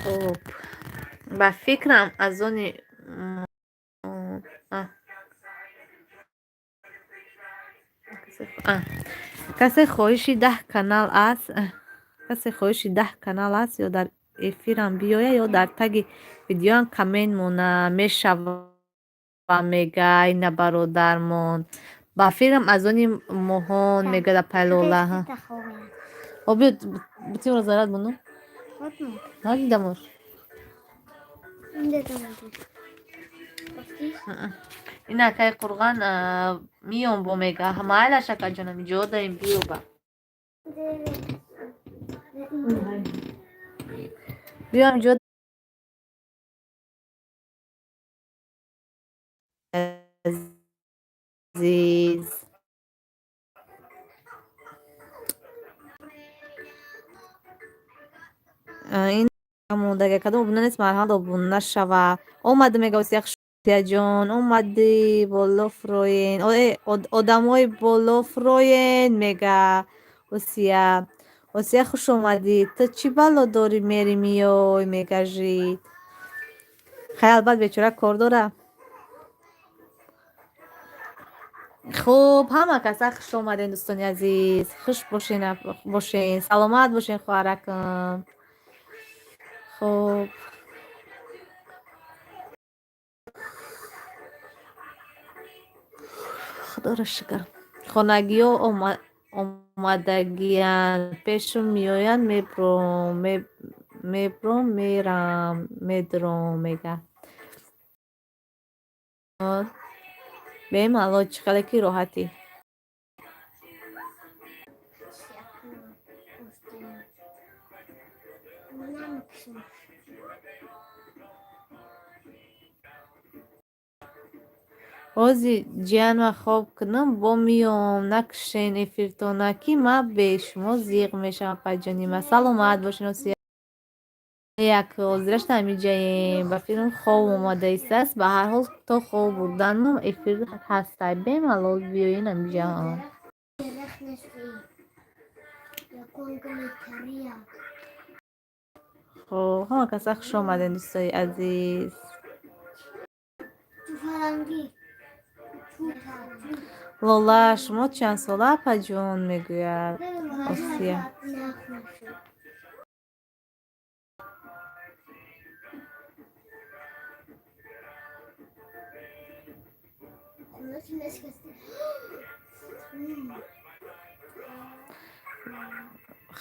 Хуб, ба фикрам, аз они касе хоҳиши 10 канал аст, касе хоҳиши 10 канал аст, ё дар эфирам биёя, ё дар таги видеоам коммент мона мешава, мега ина бародармон. Ба фикрам, аз они моҳон, мегӯяд апай Лола. О, биё, бутимро зарад мону. Надидамош. Ин акай Қурған миём бо, мега. Майлаш, акаҷонам, ҷо даем, биёба. Биём ҷо азиз. Ин мондага, кадом обуна нест, марҳамат, обуна шава. Омада, мега Осияҷон, омадӣ, боло фуроен. Одамои боло фуроен, мега Осия. Осия, хуш омадӣ. Ту чӣ бало дорӣ, мери миёй, мегажид. Хай, албат, бечора кор дора. Хуб, ҳама каса хуш омаден, дӯстони азиз. Хуш бошен, бошен, саломат бошен, хоҳаракам. Хуб, худоро шукр, хонагиҳо омадагиянд, пешум меоянд, мебром, мебром, мерам, медром, мега. Бемалол, чӣ қадар ки роҳатӣ. Ҳозир ҷиянма хоб кунам, бо меом, накушен эфиртона, ки ман бе шумо зиқ мешавам, апаҷонима. Саломат бошен, Осия. Як ҳозирашта ҳамиҷаем. Ба филм хоб омада истааст. Ба ҳар ҳол, то хоб бурданам эфир ҳастай. Бемалол биёин ҳамиҷа. Хоб, ҳама каса хуш омадем, дӯстои азиз. Лола, шумо чанд сола, апаҷон, мегӯяд Осия.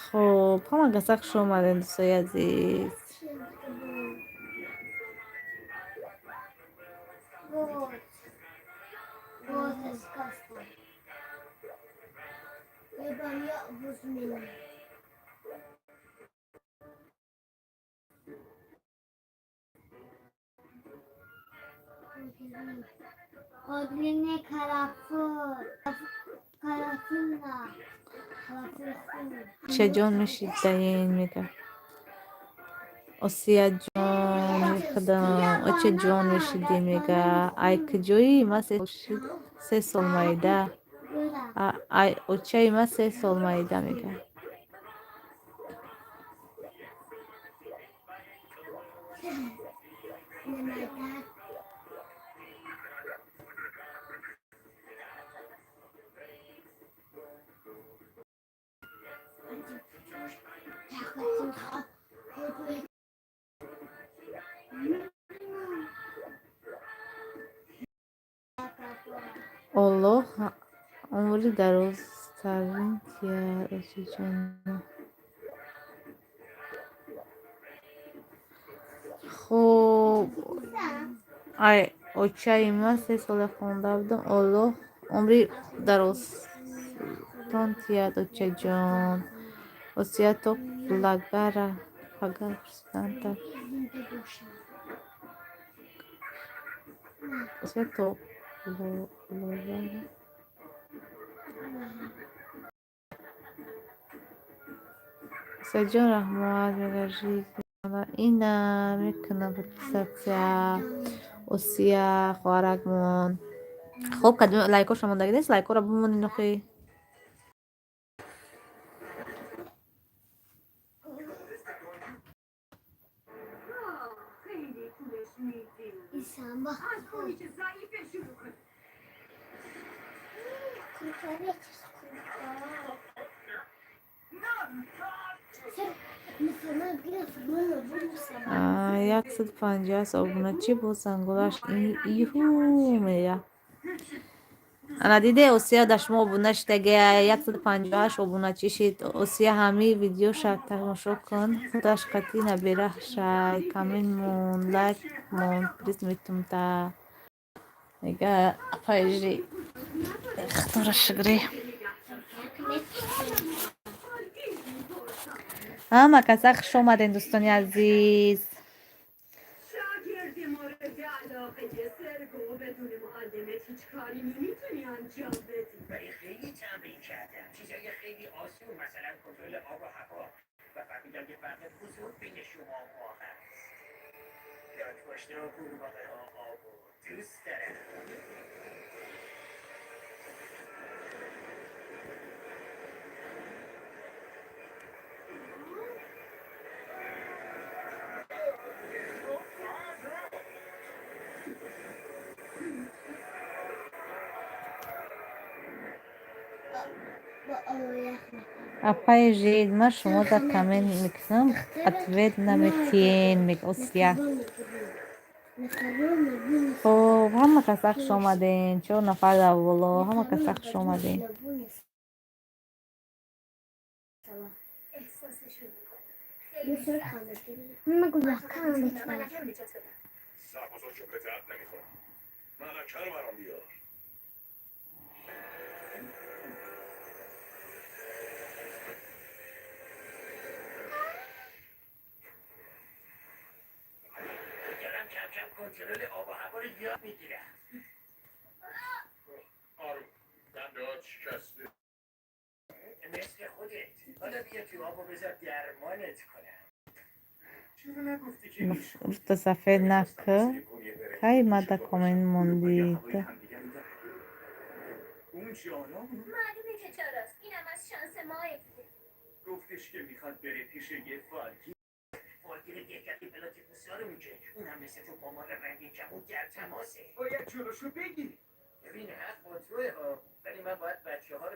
Хуб, ҳама каса хуш омадем, дӯстои азиз. Чаҷон мешидаен, мега Осияҷон. Худам, очаҷон, мешидем, мега. Ай куҷоӣ? Ма 3 сол майда. Ай очаи ма 3 сол майда, мега. Оллоҳ умри дарозтарин диҳад, очаҷон. Хуб, ай очаи ман 3 сола хонда будам. Оллоҳ умри дарозтон диҳад, очаҷон. Осия то лагара пага пурсиданта. Осия то логара. Осияҷон, раҳмат, мега. Ина мекунам подписаться, Осия хоҳаракмон. Хуб, лайкоша мондагӣ нест, лайкҳоро бимонед охи. 158 обуначӣ, боз зангулаш иҳу мея. Ана диде, Осия, да шумо обуна шидагия, 158 обуначӣ шид. Осия, ҳамин видеоша тамошо кун, худаш қатъи наберашай. Коммент мон, лайк мон, приз метумта, мега апайжи. Худоро шукрӣ. Ҳама каса хуш омадем, дӯстони азиз. شاگرد مورد علاقه سرگو، بدون معلمت هیچ کاری نمیتونی انجام بدی. ولی خیلی تمرین کردم، چیزای خیلی آسون، مثلا کنترل آب و هوا، و فهمیدم که فرق بزرگ بین شما و ما هست. لاک‌پشتا و قورباغه ها آب و دوست دارن. Апаи жид, ман шумо дар коммент мекунам, ответ наметиҳен, мега Осия. Хоб, ҳама каса хуш омаден. Чор нафар дар боло, ҳама каса хуш омаден. کنترل آب و هوا رو یاد میگیرم. آروم، دندهات شکسته. مثل خودت. حالا بیا تو آب و بذار درمانت کنم. چرا نگفتی که Рута сафед нак. Кай мада коммент мондид? اون جانا بود. معلومه که چراست. اینم از شانس ماه دیگه. گفتش که میخواد بره پیش یه فالگیر. فالگیر دهکده پلاتیپوسا رو میگه. اونم مثل تو با مار رنگین کمون در تماسه. باید جلوشو بگیری. ببین، حق با توئه ها، ولی من باید بچه ها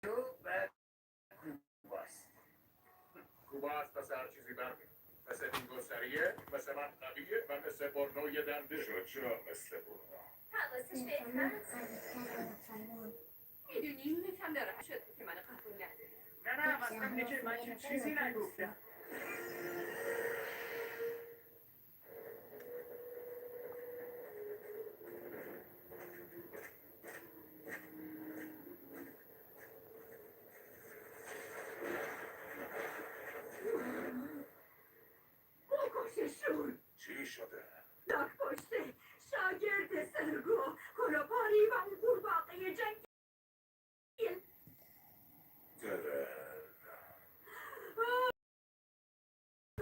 رو و کوباست. کوبا از پس هر چیزی برمیاد. مثل دینگو سریعه، مثل من قویه و مثل برنو دنده. چرا مثل برنو؟ حواسش بهت هست. میدونی، یکم ناراحت شدم که منو قبول نداری. نه نه، اصلا اینه که من که چیزی نگفتم. بکششون. چی شده؟ لاک پشته شاگرد سرگو کلوپاری و اون قورباغه جنگی دره.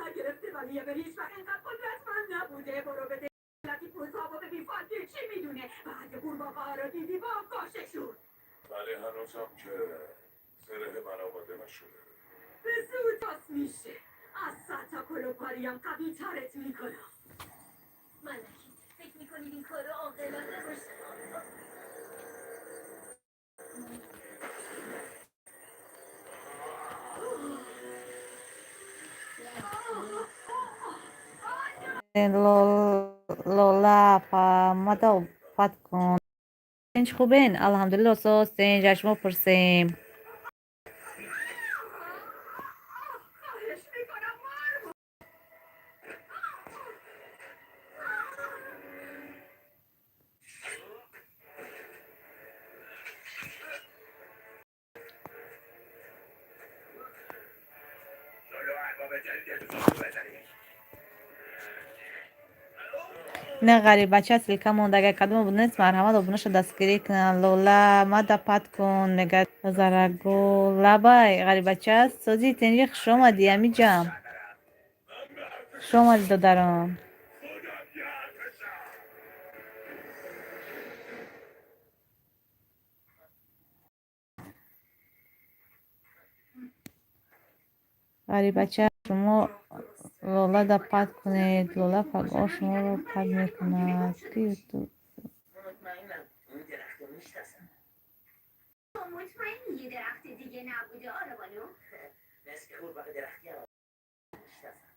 نگرفته، ولی به هیچ وقت اینقدر قدرتمند نبوده. برو به پلاتیپوس‌ها و ببین فالگیر چی میدونه و اگه قورباغه ها رو دیدی بکششون. ولی هنوزم که زره من آماده نشده. به زود باز میشه. از 100 تا کلوپاریم قوی ترت میکنم. ملکی، فکر میکنید این کارو عاقلانه باشه؟ Лола апа, мада пат кун. Тинч, хубен? Алҳамдулилло, соз, тинч, аз шумо пурсем. خواهش میکنم مرمون. جلو ارباب جدید رو بزنی. Не, ғарибача ссылка мондага, кадом обуна нест, марҳамат, обунаша дастгирӣ кунанд. Лола, мада пат кун, мега Зарагул. Лабай, ғарибача, сози, тинҷи, хуш омадӣ, амиҷам. Хуш омадӣ, додарон. خودم یه ارتشم. Ғарибача, шумо Лола да пат кунед. Лола пагоҳ шуморо пат мекунад. Ки ютуб مطمئنم اون درخت رو میشناسم. تو مطمئنی یه درخت دیگه نبوده آرابانو؟ مثل قورباغه درختی هم میشناسم.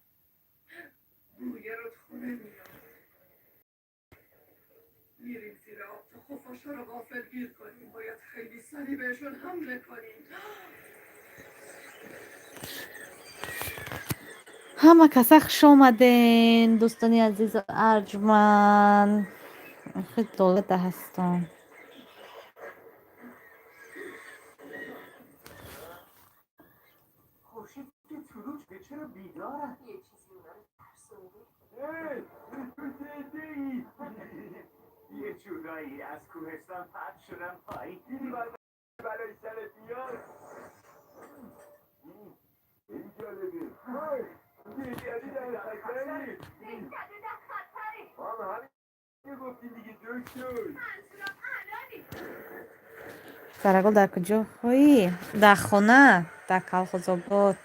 بوی رودخونه میاد. میریم زیر آب تا خفاشا رو غافل گیر کنیم. باید خیلی سریع بهشون حمله کنیم. Ҳама каса хуш омаден, дӯстони азизу арҷманд. Хеле долата ҳастам. خورشید که طلوع شده، چرا بیدارم؟ یه چیزی اونا رو ترسونده. ای، تو یه جورایی از کوهستان پرت شدم پایین. دیدی بلای سرت میاد. این جالبه. های، یعنی در خطری. دهکده در خطره. ما هم همین گفتیم دیگه دکتر. منظورم الانه. Зарагул, дар куҷо ҳоӣ? Дар хона, дар Калхозобод.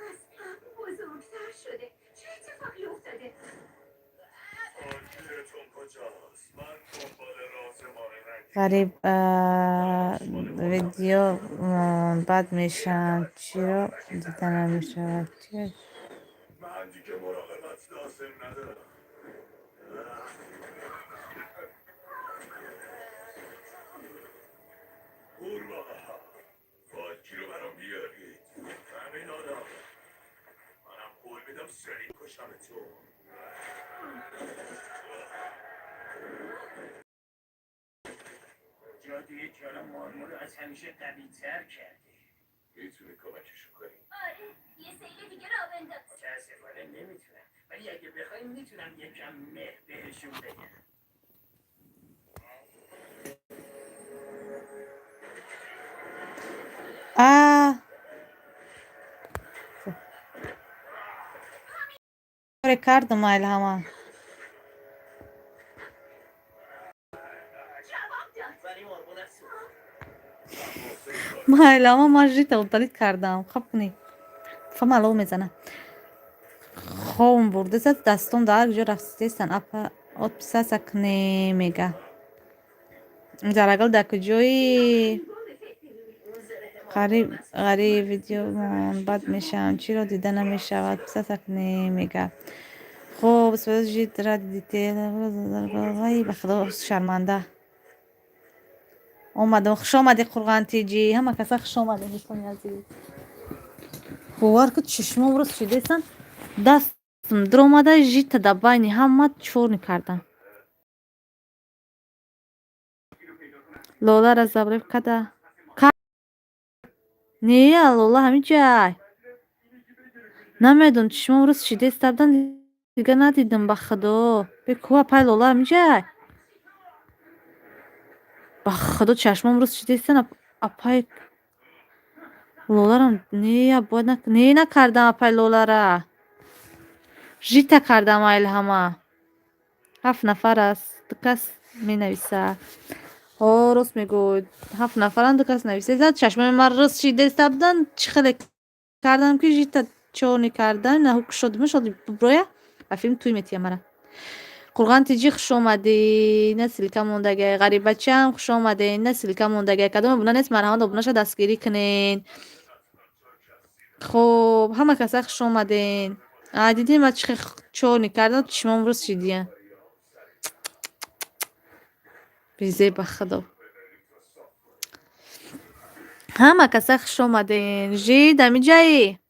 از ابر بزرگتر شده. Ғариб видео бад мешаванд. Чиро дида намешавад? Коре кардам, айлҳама. Майлама, ман жита удалить кардам. Хаб кунӣ, фама алов мезана. Хобм бурдеса, дастом дар ҷо рафтестан. Апа, отписаться кунӣ, мега. Зарагал дар куҷои? Ғариб видеомон бад мешаванд. Чиро дида намешавад? Писаться кунӣ, мега. Хоб, жит ради детей. Вай, ба худо, шарманда омадам. Хуш омадӣ, Қурғантиҷӣ. Ҳама каса хуш омадем, дӯстони азиз. Бовар ку, чишмом рост шидесан, дастам дуромада, жита дар байни ҳама чорни кардам. Лолара забреб када не, Лола ҳамин ҷай. Намедон, чишмом рост шидеста будан, дига надидам, ба худо. Бе ку, апай Лола ҳамин ҷай. Ба худо, чашмом рост шидестан. Апай Лоларам не, бояд не накардам. Апай Лолара жита кардам, айлҳама. Ҳафт нафар аст, ду кас менависа. Ҳо, рост мегӯй, ҳафт нафарам, ду кас нависеса. Чашмои ман рост шидеста будан, чӣ хеле кардам, ки жита чорни кардам. Наҳу кушодимаш, буброя ба филм туй метия мара. Қурған тиҷӣ, хуш омадӣ. На ссылка мондагай. Ғарибачаам, хуш омадед. На ссылка мондагай. Кадом обуна нест, марҳамат, обунаша дастгирӣ кунен. Хуб, ҳама каса хуш омаден. А дидем, ма чӣ чорни кардам, чишмом рост шидия. Безеб, ба худо. Ҳама каса хуш омаден. Жид, ҳамиҷаӣ?